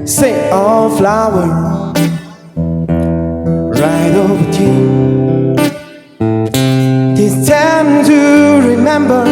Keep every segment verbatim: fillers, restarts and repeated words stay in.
Say a flower right over here. This time to remember.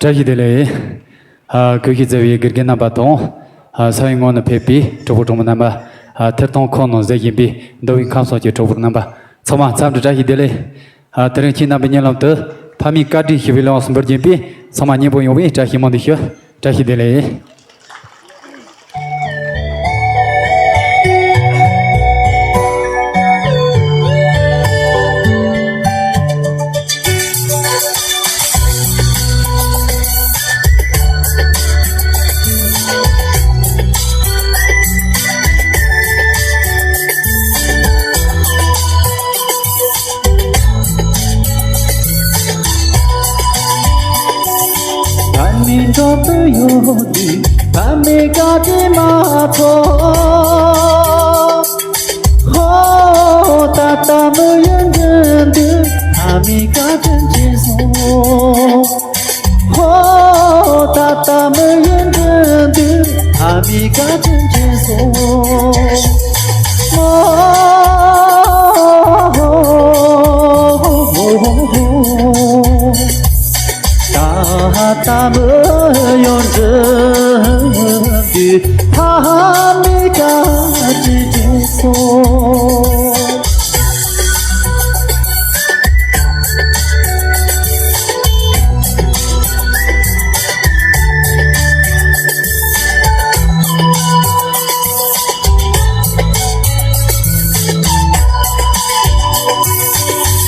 བཀྲ་ཤིས་བདེ་ལེགས། ཨ། གུས་བཀུར་མཛད་པའི་དགེ་རྒན་རྣམ་པ་དང་། ཨ། ས་ཡི་ངོས་ནས་ཕེབས་པའི་གྲོགས་པོ་གྲོགས་མོ་རྣམ་པ། ཨ། ཐད་གཏོང་ཁང་ནང་གཟིགས་བཞིན་པའི་མདོ་དབུས་ཁམས་གསུམ་གྱི་གྲོགས་པོ་རྣམ་པ་ཚང་མ་འཚམས་འདྲི་བཀྲ་ཤིས་བདེ་ལེགས། ཨ། དེ་རིང་ཁྱེད་རྣམ་པའི་སྙན་ལམ་དུ་ཕ་མའི་བཀའ་དྲིན་ཞུ་བའི་ལས་གསུམ་པར་བརྒྱུད་པའི་ཚང་མ་མཉེས་པོ་ཡོང་བའི་བཀྲ་ཤིས་སྨོན་འདུན་ཞུ། བཀྲ་ཤིས་བདེ་ལེགས། ཕ་མའི་འགྲོ་དོན་ཡོད་དུས་ཕ་མའི་བཀའ་དྲིན་མ་ཐོབ། ཧོ། ད་ལྟ་མི་ཡུལ་འགྲིམ་དུས་ཕ་མའི་བཀའ་དྲིན་དྲན་སོང་། ཧོ། ད་ལྟ་མི་ཡུལ་འགྲིམ་དུས་ཕ་མའི་བཀའ་དྲིན་དྲན་སོང་། ད་ལྟ་མི་ཡུལ་འགྲིམ་དུས་ཕ་མའི་བཀའ་དྲིན་དྲན་སོང་།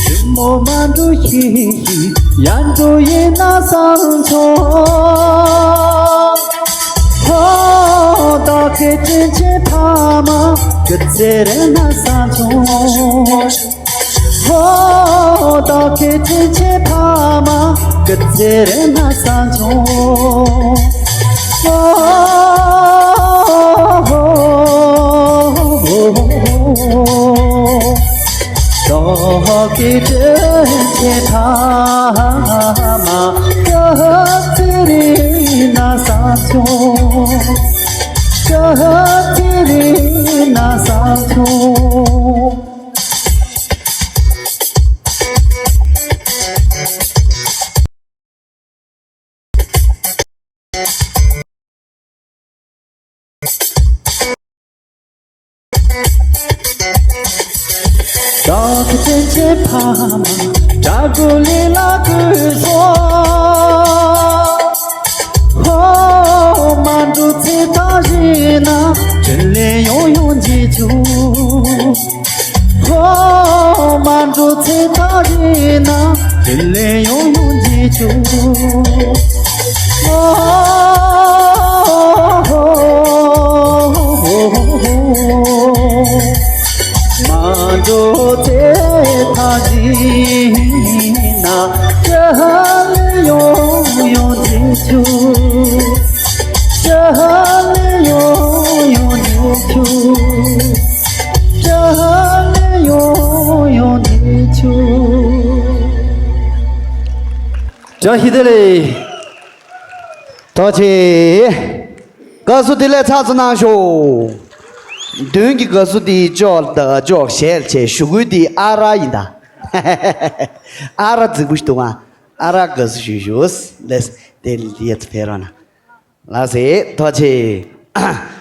ཞི་མོ་མ་འགྲོ་ཤེས་ཤིག་ཡར་འགྲོ་ཡིན་ན་བསམ་བྱུང་། ཧོ། བདག་གི་དྲིན་ཆེན་ཕ་མ་སྐུ་ཚེ་རིང་ན་བསམ་བྱུང་། ཧོ། བདག་གི་དྲིན་ཆེན་ཕ་མ་སྐུ་ཚེ་རིང་ན་བསམ་བྱུང་། ཧོ། བདག་གི་དྲིན་ཆེན་ཕ་མ་སྐུ་ཚེ་རིང་ན་བསམ་བྱུང་། སྐུ་ཚེ་རིང་ན་བསམ་བྱུང་། བདག་གི་དྲིན་ཆེན་ཕ་མ་དགྲ་བོའི་ལས་ལ་གུས་སོང་། ཧོ། མ་འགྲོ་ཚེ་ཐག་རིང་ན་དྲིན་ལན་ཡང་ཡང་འཇལ་བྱུང་། ཧོ། མ་འགྲོ་ཚེ་ཐག་རིང་ན་དྲིན་ལན་ཡང་ཡང་འཇལ་བྱུང་། ཧོ། མ་འགྲོ་ཚེ་ཐག་རིང་ན་དྲིན་ལན་ཡང་ཡང་འཇལ་བྱུང་། དྲིན་ལན་ཡང་ཡང་འཇལ་བྱུང་། དྲིན་ལན་ཡང་ཡང་འཇལ་བྱུང་། བཀྲ་ཤིས་བདེ་ལེགས། ཐུགས་རྗེ་ཆེ། དགའ་བསུ་བདེ་ལེགས་ཚར་ཚུར་གནང་ཤོག། མདུན་གྱི་དགའ་བསུ་དེ་ཅོག་ད་ཅོག་ཞལ་ཆེ་ཞུ་དགོས་དེ་ཨ་ར་ཡིན་ད། ཨ་ར་རྫིག་པོ་ཞིག་འདུག་ཨ། ཨ་ར་དགའ་བསུ་ཞུ་ཞུ། ལེས་དེ་ལ་ཡ་ཚོ་ཕེབས་རོགས་གནང་། ལགས་སེ་ཐུགས་རྗེ་ཆེ།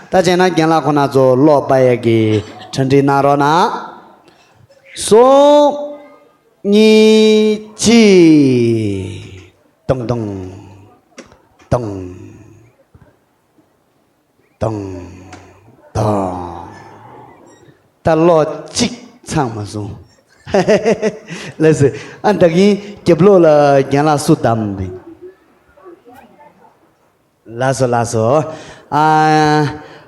ད་བྱས་ན་རྒན་ལགས་ཁོང་རྣམ་ཚོ་ཀློག་པ་ཡ་གི་གྲ་སྒྲིག་གནང་རོགས་གནང་། གསུམ། གཉིས། གཅིག་ཏོང་ཏོང་། ཏོང་། ཏོང་། ཏོང་། ད་ལོ་གཅིག་ཚང་མ་སོང་། ལགས་སོ། ཨ་ད་གིན་རྒྱབ་ལོགས་ལ་རྒན་ལགས་སུ་བདམས་མེད། ལགས་སོ་ལགས་སོ། ཨ་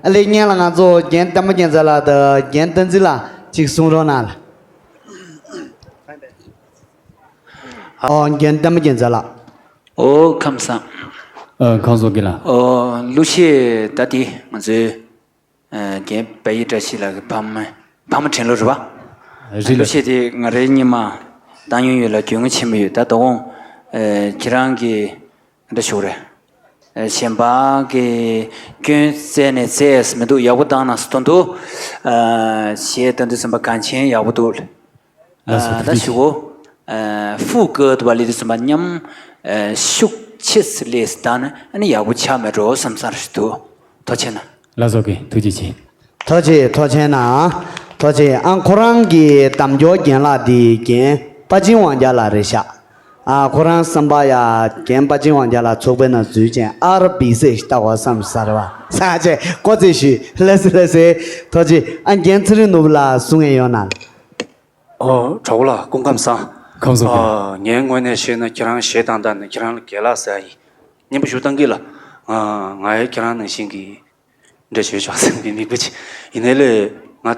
ཨ་ལེ་སྔོན་ལ་ང་ཚོ་རྒན་བསྟན་པ་རྒྱལ་མཚན་ལགས་དང་རྒན་བསྟན་འཛིན་ལགས་གཅིག་གསུང་རོགས་གནང་། ཨོ་རྒན་བསྟན་པ་རྒྱལ་མཚན་ལགས། ཨོ་ཁམས་བཟང་། ཨ་ཁམས་བཟང་རྒན་ལགས། ཨོ་གླུ་གཞས་ད་དེ་ང་ཚོའི་ཨ་རྒན་བལ་ཡུལ་བཀྲ་ཤིས་ལགས་ཀྱི་ཕ་མ་ཕ་མ་དྲན་ལོ་རེད་པ། རེད་ལགས། གླུ་གཞས་དེ་ང་རའི་སྔོན་མ་བཏང་མྱོང་ཡོད་ལ་རྒྱུས་མངའ་ཆེན་པོ་ཡོད། ད་དོ་དགོང་ཨ་ཁྱེད་རང་གི་འདྲ་ཞུ་རེད། ཨ་གཞན་པ་གི་སྐྱོན་བཙལ་ནས་བཙལ་ཡས་མི་འདུག་ཡག་པོ་བཏང་གནང་སོང་འདུག་ཨ་གཞས་བཏང་དུས་ཙམ་པ་གངས་ཅན་ཡག་པོ་འདུག་ལགས་སོ། ཨ་ད་ཞུ་གོ་ཨ་ཧྥུ་ཀོ་དུ་བ་ལི་དུས་ཙམ་པ་མཉམ་ཨ་ཤུགས་ཆེ་སི་ལེ་སི་བཏང་ན་ཨ་ནི་ཡག་པོ་ཆགས་མེད་འགྲོ་བསམ་བསམ་རེད་འདུག་ཐུགས་རྗེ་ཆེ་གནང་། ལགས་སོ། ཀེ་ཐུགས་རྗེ་ཆེ། ཐུགས་རྗེ་ཐུགས་རྗེ་གནང་། ཐུགས་རྗེ། ཨ་ཁོ་རང་གི་གདམ་སྐྱོར་རྒན་ལགས་འདི་རྒན་དཔའ་ཆེན་དབང་རྒྱལ་ལགས་རེད་ཤག་ཨ་ཁོ་རང་བསམ་པ་ཡ་རྒན་དཔའ་ཆེན་དབང་རྒྱལ་ལགས་ཚོགས་པའི་ནང་འཛུལ་ཅན་ཨར་བི་སི་ཞིག་ལྟ་བ་བསམ་ས་རེད་པ། ས་ཆེ་ཀོ་ཙེ་ཞུས། ལགས་སོ་ལགས་སོ། ཐུགས་རྗེ། ཨ་རྒན་ཚེ་རིང་ནོར་བུ་ལགས་གསུང་ཡས་ཡོད་ན། ཨོ་གྲོགས་པོ་ལགས་སྐུ་ཁམས་བཟང་། ཁམས་བཟང་། ཨ་ངའི་ངོས་ནས་བཤད་ན་ཁྱེད་རང་གཞས་བཏང་སྟངས་ནི་ཁྱེད་རང་ལ་རྒན་ལགས་ཟེར་ཡ་ཡིན། སྙན་པོ་ཞུ་བཏང་གི་ལ། ང་ང་ཡང་ཁྱེད་རང་ནང་བཞིན་གྱི་འདྲ་བྱོས་ཆོག་བསམ་གྱི་མིག་དཔེ་ཆེ། ཡིན་ནའི་ལས་ང་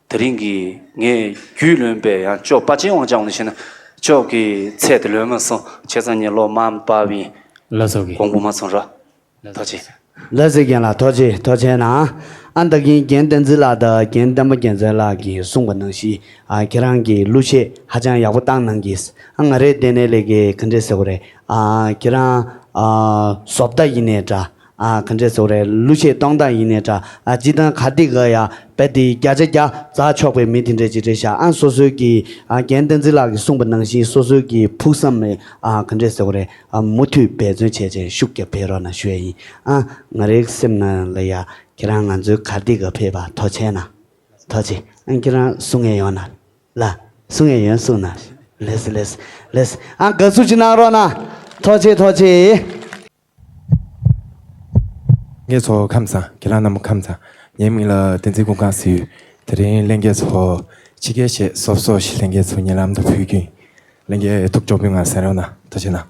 དེ་རིང་གི་ངས་རྒྱུས་ལོན་པའི་ཡང་ཅོག་དཔའ་ཆེན་དབང་ལྕམ་ལ་བཤད་ན་ཅོག་གི་ཚད་དེ་ལོན་མ་སོང་། བྱས་ཙང་ངས་ལོ་མང་པ་བིན་ལགས་སོ་གི་གོང་བུ་མ་སོང་ར། ཐུགས་རྗེ། ལགས་སོ་རྒན་ལགས་ཐུགས་རྗེ་ཐུགས་རྗེ་གནང་། ཨ་ད་གིན་རྒན་བསྟན་འཛིན་ལགས་དང་རྒན་བསྟན་པ་རྒྱལ་མཚན་ལགས་ཀྱིས་གསུངས་པ་ནང་བཞིན་ཨ་ཁྱེད་རང་གིས་གླུ་གཞས་ཧ་ཅང་ཡག་པོ་བཏང་གནང་གིས། ཨ་ང་རའི་ལྟས་ནས་ལས་ཀའི་ག་འདྲས་ཟེར་བ་རེད། ཨ་ཁྱེད་རང་ཨ་བཟོ་ལྟ་ཡིན་ནའི་འདྲ། ཨ་ག་འདྲས་ཟེར་བ་རེད། གླུ་གཞས་གཏོང་སྟངས་ཡིན་ནའི་འདྲ། ཨ་སྤྱིར་བཏང་ག་དེ་ག་ཡ་དཔེ་དེ་བརྒྱ་ཆ་བརྒྱ་རྩ་ཆོག་པའི་མི་དེ་འདྲས་ཅིག་རེད་ཤག་ཨ་སོ་སོའི་གི་ཨ་རྒན་བསྟན་འཛིན་ལགས་ཀྱིས་གསུངས་པ་ནང་བཞིན་སོ་སོའི་གི་ཕུགས་བསམ་ནི་ཨ་ག་འདྲས་ཟེར་བ་རེད། ཨ་མུ་མཐུད་འབད་བརྩོན་བྱས་བྱས་ཤུགས་རྒྱབ་ཕེབས་རོགས་གནང་ཞུ་ཡ་ཡིན། ཨ་ང་རའི་སེམས་ནང་ལ་ཡ་ཁྱེད་རང་ང་ཚོའི་གར་སྟེགས་ག་ཕེབས་པ་ཐུགས་རྗེ་གནང་། ཐུགས་རྗེ། ཨ་ཁྱེད་རང་གསུང་ཡས་ཡོད་ན། ལ། གསུང་ཡས་ཡོད་གསུང་ན། ལེས་ལེས་ལེས། ཨ་དགའ་བསུ་ཅིག་གནང་རོགས་གནང་། ཐུགས་རྗེ་ཐུགས་རྗེ། ལྷན་རྒྱས་ཚོ་ཁམས་བཟང་། ཁྱེད་རང་རྣམས་ཁམས་བཟང་། ངའི་མིང་ལ་བསྟན་འཛིན་ཀུན་དགའ་ཟེར་ཡོད། དེ་རིང་ལྷན་རྒྱས་ཚོ་ཕྱི་རྒྱལ་ཞེས་སོབ་སོབ་ཞིག་ལྷན་རྒྱས་ཚོ་ཉེ་ལམ་དུ་ཕུལ་རྒྱུ་ཡིན། ལྷན་རྒྱས་ཐུགས་ཇོ་བོད་ང་ཟེར་རོགས་གནང་། ཐུགས་རྗེ་གནང་།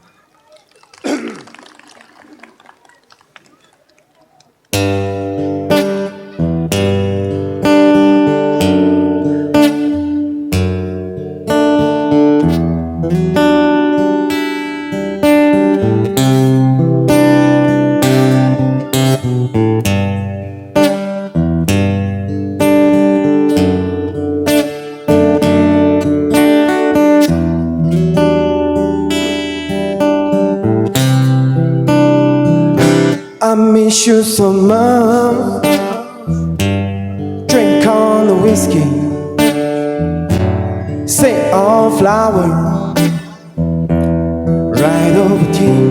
I miss you so much. Drink on the whiskey, scent of flower, right over tea.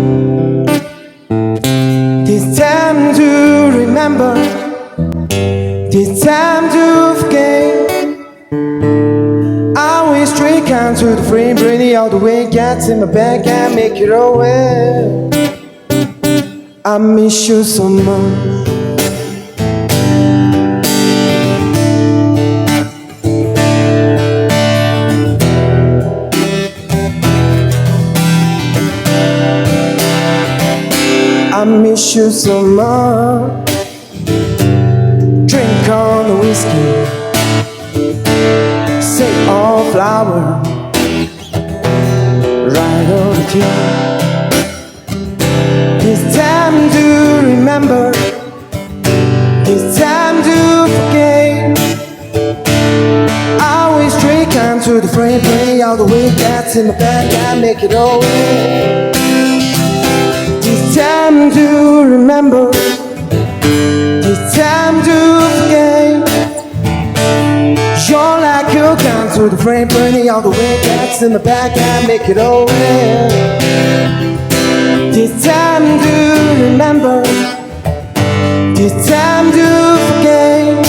This time to remember, this time to forget. I wish we can to the free, bring it all the way, get in my bag and make it away. I miss you so much. I miss you so much. Drink on the whiskey, say all flower, right on the tea. This time to remember, this time to forget. I always drink time to the frame, play all the way, that's in the back, I make it all way. This time to remember, this time to forget. You're like you come to the frame, burning all the way, that's in the back, I make it all way. This time to remember, this time to forget.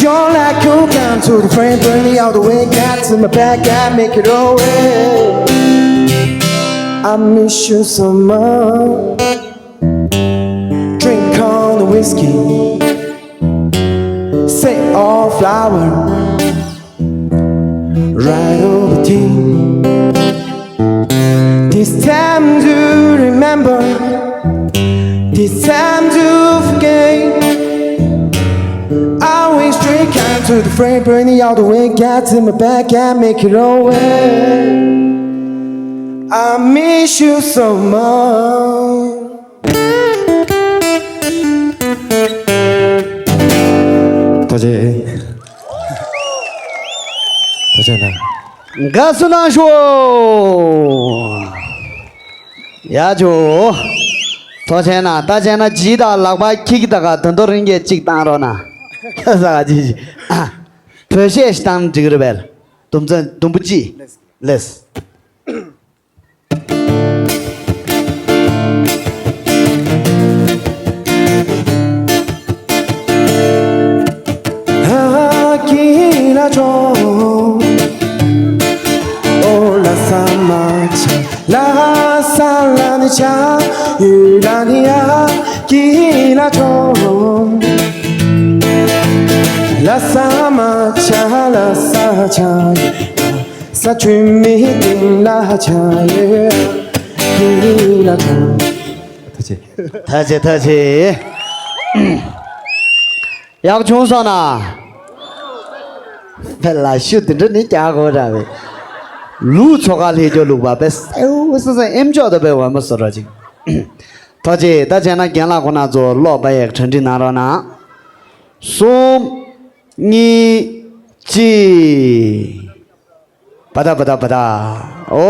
You're like you come to the frame, burning all the way, that's in the back, I make it all way. I miss you so much. Drink on the whiskey. Or flower, right over tea. This time to remember, this time to forget. I wish we can to the frame, burning all the way, got to my back and make it over. I miss you so much. ཐུགས་རྗེ། ཐུགས་རྗེ་གནང་། དགའ་བསུ་གནང་ཞུ། ཡ་ཇོ། ཐུགས་རྗེ་གནང་། ད་བྱས་ན་ཇི་ད་ལག་པ་ཁྱི་ཁྱི་ད་ག་དོན་དོ་རིང་གི་གཅིག་བཏང་རོགས་གནང་། ས་ག་ཇི་ཇི། ཨ། བོད་གཞས་ཤིག་བཏང་འགྲིག་རེད་པས། དུམ་ཚན་དུམ་བུ་ཅི། ལེས། ཐུགས་རྗེ། ཐུགས་རྗེ་ཐུགས་རྗེ། ཡག་བྱུང་སོང་ན། ཕེ་ལ་ཤུ་དེ་འདྲ་ནི་རྒྱག་དགོས་ར་བས། ལུག་ཚོ་ཁ་ལྷེ་ཅོ་ལུག་པ་པེ་སེའུ་སེ་སེ་ཨེམ་ཅོག་ཏུ་པེ་བ་མ་སོ་ར་ཅིག། ཐུགས་རྗེ། ད་བྱས་ན་རྒན་ལགས་ཁོ་ན་ཚོ་ཀློག་པ་ཡག་གྲ་སྒྲིག་གནང་རོགས་གནང་། གསུམ། གཉིས། གཅིག། པ་ད་པ་ད་པ་ད། ཨོ།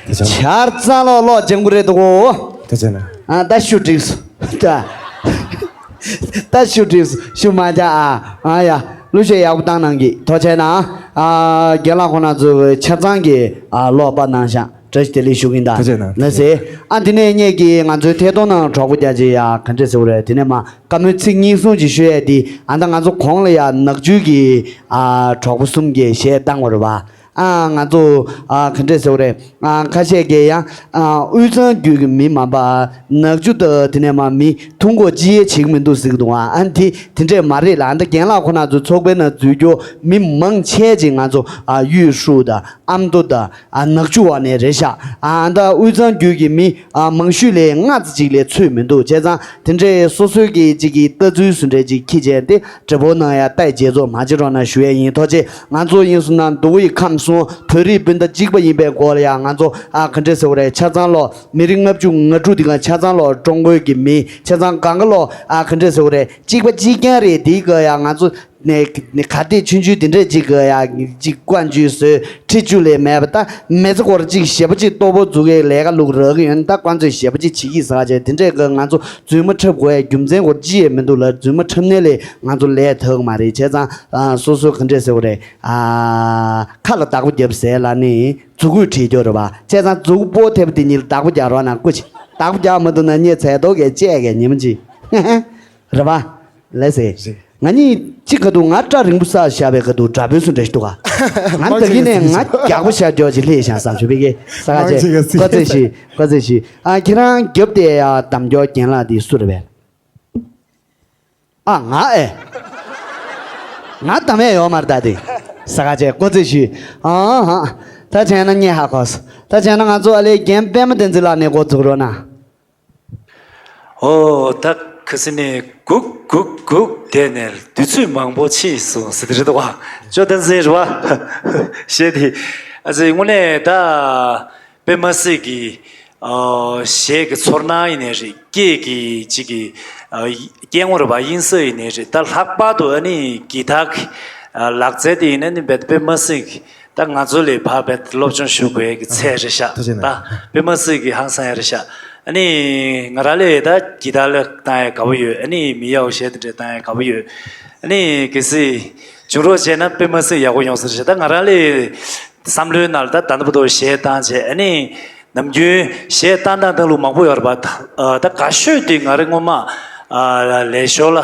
ཆར་རྩ་ལོ་ལོ་ལྗང་གུ་རེད་འདུག་གོ། ད་ཅེ་ན། ཨ་ད་ཤུ་འགྲིག་སོ། ད། ད་ཤུ་འགྲིག་སོ། ཤུ་མ་ཅ་ཨ། ཨ་ཡ། གླུ་གཞས་ཡག་པོ་བཏང་གནང་གི། ཐུགས་རྗེ་གནང་། ཨ་རྒན་ལགས་ཁོ་ན་ཚོ་ཆ་ཚང་གི་ཨ་ལོ་པ་གནང་ཤག། བཀྲ་ཤིས་བདེ་ལེགས་ཞུ་གིན་ད། ཐུགས་རྗེ་གནང་། ལགས་སེ། ཨ་འདི་ནས་ངེད་ཀྱིས་ང་ཚོའི་ཐད་གཏོང་ནང་གྲོགས་པོ་རྒྱ་ཆེ་ཡ་ག་འདྲས་ཟེར་བ་རེད། དེ་ནས་མ་བཀའ་མོལ་ཚིག་གཉིས་གསུམ་ཅིག་ཤོད་ཡ་དེ། ཨ་ད་ང་ཚོ་གོང་ལ་ཡ་ནག་ཆུ་གི་ཨ་གྲོགས་པོ་གསུམ་གྱིས་གཞས་བཏང་བ་རེད་བ། ཨ་ང་ཚོ་ཨ་ག་འདྲས་ཟེར་བ་རེད། ཨ་ཁ་ཤས་ཀྱིས་ཡང་ཨ་དབུས་གཙང་རྒྱུད་ཀྱི་མི་མང་པོ་ནག་ཆུ་དང་དེ་ནས་མ་མི་ཐུག་འགོ་ཅི་ཡས་བྱེད་ཀྱི་མི་འདུག་ཟེར་གི་འདུག་ཨ་འདི་དེ་འདྲས་མ་རེད་ལ། ཨ་ད་རྒན་ལགས་ཁོ་ན་ཚོ་ཚོགས་པའི་ནང་འཛུལ་རྒྱུ་མི་མང་ཆེ་ཅིག་ང་ཚོ་ཨ་ཡུས་ཧྲུའུ་དང་ཨ་མདོ་དང་། ཨ་ནག་ཆུ་བ་ནས་རེད་ཤག། ཨ་ད་དབུས་གཙང་རྒྱུད་ཀྱི་མི་ཨ་མང་ཤོས་ལས་ལྔ་ཙམ་ཅིག་ལས་ཚོད་མི་འདུག། བྱས་ཙང་དེ་འདྲའི་སོ་སོའི་གི་ཅིག་གི་ལྟ་ཚུལ་སུ་འདྲ་ཅིག་ཁྱི་བྱས་ཏེ་འབྲེལ་བོ་ནང་ཡ་ལྟ་རྗེས་ཚོད་མ་བྱེད་རོགས་གནང་ཞུ་ཡས་ཡིན། ཐུགས་རྗེ། ང་ཚོ་ཡིན་སོང་ན་མདོ་དབུས་ཁམས་གསུམ་བོད་རིགས་སྤུན་ཟླ་གཅིག་པ་ཡིན་པའི་སྐོར་ལ་ཡ་ང་ཚོ་ཨ་ག་འདྲས་ཟེར་བ་རེད། ཆ་ཚང་ལོ་མི་རིགས་ལྔ་བཅུ་ང་དྲུག་འདི་ག་ཆ་ཚང་ལོ་ཀྲུང་གོའི་གི་མི་ཆ་ཚང་གང་ག་ལོ་ཨ་ག་འདྲས་ཟེར་བ་རེད། གཅིག་པ་གཅིག་རྐྱང་རེད། འདི་ག་ཡ་ང་ཚོ། ནས་ནས་ག་དེ་ཆུང་ཆུང་དེ་འདྲས་ཅིག་གི་ཡ་ཅིག་བཀའ་འཇུས་བཟོས་ཁྲི་བཅུ་ལས་མེད་པ། ད་མི་ཚེ་སྐོར་ཅིག་ཞེ་པོ་ཅིག་ལྟོ་ཕོག་འཛུགས་ཡས་ལས་ཀ་ལུག་རག་གི་ཡོད་ན། ད་དཀའ་ཚེགས་ཞེ་པོ་ཅིག་བྱེད་ཀྱི་ཟ་བྱས་དེ་འདྲས་གི་ང་ཚོ་རྫུན་མ་འཁྲབ་དགོས་ཡ་རྒྱུ་མཚན་སྐོར་ཅི་ཡས་མི་འདུག་ལ། རྫུན་མ་འཁྲབ་ནས་ལས་ང་ཚོ་ལས་ཐུབ་གི་མ་རེད། བྱས་ཙང་ཨ་སོ་སོ་ག་འདྲས་ཟེར་བ་རེད། ཨ་ཁ་ལ་བདག་པོ་རྒྱབ་ཟེར་ལ་ནི་མཛུ་གུས་བྲིས་རྒྱུ་རེད་པ། བྱས་ཙང་མཛུ་གུ་པོ་ཐེབས་དེ་གཉིས་ལ་བདག་པོ་རྒྱག་རོགས་གནང་སྐུ་མཁྱེན། བདག་པོ་རྒྱག་མ་ཐུབ་ན་ངས་ཚལ་ཏོག་གས་བཅད་གས་ཉིན་མོ་གཅིག་རེད་པ། ལགས་སེ། ང་གཉིས་གཅིག་ག་དུས་ང་སྐྲ་རིང་པོ་བསགས་བཞག་པའི་ག་དུས་དྲ་འབུལ་སུ་འདྲ་ཞིག་འདུག་ག། ང་ད་གིན་ནས་ང་རྒྱགས་པོ་ཤར་འཇོག་ཅིག་ལྷེ་ཤང་བསམ་ཞུ་བི་གེ་ས་ག་ཅེ། མང་ཆེ་ག་སི་ཀོ་ཚེ་ཤི། ཀོ་ཚེ་ཤི། ཨ་ཁྱེད་རང་རྒྱབ་དེ་ཡ་དམ་འཇོག་རྒན་ལགས་དེ་སུ་རེད་པས། ཨ་ང་ཨེ། ང་དམ་ཡས་ཡོད་མ་རེད་ད་དེ། ས་ག་ཅེ་ཀོ་ཚེ་ཤི། ཨ་ཧ། ད་བྱས་ན་ངས་ཧ་གོ་སོང་། ད་བྱས་ན་ང་ཚོ་ཨ་ལེ་རྒན་པད་མ་བསྟན་འཛིན་ལགས་ནས་འགོ་འཛུགས་རོགས་གནང་། ཨོ་ད་ཁ་སི་ནས་གུག་གུག་གུག་དེ་ནས་དུས་ཚོད་མང་པོ་ཕྱིན་སོང་ཟེར་དེ་རེད་དོ། ཅོ་ཏན་སེ་རེད་བ། ཞེས་དེ་ཨ་ཙི་དངོས་གནས་ད་དཔེ་མ་སྲིད་ཀྱི་ཨོ་གཞས་ཀྱི་ཚོར་སྣང་ཡིན་ནའི་རེད། སྐད་ཀྱི་ཅིག་གི་ཨ་སྐད་ངོ་རེད་བ། དབྱིངས་ས་ཡིན་ནའི་རེད། ད་ལྷག་པར་དུ་ཨ་ནི་གི་ཐག་ཨ་ལག་རྩལ་དེ་ཡིན་ན་ནི་དཔེ་དཔེ་མ་སྲིད་ཀྱི་ད་ང་ཚོ་ལས་ཕར་བས་སློབ་སྦྱོང་ཞུ་དགོས་ཀྱི་ཚད་རེད་ཤག། ཐུགས་རྗེ་གནང་། ད་དཔེ་མ་སྲིད་ཀྱི་ཧང་སང་ཡ་རེད་ཤག། ཨ་ནི་ང་རང་ལས་ད་གི་ད་ལ་བཏང་ཡ་དགའ་པོ་ཡོད། ཨ་ནི་མི་ཡག་གཞས་དེ་འདྲ་བཏང་ཡ་དགའ་པོ་ཡོད། ཨ་ནི་གལ་སྲིད་བྱུང་རོགས་བྱས་ན་དཔེ་མ་སྲིད་ཡག་པོ་ཡོང་ས་རེད་ཤག། ད་ང་རང་ལས་བསམ་བློའི་ནང་ལ་ད་ད་ལྟ་བར་དུ་གཞས་བཏང་བྱས། ཨ་ནི་ནམ་རྒྱུན་གཞས་བཏང་སྟངས་སྟངས་ལུགས་མང་པོ་ཡོད་རེད་པ། ད་ད་དགའ་ཤོས་དེ་ང་རང་སྔོན་མ་ཨ་ལས་ཞོར་ལ་ཨ་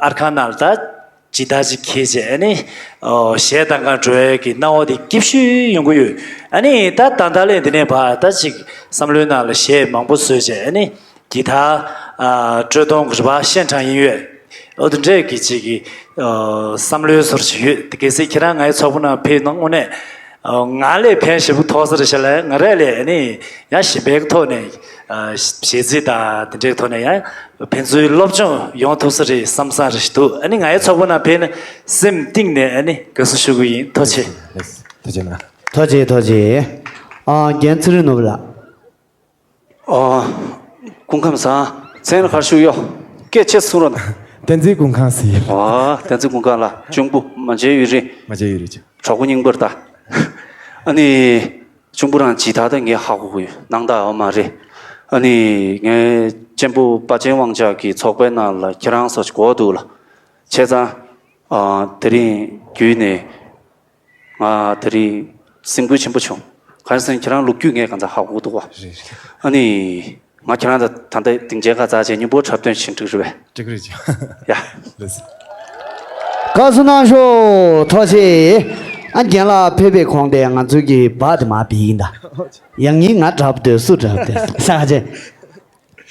ཨར་ཁང་ནང་ལ་ད། ཇི་ལྟར་ཅིག་ཁྱེད་ཅེས་ཨ་ནི་ཨོ་གཞས་བཏང་གར་འགྲོ་ཡས་ཀྱི་སྣང་བ་དེ་སྐྱིད་ཤོས་ཡོང་གི་ཡོད། ཨ་ནི་ད་ད་ལྟ་ལས་འདི་ནས་ཕར་ད་ཅིག་བསམ་བློའི་ནང་ལ་གཞས་མང་པོ་བཟོས་བྱས། ཨ་ནི་གི་ད་ཨ་དཀྲོལ་གཏོང་གི་རེད་པ། ཤན་དྲང་ཡིན་ཡོད། འོ་དེ་འདྲས་ཀྱི་ཅིག་གི་ཨ་བསམ་བློའི་ཟུར་ཞིག་ཡོད། དེ་གལ་སྲིད་ཁྱེད་རང་ང་ཡི་ཚོགས་པ་ནང་ཕེབས་ན་དངོས་གནས་ཨ་ང་ལས་ཕན་ཞེ་པོ་ཐོགས་ས་རེད་ཤག་ལ། ང་རང་ལས་ཨ་ནི་ཡང་གཞན་པའི་ཐོག་ནས་ཨ་གཞས་ཚིག་དང་དེ་འདྲའི་ཐོག་ནས་ཡང་ཕན་ཚུན་སློབ་སྦྱོང་ཡོང་ཐུབ་ས་རེད་བསམ་བསམ་རེ་ཞིག་འདུག་ཨ་ནི་ང་ཡི་ཚོགས་པ་ནང་ཕེབས་ན་སེམས་གཏིང་ནས་ཨ་ནི་དགའ་བསུ་ཞུ་གི་ཡིན། ཐུགས་རྗེ་ཆེ། ལགས་སོ། ཐུགས་རྗེ་གནང་། ཐུགས་རྗེ་ཆེ། ཐུགས་རྗེ་ཆེ། ཨ་རྒན་ཚེ་རིང་ནོར་བུ་ལགས། ཨོ། སྐུ་ཁམས་བཟང་། མཚན་ལ་ག་རེ་ཞུ་ཡོད། སྐད་ཆེ་གསུང་རོགས་གནང་། བསྟན་འཛིན་ཀུན་ཁང་ཟེར། ཨོ། བསྟན་འཛིན་ཀུན་ཁང་ལགས། གཅུང་པོ་མ་མཇལ་ཡུན་རིང་། མ་མཇལ་ཡུན་རིང་། གྲོགས་པོ་རྙིང་པ་རེད་ད། ཨ་ནི། གཅུང་པོ་རང་ཇི་ལྟར་ད་ངས་ཧ་གོ་གི་ཡོད། སྣང་དག་ཡོད་མ་རེད། ཨ་ནི་ངའི་གཅེན་པོ་དཔའ་ཆེན་དབང་ཕྱུག་གི་ཚོགས་པའི་ནང་ལ་ཁྱེད་རང་སོགས་གོ་འདུག་ལ། བྱས་ཙང་། ཨ། དེ་རིང་བརྒྱུད་ནས་ང་དེ་རིང་སེམས་འགུལ་ཆེན་པོ་བྱུང་། གང་ཡིན་ཟེར་ན་ཁྱེད་རང་ལོ་རྒྱུས་ངས་གང་ཙམ་ཧ་གོ་འདུག་བ། རེད་རེད། ཨ་ནི། ང་ཁྱེད་རང་དང་ད་ལྟ་སྡིངས་ཆའི་ཁ་འཛག་བྱས་མཉམ་པོ་འཁྲབ་སྟོན་བྱེད་འགྲིག་རེད་པས། འགྲིག་རེད་ཅེ། ཡ། ལགས་སོ། བཀའ་གསུང་གནང་ཤོག་ཐུགས་རྗེ་ཆེ། ཨ་རྒན་ལགས་ཕེབས་པའི་གོང་དེ་ང་ཚོའི་གི་བག་དེ་མར་བིས་ཡིན་ད། ཡང་སྙིང་ང་དྲག་པོ་འདུག་སུ་དྲག་པོ་འདུག་ས་ཁ་ཆེ།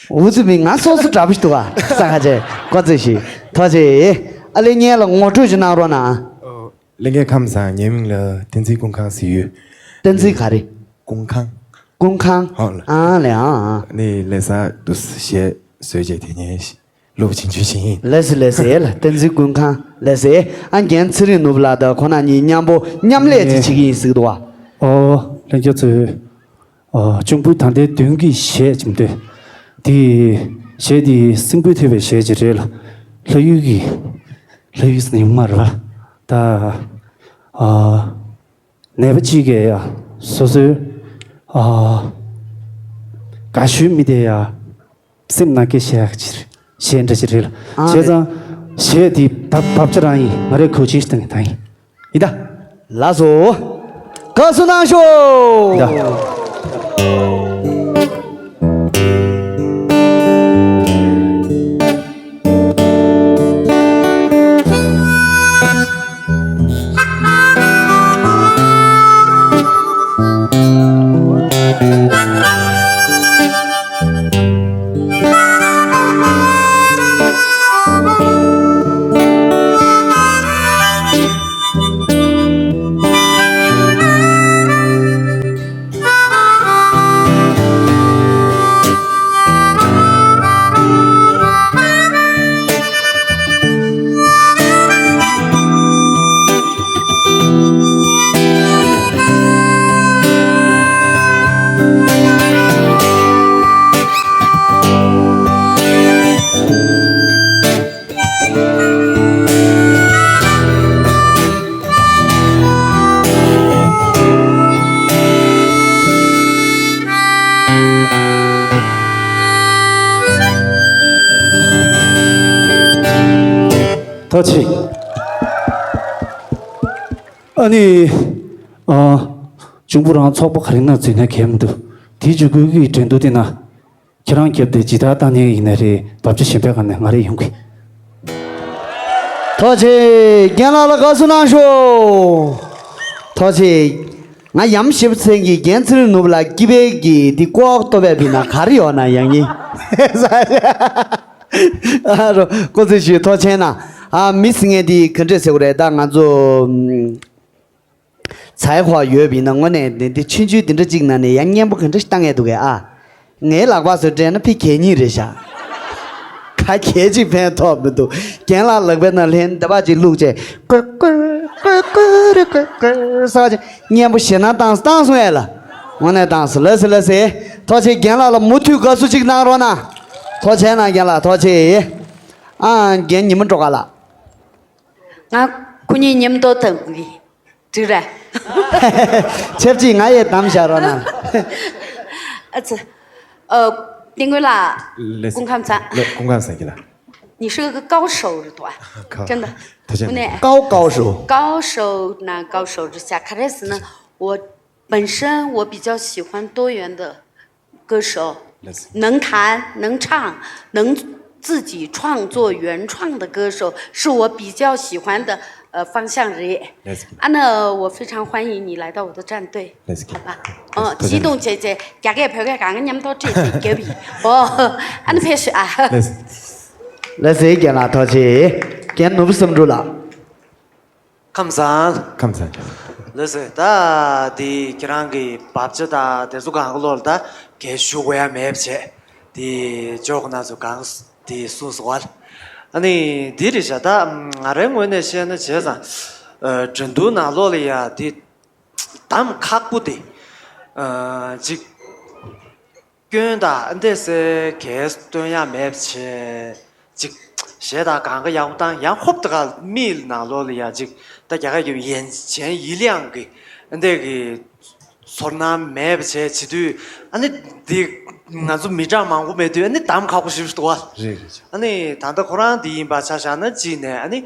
འུ་ཚོ་མི་ང་སོ་སོ་དྲག་པོ་ཞིག་འདུག་ཨ། ས་ཁ་ཆེ། ཀོ་ཙི་ཤི། ཐུགས་རྗེ་ཆེ། ཨ་ལེ་ངས་ལ་ངོ་སྤྲོད་ཅིག་གནང་རོགས་གནང་། ཨོ། ལྷན་རྒྱས་ཁམས་བཟང་། ངའི་མིང་ལ་བསྟན་འཛིན་ཀུན་ཁང་ཟེར་ཡོད། བསྟན་འཛིན་ག་རེ། ཀུན་ཁང་། ཀུན་ཁང་། ཧོ་ལ། ཨ་ལེ་ཨ་ཨ། ནི་ལས་ས་དུ་ཞེས་བཟོས་རྗེས་དེ་ཉན་ལུགས་ཆེན་ཆུ་ཞིང་ཡིན། ལས་སེ་ལས་སེ་ལ་བསྟན་འཛིན་ཀུན་ཁང་ལས་སེ། ཨ་རྒན་ཚེ་རིང་ནོར་བུ་ལགས་དང་ཁོ་ན་གཉིས་མཉམ་པོ་མཉམ་ལས་ཅིག་བྱེད་ཀྱི་ཡིན་ཟེར་གི་འདུག་བ། ཨོ་ལྷན་རྒྱས་ཚོས། ཨ། གཅུང་པོའི་ད་ལྟའི་མདུན་གྱི་གཞས་ཅིག་འདུག་དེ་གཞས་དེ་སེམས་འགུལ་ཐེབས་པའི་གཞས་ཅིག་རེད་ལ། ལྷ་ཡུལ་གྱི། ལྷ་ཡུལ་ཟེར་ན་ཡོང་མ་རེད་པ། ད། ཨ། ནད་པ་གཅིག་གིས་ཡ། སོ་སོའི། ཨ། དགའ་ཤོས་མི་དེ་ཡ། སེམས་ནང་སྐད་བཤད་ཡག་ཅིག་རེད། གཞས་འདྲ་ཅིག་རེད་ལ། ཨ། བྱས་ཙང་། གཞས་དེ་བབ་བབ་ཆ་རང་ཡིན། ང་རའི་གོ་ཆེན་ཞིག་བཏང་ཡིན་ད་ཡིན། ཡིན་ད། ལགས་སོ། བཀའ་གསུང་གནང་ཤོག་ཡ། ཐུགས་རྗེ་ཆེ། ཨ་ནི། ཨ། གཅུང་པོ་རང་ཚོགས་པ་ག་རེ་ན་འཛུལ་ན་གལ་མི་འདུག་དེའི་འཇུག་སྐུལ་གྱི་འགྲན་བསྡུར་དེ་ན། ཁྱེད་རང་རྒྱབ་དེ་ཇི་ལྟར་བཏང་ནས་ཡིན་ན་རེད། བབ་ཆ་གཞན་པའི་སྒང་ནས་ང་རེ་ཡོང་གི། ཐུགས་རྗེ་ཆེ། རྒན་ལགས་ལ་དགའ་བསུ་གནང་ཤོག་ཐུགས་རྗེ་ཆེ། ང་ཡམ་ཞིབ་ཚན་གྱི་རྒན་ཚེ་རིང་ནོར་བུ་ལགས་ཀྱི་པའི་གི་འདི་ལྐོག་ལྟོ་བས་བི་ན་ག་རེ་ཡོད་ན་ཡང་ཉིན། ཨ་རོ་ཀོ་ཚེ་ཞུ་ཐུགས་ཆེ་ན། ཨ་མི་སི་ངེ་འདི་ག་འདྲས་ཟེར་བ་རེད་ད་ང་ཚོ། ཚའི་ཧོ་ཡོད་པ་ཡིན་ན་དངོས་གནས་འདི་འདི་ཆུང་ཆུང་འདི་འདྲ་གཅིག་ནང་ནས་ཡང་སྙན་པོ་ག་འདྲ་ཞིག་བཏང་ཡས་འདུག་གས་ཨ། ངའི་ལག་པ་སུ་སྤྲད་ན་ཕི་གད་སྙིགས་རེད་ཤག་ཁ་གད་ཅིག་ཕན་ཐོགས་མི་འདུག་རྒན་ལགས་ལག་པའི་ནང་ལྷན་འདི་པ་ཅིག་བླུགས་བྱས་ཀུར་ཀུར་ཀུར་ཀུར་རེ་ཀུར་ཀུར་ས་ཅིག་སྙན་པོ་ཞེ་ན་བཏང་བཏང་སོང་ཡས་ལ། དངོས་གནས་བཏང་སོང་། ལགས་སེ་ལགས་སེ། ཐུགས་རྗེ་ཆེ། རྒན་ལགས་ལ་མུ་མཐུད་དགའ་བསུ་ཅིག་གནང་རོགས་གནང་། ཐུགས་རྗེ་ཆེ་གནང་རྒན་ལགས་ཐུགས་རྗེ་ཆེ། ཨ་རྒན་ཉི་མ་སྒྲོལ་དཀར་ལགས། ང་ཁོ་གཉིས་མཉམ་དུ་འཐོན་གི། འགྲིག་རེད། ཆབས་ཅིག་ང་ཡི་གདམ་བཞག་རོགས་གནང་། ཨ་ཙི། ཨ། ཏིང་ཀུན་ལགས། ལགས། སྐུ་ཁམས་བཟང་། ལགས། སྐུ་ཁམས་བཟང་གི་ལགས། 你是个高手是吧？ 高。 真的。 ཐུགས་རྗེ་ཆེ། དངོས་གནས། 高高手。 高手那高手之下， ག་རེ་ཟེར་ན། 我本身我比较喜欢多元的 歌手， ལགས། 能弹能唱，能自己创作原创的歌手，是我比较喜欢的呃方向རེད། ལགས། 啊，那我非常欢迎你来到我的战队。 ལགས། 好吧。 ལགས། 嗯， ཐུགས་རྗེ་ཆེ། 激动姐姐，རྒྱ་སྐད་བོད་སྐད་གང་མཉམ་དུ་བྲིས་ཏེ་རྒྱབ་ཡིན། ཨོ། 啊，那 ཕེབས་ཤོག་ཨ། ལགས། ལགས་སེ། རྒན་ལགས་ཐུགས་རྗེ་ཆེ། རྒན་ནོར་བུ་བསམ་འགྲུབ་ལགས། ཁམས་བཟང་། ཁམས་བཟང་། ལགས་སེ། ད་འདི་ཁྱེད་རང་གི་བབ་ཆ་དང་དེ་ཚོ་གང་ག་ལོར་ད་གལ་ཞུ་དགོས་ཡ་མེད་པ་བྱས། དེ་འཇོག་ན་ཚོ་གང་དེ་གསུངས་སོང་བ། ཨ་ནི་འདི་རེད་ཤག་ད་ང་རའི་ངོས་ནས་བཤད་ན་བྱས་ཙང་། འགྲན་བསྡུར་ནང་ལོགས་ལ་ཡ་དེ་གདམ་ཁག་པོ་དེ་ཅིག་སྐྱོན་དང་ཨ་འདས་སེ་གས་སྟོན་ཡ་མེད་པ་བྱས་ཅིག་གཞས་དང་གང་ག་ཡག་པོ་བཏང་ཡང་ཧོབ་ཏེ་ག་མིའི་ནང་ལོགས་ལ་ཡ་ཅིག་ད་རྒྱ་གར་གྱི་ཡན་ཆན་ཡིད་ལ་ཡང་གི་ཨ་འདས་གི་ཚོར་སྣང་མེད་པ་བྱས་བྱེད་དུས་ཨ་ནི་འདི་ང་ཚོ་མི་གྲངས་མང་པོ་མེད་དུས་ཨ་ནི་གདམ་ཁག་པོ་ཞིག་འདུག་བ། རེད་རེད། ཨ་ནི་ད་ལྟ་ཁོ་རང་འདི་ཡིན་པ་ཆ་བཞག་ན་གཅིག་ནས་ཨ་ནི་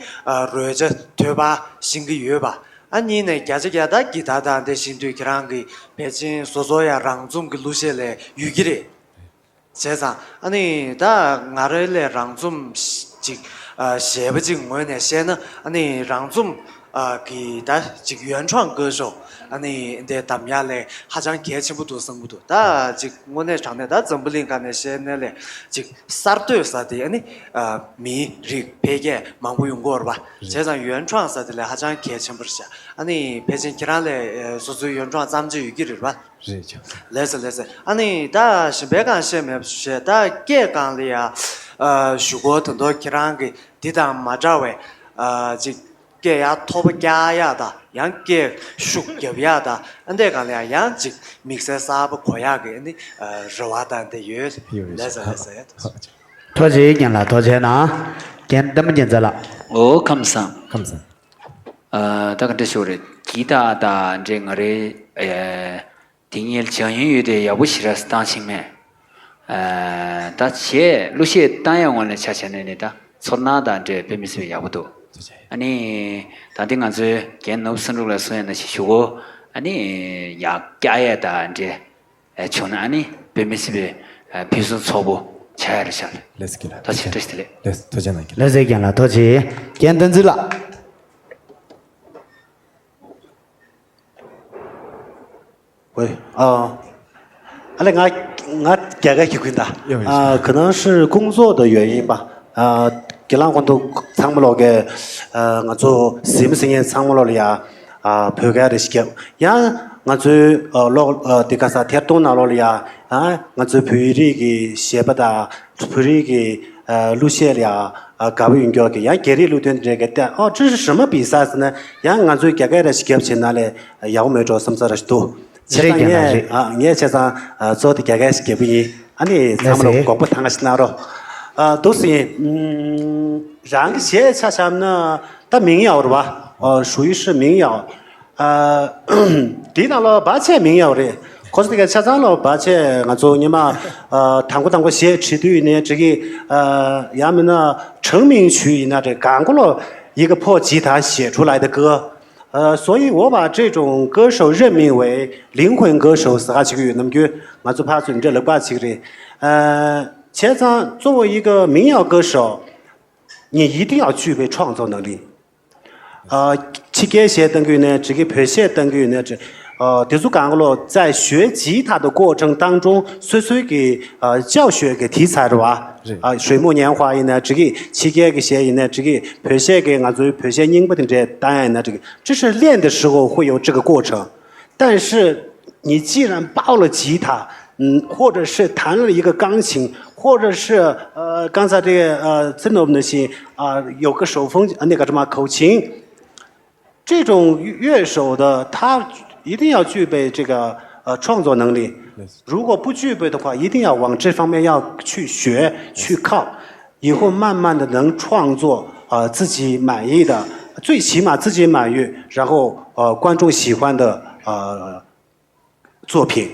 རོལ་ཆ་ཐོས་པ་ཤེས་ཀྱི་ཡོད་པ། ཨ་གཉིས་ནས་བརྒྱ་ཆ་བརྒྱ་ད་གི་ད་ད་འདི་བཞིན་དུས་ཁྱེད་རང་གི་ཕལ་ཆེར་སོ་སོ་ཡང་རང་རྩོམ་གྱི་གླུ་གཞས་ལས་ཡོད་ཀྱི་རེད། བྱས་ཙང་ཨ་ནི་ད་ང་རང་ལས་རང་རྩོམ་ཅིག་གཞས་པ་ཅིག་ངོས་ནས་བཤད་ན་ཨ་ནི་རང་རྩོམ་གྱི་ད་ཅིག་ཡོན་ཁྲང་སྐུ་ཞོག་ཨ་ནི་འདི་གདམ་ཡ་ལས་ཧ་ཅང་གལ་ཆེན་པོ་འདུག་བསམ་གྱི་འདུག་ད་ཅིག་དངོས་གནས་དྲང་གནས་ད་འཛམ་བུ་གླིང་སྒང་ནས་བཤད་ན་ལས་ཅིག་གསར་གཏོད་ཟེར་དེ་ཨ་ནི་མིའི་རིགས་འཕེལ་རྒྱས་མང་པོ་ཡོང་གི་ཡོད་རེད་པ། བྱས་ཙང་ཡོན་ཁྲང་ཟེར་དེ་ལས་ཧ་ཅང་གལ་ཆེན་པོ་རེད་ཤག་ཨ་ནི་ཕལ་ཆེར་ཁྱེད་རང་ལས་སོ་སོའི་ཡོན་ཁྲང་བརྩམས་ཆོས་ཡོད་ཀྱི་རེད་པ། རེད་ཅག་ལགས་སོ་ལགས་སོ། ཨ་ནི་ད་གཞན་པའི་སྒང་བཤད་མེད་པ་བཤད་ད་སྐད་སྒང་ལ་ཡ་ཞུ་སྐོར་དོན་དོ་ཁྱེད་རང་གི་འདི་དང་མ་འདྲ་བའི་ཅིག་སྐད་ཡ་མཐོ་པོ་རྒྱག་ཡ་ད་ཡང་སྐད་ཤུགས་རྒྱབ་ཡ་ད་ཨ་འདས་སྒང་ལ་ཡ་ཡང་ཅིག་དམིགས་བསལ་གསར་པ་གོ་ཡ་གི་ཨ་ནི་རེ་བ་ད་འདི་ཡོད། ཡོད་ཡོད་ལགས་སོ་ལགས་སོ། ཐུགས་རྗེ་ཆེ་རྒན་ལགས་ཐུགས་རྗེ་གནང་། རྒན་ལྟད་མོ་རྒྱལ་མཚན་ལགས། ཨོ་ཁམས་བཟང་། ཁམས་བཟང་། ད་ག་འདྲ་ཞུ་རེད་གི་ད་ད་འདྲེ་ང་རེ་དེ་ངའི་བྱ་ཡུན་ཡོད་དེ་ཡག་པོ་ཞེ་དྲག་བཏང་ཤེས་མེད། ད་བྱས་གླུ་གཞས་བཏང་ཡག་ངོས་ནས་ཆ་བཞག་ནས་ནི་ད་ཚོར་སྣང་དང་འདྲེས་དཔེ་མི་སྲིད་པའི་ཡག་པོ་འདུག་ཨ་ནི་ད་འདི་ང་ཚོའི་རྒན་ནོར་བུ་བསམ་འགྲུབ་ལགས་གསུང་ཡག་ནང་བཞིན་ཞུ་གོ་ཨ་ནི་ཡག་བཀྱག་ཡག་དང་འདྲེས་བྱུང་ན་ཨ་ནི་དཔེ་མི་སྲིད་པའི་ཕུན་སུམ་ཚོགས་པོ་ཆགས་ཡག་རེད་ཤག་ལགས་སོ་རྒན་ལགས། ཐུགས་རྗེ་ཆེ་བཀྲ་ཤིས་བདེ་ལེགས། ལགས་སོ་ཐུགས་རྗེ་གནང་རྒན། ལགས་སོ་རྒན་ལགས་ཐུགས་རྗེ་ཆེ། རྒན་བསྟན་འཛིན་ལགས།喂，啊，ཨ་ལས་ང་ང་རྒྱ་སྐད་ཞུ་གི་ཡིན་ད། ཡོང་ཡོང་། 啊，可能是工作的原因吧。ཨ། དགེ་ལགས་ཁོང་ཚོ་ཚང་མ་ལོག་གི་ཨ། ང་ཚོ་གཟིགས་མོ་གཟིགས་མཁན་ཚང་མ་ལོག་ལ་ཡ་ཨ། བོད་སྐད་རེ་ཞིག་རྒྱབ། ཡང་ང་ཚོའི་ཨ། ལོག་ཨ། དེ་ག་ས་ཐད་གཏོང་ནང་ལོག་ལ་ཡ་ཨ། ང་ཚོའི་བོད་རིགས་ཀྱི་གཞས་པ་དང་བོད་རིགས་ཀྱི་ཨ། གླུ་གཞས་ལ་ཡ་ཨ། དགའ་པོ་ཡོད་མཁན་གྱི་ཡང་རྒྱ་རིགས་གླུ་དོན་རེ་ག་བལྟས། ཨོ་这是什么比赛ཟེར་ན་ཡང་ང་ཚོའི་རྒྱ་སྐད་རེ་ཞིག་རྒྱབ་བྱས་ན་ལས་ཡག་པོ་མེད་འགྲོ་བསམ་ས་རེ་ཞིག་འདུག་བྱས་ཙང་ངས་ཨ། ངས་བྱས་ཙང་ཨ། གཙོ་བོ་དེ་རྒྱ་སྐད་ཞིག་རྒྱབ་ཀྱི་ཡིན། ཨ་ནི་ཚང་མ་ལ་དགོངས་པ་དྭངས་ཤིག་གནང་རོགས། ཨ། འདུག་སེ་ཡིན། ཨུམ། རང་གི་གཞས་ཆ་བཞག་ན་ད་民谣རེད་པ། ཨ།属于是民谣། ཨ། དེའི་ནང་ལ་བ་ཆེ་民谣རེད། ཁོ་ཚོ་དེ་ག་ཆ་ཚང་ལ་བ་ཆེ་ང་ཚོ་ཉི་མ་ཨ། དང་པོ་དང་པོ་གཞས་བྲིས་དུས་ཡིན་ནའི་འགྲིག་གི་ཨ། ཡང་མིན་ན་成名曲ཡིན་ན་འགྲིག་གང་གོ་ལོ་一个破吉他写出来的歌། 呃，所以我把这种歌手任命为灵魂歌手ཟེར་ག་ཅིག་ཡོད། ནམ་རྒྱུན་ང་ཚོ་ཕར་ཚུར་འདྲ་ལབ་ག་ཅིག་རེད། ཨ། བྱས་ཙང་作为一个民谣歌手，你一定要具备创作能力。 ཨ། ཕྱི་རྒྱལ་གཞས་བཏང་གི་ཡོད་ནའི་འགྲིག་གི་བོད་གཞས་བཏང་གི་ཡོད་ནའི་འགྲིག་ཨ། དེ་ཚོ་གང་ག་ལོ་在学吉他的过程当中སོ་སོའི་གི་ཨ། 教学གི་题材རེད་པ། རེད། ཨ། 水木年华ཡིན་ནའི་འགྲིག་གི་ཕྱི་རྒྱལ་གི་གཞས་ཡིན་ནའི་འགྲིག་གི་བོད་གཞས་གི་ང་ཚོའི་བོད་གཞས་རྙིང་པ་དེ་འདྲས་བཏང་ཡ་ཡིན་ནའི་འགྲིག་གི这是练的时候会有这个过程。 但是你既然抱了吉他，嗯，或者是弹了一个钢琴，或者是呃，刚才这个呃，曾总那些啊、有个手风呃那个什么口琴，这种乐手的他一定要具备这个呃创作能力。如果不具备的话，一定要往这方面要去学去靠。 以后慢慢的能创作啊、呃自己满意的，最起码自己满意，然后呃观众喜欢的呃作品。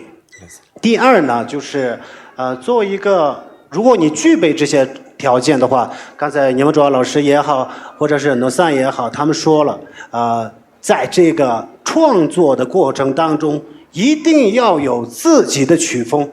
第二呢，就是呃作为一个，如果你具备这些条件的话，刚才你们卓老师也好，或者是罗桑也好，他们说了，呃，在这个创作的过程当中，一定要有自己的曲风。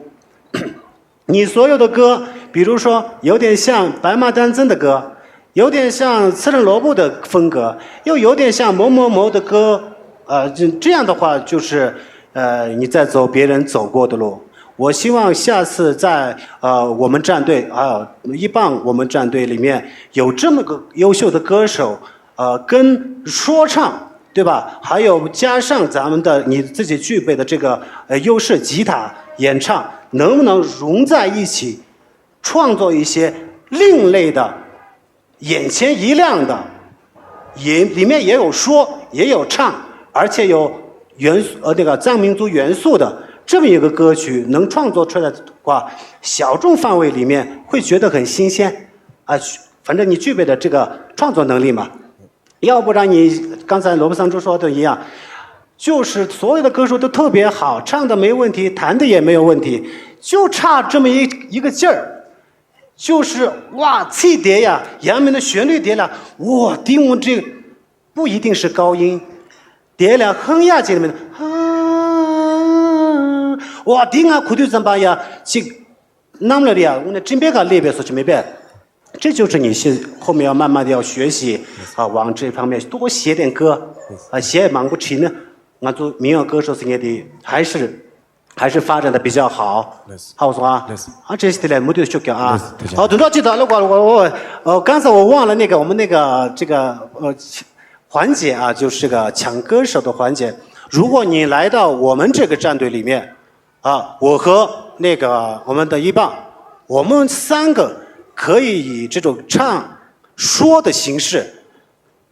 你所有的歌，比如说有点像白马丹增的歌，有点像次仁萝卜的风格，又有点像某某某的歌，呃，这这样的话就是，呃，你在走别人走过的路。我希望下次在呃我们战队啊，一棒我们战队里面有这么个优秀的歌手，呃，跟说唱，对吧？还有加上咱们的你自己具备的这个呃优势吉他演唱，能不能融在一起，创作一些另类的眼前一亮的，也里面也有说也有唱，而且有元素呃那个藏民族元素的这么一个歌曲，能创作出来的话，小众范围里面会觉得很新鲜啊。反正你具备的这个创作能力嘛，要不然你刚才罗布桑珠说的一样，就是所有的歌手都特别好，唱的没问题，弹的也没有问题，就差这么一一个劲儿。就是哇，气点呀，杨梅的旋律点了，哇，听我这不一定是高音，点了哼呀，这里面啊，哇，听啊，苦对怎么办呀？这那么了的呀，我那真别个列别说去没别，这就是你是后面要慢慢的要学习啊，往这方面多写点歌啊，写蛮不齐呢。俺做民谣歌手是也得还是 还是发展的比较好。好，我说啊，啊，这些来没得说讲啊。好，等到这道了，我我我，呃，刚才我忘了那个我们那个这个呃环节啊，就是个抢歌手的环节。如果你来到我们这个战队里面啊，我和那个我们的一棒，我们三个可以以这种唱说的形式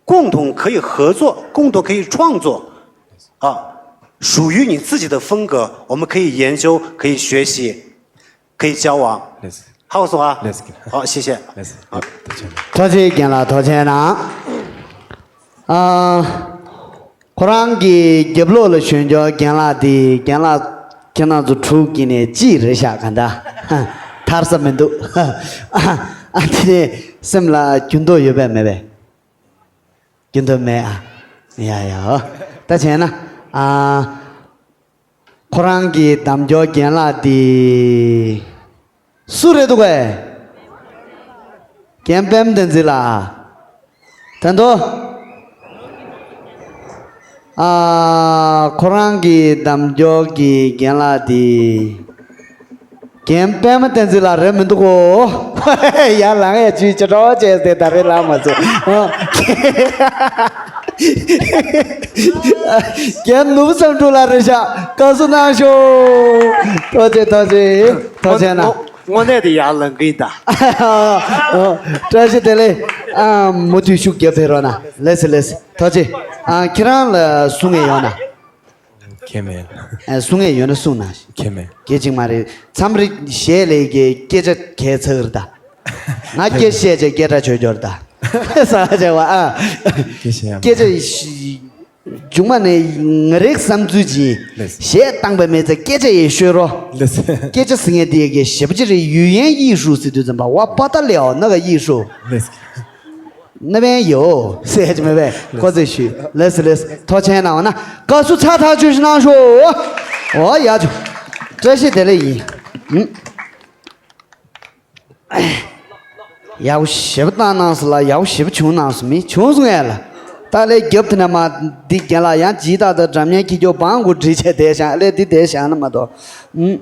共同可以合作，共同可以创作，啊，属于你自己的风格，我们可以研究，可以学习，可以交往。好，我说啊，好，谢谢。ཐུགས་རྗེ་ཆེ་རྒན་ལགས། ཐུགས་རྗེ་གནང་། ཨ། ཁོ་རང་གི་རྒྱབ་ལོགས་ལ་ཞོན་ཀྱོག་རྒན་ལགས་དེ་རྒན་ལགས་ཁྱེད་རང་ཚོ་དྲུག་གི་ནས་གཅིག་རེད་ཤག་ག་འདྲ། ཐར་ས་མི་འདུག་ཨ་དེ་ནས་སེམས་ལ་འགྱུར་ལྡོག་ཡོད་པས་མེད་པས། རྒྱུན་དུ་མེད་ཨ། ཡ་ཡ། ད་བྱས་ན། ཨ། ཁོ་རང་གི་གདམ་སྐྱོར་རྒན་ལགས་དེ། སུ་རེད་འདུག་གས། རྒན་པད་མ་བསྟན་འཛིན་ལགས། ད་དོ། ཨ། ཁོ་རང་གི་གདམ་སྐྱོར་གྱི་རྒན་ལགས་དེ། རྒན་པད་མ་བསྟན་འཛིན་ལགས་རེད་མི་འདུག་གོ། ཡར་ལངས་ཡ་ཅིག་ཅི་འདྲ་བྱས་ཏེ་ད་རེས་ལངས་མ་ཚུགས། རྒན་ནོར་བུ་བསམ་འགྲུབ་ལགས་རེད་ཤག་བཀའ་བསུ་གནང་ཤོག་ཐུགས་རྗེ་ཆེ་ཐུགས་རྗེ་ཆེ། ཐུགས་རྗེ་གནང་། དངོས་གནས་དེ་ཡར་ལངས་གི་ཡིན་ད། བཀྲ་ཤིས་བདེ་ལེགས། ཨ། མུ་མཐུད་ཤུགས་རྒྱབ་ཕེབས་རོགས་གནང་། ལགས་སེ་ལགས་སེ། ཐུགས་རྗེ་ཆེ། ཨ། ཁྱེད་རང་ལ་གསུང་ཡས་ཡོད་ན། ཁྱེད་མེད། ཨ། གསུང་ཡས་ཡོད་ན་གསུང་ན། ཁྱེད་མེད། སྐད་ཅིག་མ་རེད། མཚམས་རེ་གཞས་ལས་ཀྱི་སྐད་ཆ་གས་ཚ་གི་རེད་ད། ང་སྐད་བཤད་བྱས་སྐད་སྒྲ་ཆོད་ཀྱོག་རེད་ད། ས་ཆེ་བ་ཨ། སྐད་ཆ་ཡང་སྐད་ཆ་མཇུག་མ་ནས་ང་རའི་བསམ་ཚུལ་གྱིས། ལགས་སོ། གཞས་བཏང་པའི་མི་ཚེ་སྐད་ཆ་ཡི་ཤོད་རོགས། ལགས་སོ། སྐད་ཆ་ཟེར་མཁན་དེ་གི་ཞེ་པོ་ཅིག་རེད། 语言艺术 ཟེར་དུས་ཙམ་པ་བ་པ་ཏ་ལེའོ་ན་ག་艺术། ལགས་སོ། 那边有 ཟེར་གྱི་མེད་པས་ཁོ་ཚོས་ཞུས། ལགས་སོ་ལགས་སོ། ཐུགས་རྗེ་ཆེ་གནང་བ་ན་དགའ་བསུ་ཚ་ཐག་ཆོད་ཞིག་གནང་ཤོག་འོ་ཡ་ཆུ། བཀྲ་ཤིས་བདེ་ལེགས་ཡིན། ཡག་པོ་ཞེ་པོ་བཏང་གནང་སོང་ལ། ཡག་པོ་ཞེ་པོ་བྱུང་གནང་སོང་། མི་བྱུང་སོང་ངས་ལ། ད་ལས་རྒྱབ་དེ་ན་མ་འདི་རྒན་ལགས་ཡང་ཇི་ལྟར་དང་འགྲམ་ཉལ་ཁྱི་ཁྱོ་བང་གུ་བསྒྲིགས་བྱས་བསྡད་བཞག་ལས་འདི་བསྡད་བཞག་ན་མ་གཏོགས། ཨུམ།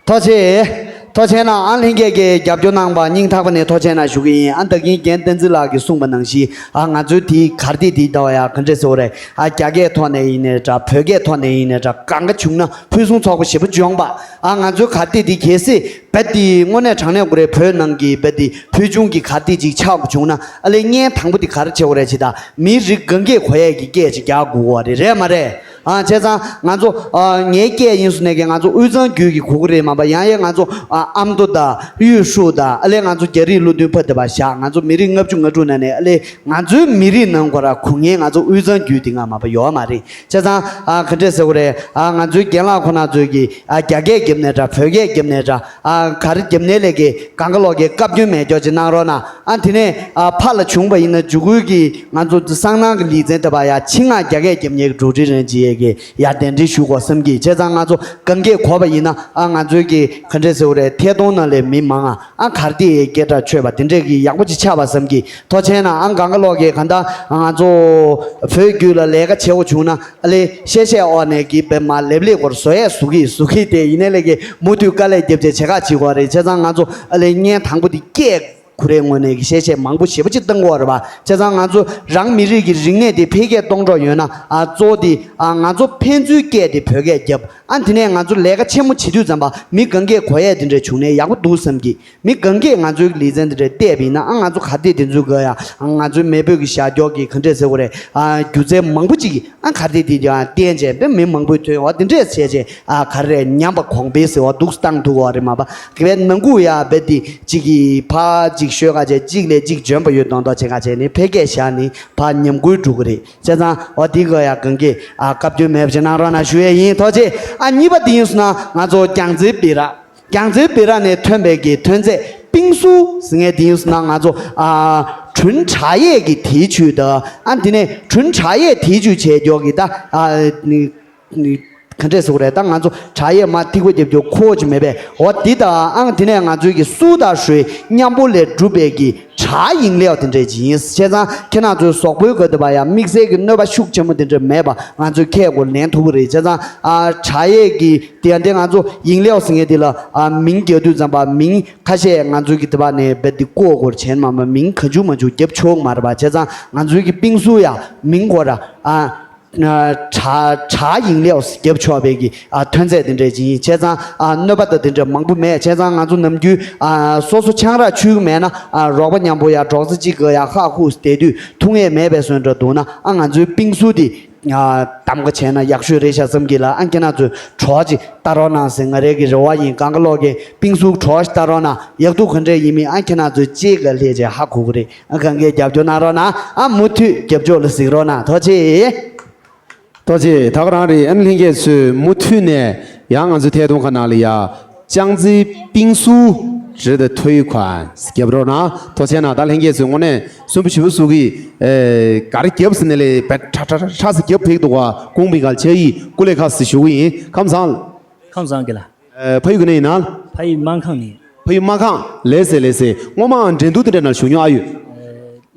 ཐུགས་རྗེ་ཆེ། ཐུགས་རྗེ་ཆེ་གནང་། ཨ་ལྷན་རྒྱས་ཀྱིས་རྒྱབ་སྐྱོར་གནང་བ་སྙིང་ཐག་པ་ནས་ཐུགས་རྗེ་ཆེ་གནང་ཞུ་གི་ཡིན། ཨ་ད་གིན་རྒན་བསྟན་འཛིན་ལགས་ཀྱིས་གསུངས་པ་ནང་བཞིན། ཨ་ང་ཚོའི་དེའི་གར་སྟེགས་དེའི་ཟླ་བ་ཡ་ག་འདྲས་ཟེར་བ་རེད། ཨ་རྒྱ་སྐད་ཐོག་ནས་ཡིན་ནའི་འདྲ། བོད་སྐད་ཐོག་ནས་ཡིན་ནའི་འདྲ། གང་ག་བྱུང་ན་ཕུན་སུམ་ཚོགས་པ་ཞེ་པོ་འབྱུང་བ། ཨ་ང་ཚོའི་གར་སྟེགས་དེ་གལ་སྲིད་རྦད་དེ་དངོས་གནས་དྲང་གནས་དགོས་རེད། བོད་ནང་གི་རྦད་དེ་ཕུལ་བྱུང་གི་གར་སྟེགས་ཅིག་ཆགས་དགོས་བྱུང་ན། ཨ་ལས་བརྙན་དང་པོ་དེ་ག་རེ་བྱེད་དགོས་རེད་ཅེ་ད། མི་རིགས་གང་གས་གོ་ཡས་ཀྱི་སྐད་ཅིག་རྒྱག་དགོས་པ་རེད། རེད་མ་རེད། ཨ་བྱས་ཙང་ང་ཚོ་ཨ་ངའི་སྐད་ཡིན་སོང་ནས་ཀྱི་ང་ཚོ་དབུས་གཙང་རྒྱུད་ཀྱི་གོ་གི་རེད། མ་པ་ཡང་ཡང་ང་ཚོ་ཨ་ཨ་མདོ་དང་ཡུས་ཧྲུའུ་དང་། ཨ་ལས་ང་ཚོ་རྒྱ་རིགས་ལུགས་མཐུན་ཕ་དེ་པ་བཞག་ང་ཚོ་མི་རིགས་ལྔ་བཅུ་ང་དྲུག་ནང་ནས། ཨ་ལས་ང་ཚོའི་མི་རིགས་ནང་ཁོ་ར་གོ་མཁན་ང་ཚོ་དབུས་གཙང་རྒྱུད་དེ་སྔ་མ་པ་ཡོད་མ་རེད། བྱས་ཙང་ཨ་ག་འདྲས་ཟེར་དགོས་རེད། ཨ་ང་ཚོའི་རྒན་ལགས་ཁོ་ན་ཚོས་ཀྱི་ཨ་རྒྱ་སྐད་རྒྱབ་ནས་འདྲ། བོད་སྐད་རྒྱབ་ནས་འདྲ། ཨ་ག་རེ་རྒྱབ་ནས་ལས་ཀྱི་གང་ག་ལོག་གི་བཀའ་བཀྱོན་མེད་ཀྱོག་ཅིག་གནང་རོགས་གནང་། ཨ་དེ་ནས་ཨ་ཕར་ལ་བྱུང་བ་ཡིན་ན་འཇུག་སྐུལ་གྱི་ང་ཚོ་སང་ནང་གི་ལེ་ཚན་དེ་པ་ཡ་ཕྱི་ནང་རྒྱ་སྐད་རྒྱབ་ནས་ཀྱི་འགྲོ་གྲོན་རན་ཅིག་གི་ཡར་གདན་འདྲེན་ཞུ་དགོས་བསམ་གི། བྱས་ཙང་ང་ཚོ་གང་གས་གོ་བ་ཡིན་ན། ཨ་ང་ཚོའི་གི་ག་འདྲས་ཟེར་བ་རེད། ཐད་གཏོང་ནང་ལས་མི་མང་ང་ཨ་གར་དེ་སྐད་གྲགས་ཆོད་པ་དེ་འདྲས་གི་ཡག་པོ་ཅིག་ཆགས་པ་བསམ་གི། ཐུགས་རྗེ་གནང་། ཨ་གང་ག་ལོག་གི་གང་ལྟར་ང་ཚོ་བོད་བརྒྱུད་ལ་ལས་ཀ་བྱེད་དགོས་བྱུང་ན། ཨ་ལེ་བཤད་བཤད་འོག་ནས་གི་བེ་མ་ལེབ་ལེབ་སྐོར་བཟོ་ཡས་བཟོ་གི་བཟོ་གི་དེ་ཡིན་ནའི་ལས་ཀའི་མུ་མཐུད་དཀའ་ལས་རྒྱབ་བྱས་བྱེད་ཁག་བྱེད་དགོས་རེད། བྱས་ཙང་ང་ཚོ་ཨ་ལེ་བརྙན་དང་པོ་དེ་སྐད་ཁུ་རེ་ངོས་ནས་གི་བཤད་བཤད་མང་པོ་ཞེ་པོ་ཅིག་བཏང་དགོས་རེད་པ། བྱས་ཙང་ང་ཚོ་རང་མི་རིགས་ཀྱི་རིག་གནས་དེ་འཕེལ་རྒྱས་གཏོང་གྲོགས་ཡོད་ན། ཨ་གཙོ་བོ་དེ་ཨ་ང་ཚོ་ཕན་ཚུན་སྐད་དེ་བོད་སྐད་རྒྱབ། ཨ་དེ་ནས་ང་ཚོ་ལས་ཀ་ཆེན་མོ་བྱེད་དུས་ཙམ་པ་མི་གང་གས་གོ་ཡས་དེ་འདྲ་བྱུང་ནས་ཡག་པོ་འདུག་བསམ་གི། མི་གང་གས་ང་ཚོའི་ལེ་ཚན་དེ་འདྲ་བལྟས་པ་ཡིན་ན། ཨ་ང་ཚོ་གར་སྟེགས་དེ་ཚོའི་སྒང་ཡ་ང་ཚོའི་མེས་པོ་གི་ཞབས་ཀྱོག་གི་ག་འདྲས་ཟེར་དགོས་རེད། ཨ་སྒྱུ་རྩལ་མང་པོ་ཅིག་ཨ་གར་སྟེགས་དེ་ཡང་བསྟན་བྱས་པས་མི་མང་པོས་ཐོས། འོ་དེ་འདྲས་བྱས་བྱས་ཨ་ག་རེ་ཉམས་པ་གོང་འཕེལ་ཟེར་བ་འདུག་བཏང་ཐུབ་པ་རེད་མ་པ། གལ་ནང་ཁུལ་ཡ་རྦད་དེ་གཅིག་གིས་ཕར་གཅིག་ཤོད་ཁ་བྱས། གཅིག་ལས་གཅིག་འཇོན་པ་ཡོད་མདོག་མདོག་བྱེད་ཁ་བྱས་ནས་ཕལ་སྐད་བཞག་ནས་ཕར་ཉམས་རྒུད་འགྲོ་གི་རེད། བྱས་ཙང་འོ་དེ་ག་ཡ་གང་གས་ཨ་བཀའ་བཀྱོན་མེད་པ་ཅིག་གནང་རོགས་གནང་ཞུ་ཡས་ཡིན། ཐུགས་རྗེ་ཆེ། ཨ་གཉིས་པ་དེ་ཡིན་སོང་ན་ང་ཚོ་རྒྱལ་རྩེ་སྦི་རག་རྒྱལ་རྩེ་སྦི་རག་ནས་ཐོན་པའི་གི་ཐོན་རྫས་པིང་སུ་ཟེར་མཁན་དེ་ཡིན་སོང་ན། ང་ཚོ་ཨ་བྲུན་བྲག་གཡས་ཀྱི་དེའི་བཅུད་དང་། ཨ་དེ་ནས་བྲུན་བྲག་གཡས་དེའི་བཅུད་བྱས་ཀྱོག་གི་ད་ཨ་ནི་ནི་ག་འདྲས་ཟེར་དགོས་རེད། ད་ང་ཚོ་བྲག་གཡས་མར་ཐིགས་པ་རྒྱབ་ཀྱོག་ཁོ་ཅིག་མེད་པས། འོ་དེ་དང་ཨང་དེ་ནས་ང་ཚོའི་གི་སུ་དང་ཧྲུའེ་མཉམ་པོ་ལས་གྲུབ་པའི་གི་བྲག་ཡིན་ལེའོ་དེ་འདྲས་ཅིག་ཡིན། བྱས་ཙང་ཁྱེད་རང་ཚོའི་གཟུགས་པོའི་ག་དུ་བ་ཡང་དམིགས་བསལ་གྱི་གནོད་པ་ཤུགས་ཆེན་པོ་དེ་འདྲས་མེད་པ་ང་ཚོས་ཁས་ཁོ་ལེན་ཐུབ་ཀྱི་རེད། བྱས་ཙང་ཨ་བྲག་གཡས་ཀྱི་དེ་ཡང་དེ་ང་ཚོ་ཡིན་ལེའོ་ཟེར་མཁན་དེ་ལ་ཨ་མིང་རྒྱག་དུས་ཙམ་པ་མིང་ཁ་ཤས་ང་ཚོའི་གི་དེ་བ་ནས་རྦད་དེ་བཀོད་དགོས་བྱས་མ་མ་མིང་གང་བྱུང་མང་བྱུང་རྒྱབ་ཆོག་མ་རེད་པ། བྱས་ཙང་ང་ཚོའི་གི་པིང་སུ་ཡ་མིང་གོ་ར་ཨ། བྲག་བྲག་ཡིན་ལེའོ་རྒྱབ་ཆོག་པའི་གི་ཨ་ཐོན་རྫས་དེ་འདྲས་ཅིག་ཡིན། བྱས་ཙང་ཨ་གནོད་པ་དང་དེ་འདྲས་མང་པོ་མེད། བྱས་ཙང་ང་ཚོ་ནམ་རྒྱུན་ཨ་སོ་སོ་ཆང་རག་མཆོད་ཀྱི་མེད་ན། ཨ་རོགས་པ་མཉམ་པོ་ཡ་གྲོགས་པོ་གཅིག་གི་ཡ་ཧ་ཧུ་བསྡད་དུས་འཐུང་ཡས་མེད་པའི་བཟོ་འདྲ་འདུག་ན། ཨ་ང་ཚོའི་པིང་སུ་དེ་ཨ་གདམ་ག་བྱས་ན་ཡག་ཤོས་རེད་ཤག་བསམ་གི་ལ། ཨ་ཁྱེད་རང་ཚོས་གྲོགས་ཅིག་ལྟ་རོགས་གནང་ཟེར་ང་རའི་གི་རེ་བ་ཡིན། གང་ག་ལོག་གི་པིང་སུ་གྲོགས་ཤིག་ལྟ་རོགས་གནང་། ཡག་སྡུག་ག་འདྲས་ཡིན་མིན་ཨ་ཁྱེད་རང་ཚོས་གཅིག་ག་ལྷས་བྱས་ཧ་གོ་གི་རེད། ཨ་གང་གས་རྒྱབ་སྐྱོར་གནང་རོགས་གནང་། ཨ་མུ་མཐུད་རྒྱབ་སྐྱོར་ལ་གཟིགས་རོགས་གནང་། ཐུགས་རྗེ་ཆེ། ཐུགས་རྗེ་ཆེ། ད་ག་རང་རེད། ཨ་ནི་ལྷན་རྒྱས་ཚོས་མུ་མཐུད་ནས་ཡང་ང་ཚོའི་ཐད་གཏོང་ཁང་ནང་ལ་ཡ་ཅང་ཙེ་པིང་སུ་རེད་དེ་ཐོ་ཡི་ཁོ་རྒྱབ་རོགས་གནང་། ཐུགས་རྗེ་ཆེ་གནང་། ད་ལྷན་རྒྱས་ཚོས་དངོས་གནས་སུན་པོ་ཞེ་པོ་བཟོ་གི། ཨེ་ག་རེ་རྒྱབ་ཟེར་ནས་ལས་བད་ཁྲ་ཁྲ་ཁྲ་ཁྲ་ཟེར་རྒྱབ་ཕེག་འདུག་ག་ཀོང་པི་གལ་ཆ་ཡི་ཀུ་ལེ་ཁ་སི་ཞུ་གི་ཡིན། ཁམས་བཟང་། ཁམས་བཟང་གི་ལ། ཨེ་ཕ་ཡུལ་གི་ནས་ཡིན་ན། ཕ་ཡུལ་སྨར་ཁམས་ནས། ཕ་ཡུལ་སྨར་ཁམས། ལེ་སེ་ལེ་སེ། སྔོན་མ་འགྲན་བསྡུར་དེ་འདྲ་ནང་ཞུགས་མྱོང་ཨ་ཡོད།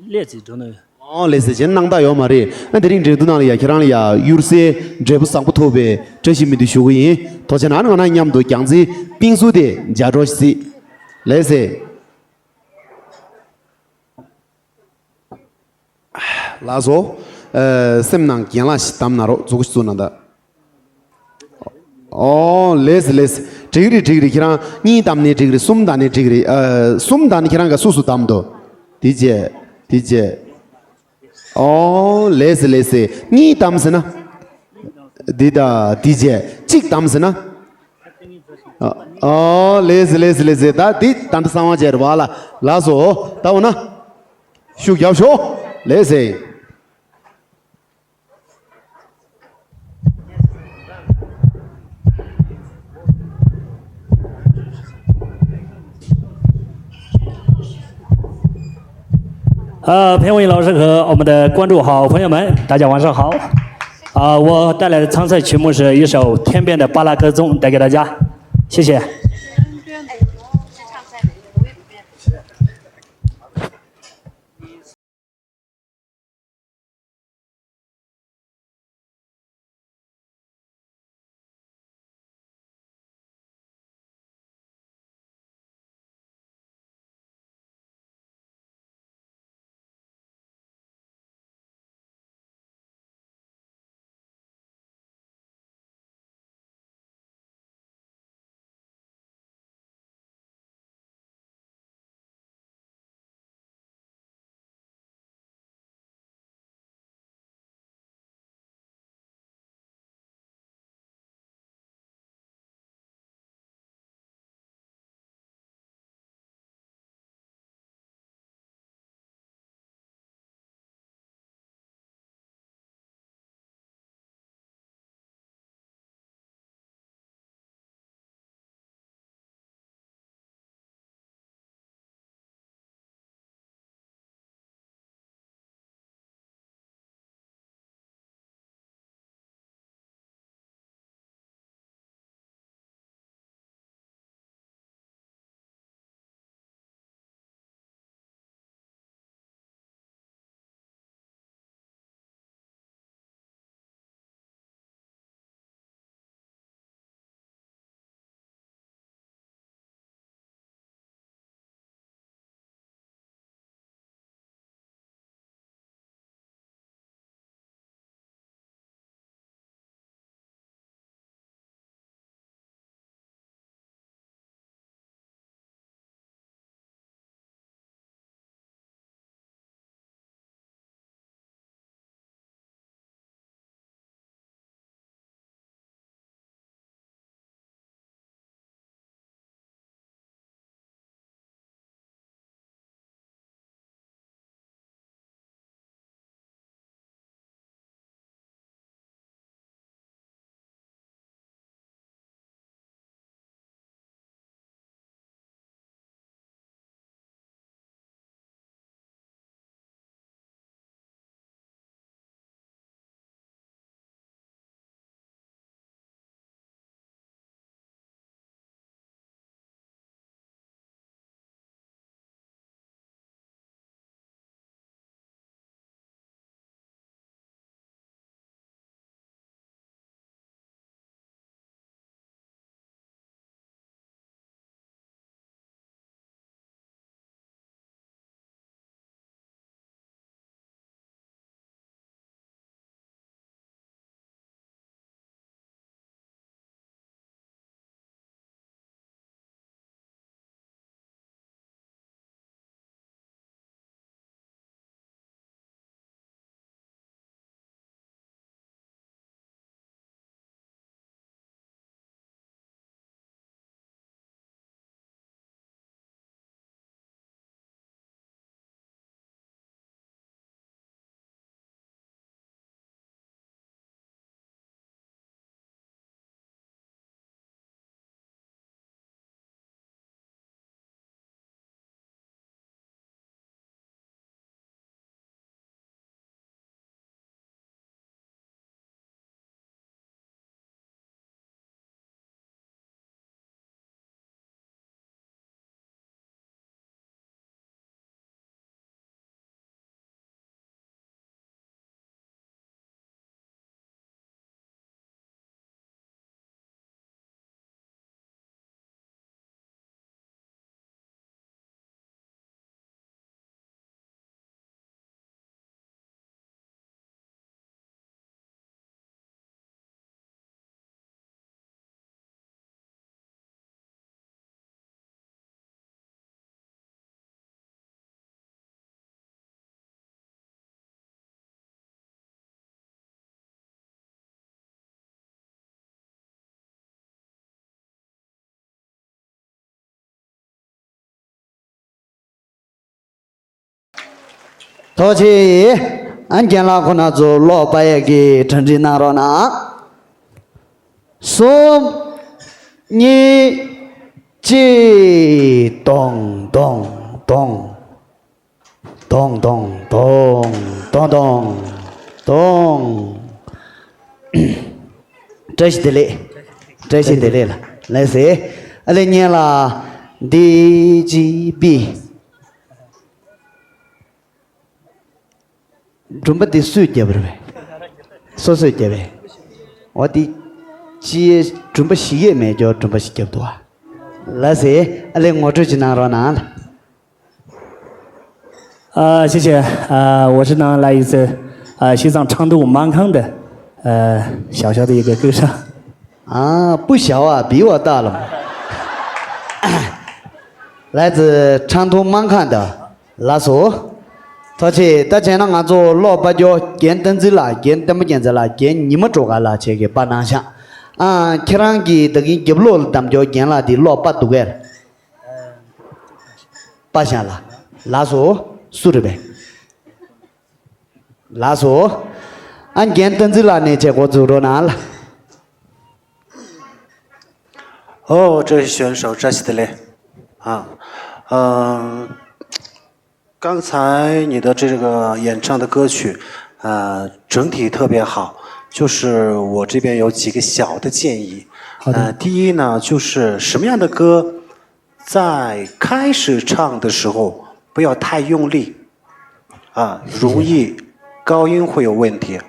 ཨེ་ལས་ཚིག་འགྲོ་ནས། ཨོ་ལེ་སེ་ཅན་སྣང་དག་ཡོད་མ་རེད། ཨ་དེ་རིང་འགྲན་བསྡུར་ནང་ལ་ཡ་ཁྱེད་རང་ལ་ཡ་གཡུར་ཟའི་འབྲས་བུ་བཟང་པོ་ཐོབ་པའི་བཀྲ་ཤིས་སྨོན་འདུན་ཞུ་གི་ཡིན། ཐུགས་རྗེ་གནང་། ང་རང་མཉམ་དུ་རྒྱལ་རྩེའི་པིང་སུ་དེ་མཇལ་འཕྲོ་ཞིག་སྲིད། ལེ་སེ། ལགས་སོ། ཨ་སེམས་ནང་རྒན་ལགས་ཤིག་བདམས་གནང་རོགས། མཛུབ་གུ་བཙུགས་གནང་དང་། ཨོ་ལེ་སེ་ལེ་སེ། འགྲིག་རེད་འགྲིག་རེད། ཁྱེད་རང་གཉིས་བདམས་ནས་འགྲིག་རེད། གསུམ་བདམས་ནས་འགྲིག་རེད། ཨ་གསུམ་བདམས་ནས་ཁྱེད་རང་ག་སུ་སུ་བདམས་འདུག་དེ་རྗེས། དེ་རྗེས། ཨོ་ལེ་སེ་ལེ་སེ། གཉིས་བདམས་ཟེར་ན། འདི་དང་འདི་བྱས་གཅིག་བདམས་ཟེར་ན། ཨོ་ལེ་སེ་ལེ་སེ་ལེ་སེ། ད་འདི་ད་འདི་གསང་བ་བྱས་རེད་བ་ལ། ལགས་སོ། ད་འོ་ན་ཤུགས་རྒྱབ་ཤོག་ལེ་སེ།呃，评委老师和我们的观众好朋友们，大家晚上好。啊，我带来的参赛曲目是一首《天边的巴拉格颂》，带给大家，谢谢。ཐུགས་རྗེ་ཆེ། ཨ་རྒན་ལགས་ཁོང་རྣམ་ཚོ་གློག་སྤར་ཡས་ཀྱི་གྲ་སྒྲིག་གནང་རོགས་གནང་། གསུམ། གཉིས། གཅིག་དོང་དོང་དོང་། དོང་དོང་དོང་། དོང་དོང་དོང་། བཀྲ་ཤིས་བདེ་ལེགས། བཀྲ་ཤིས་བདེ་ལེགས་ལ་ལགས་སེ། ཨ་ལེ་གཉེན་ལ། ཌི་ཇི་བི། སྦྲུམ་པ་འདི་སུས་བརྒྱབ་རེད་པས། སོ་སོས་བརྒྱབ་པས། འོ་འདི། ཅི། སྦྲུམ་པ་ཞིག་ཡས་མེད་ཀྱོ་སྦྲུམ་པ་ཞིག་བརྒྱབ་འདུག་ཨ། ལགས་སེ། ཨ་ལེ་ངོ་སྤྲོད་ཅིག་གནང་རོགས་གནང་། 啊，谢谢。啊，我是南来一次，啊，西藏昌都芒康的，呃，小小的一个歌手。 ཨ། སྤུ་ཞྭ་བ་བི་བ་ཏ་ལ། 来自昌都芒康的། ལགས་སོ། ཐུགས་རྗེ་ཆེ། ད་བྱས་ན་ང་ཚོ་གློག་སྤར་རྒྱུ་རྒན་བསྟན་འཛིན་ལགས། རྒན་བསྟན་པ་རྒྱལ་མཚན་ལགས། རྒན་ཉི་མ་སྒྲོལ་དཀར་ལགས་བཅས་ཀྱིས་སྤར་གནང་ཤག་ཨ། ཁྱེད་རང་གིས་ད་གིན་རྒྱབ་ལོགས་ལ་བདམས་རྒྱུ་རྒན་ལགས་འདི་གློག་སྤར་འདུག་གས། སྤར་ཤག་ལགས། ལགས་སོ། སུ་རེད་པས། ལགས་སོ། ཨ་རྒན་བསྟན་འཛིན་ལགས་ནས་བྱས་འགོ་འཛུགས་རོགས་གནང་ལགས། 哦，这位选手扎西德勒啊，呃，刚才你的这个演唱的歌曲，呃，整体特别好，就是我这边有几个小的建议。好的。呃，第一呢，就是什么样的歌在开始唱的时候不要太用力，啊，容易高音会有问题。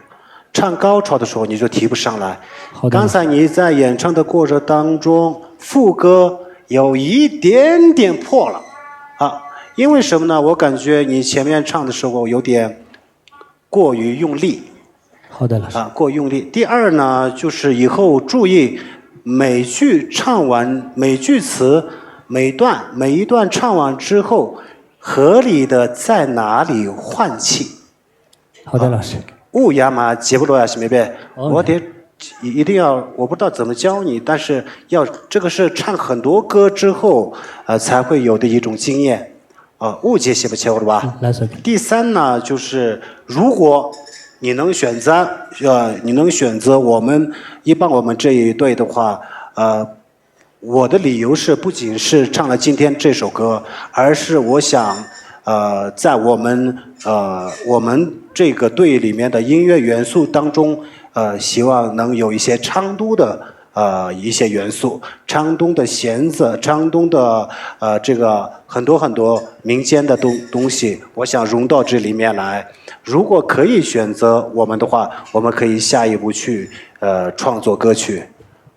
唱高潮的时候你就提不上来。好的。刚才你在演唱的过程当中，副歌有一点点破了，啊，因为什么呢？我感觉你前面唱的时候有点过于用力。好的，老师。啊，过用力。第二呢，就是以后注意每句唱完，每句词，每段，每一段唱完之后，合理的在哪里换气。好的，老师。 འུ་ཡ་མ་བརྗེ་པོ་ལོ་ཡ་ཞིག་མེད་པས། 哦。 འོ་དེ་一定要，我不知道怎么教你，但是要这个是唱很多歌之后，呃，才会有的一种经验。 ཨ། འུ་བརྗེ་ཤེས་པ་བྱེད་དགོས་རེད་པ། ལགས་སོ། 第三呢，就是如果你能选择，呃，你能选择我们一般我们这一队的话，呃，我的理由是不仅是唱了今天这首歌，而是我想，呃，在我们，呃，我们这个队里面的音乐元素当中，呃，希望能有一些昌都的 呃，一些元素，昌东的弦子，昌东的，呃，这个很多很多民间的东，东西，我想融到这里面来。如果可以选择我们的话，我们可以下一步去，呃，创作歌曲。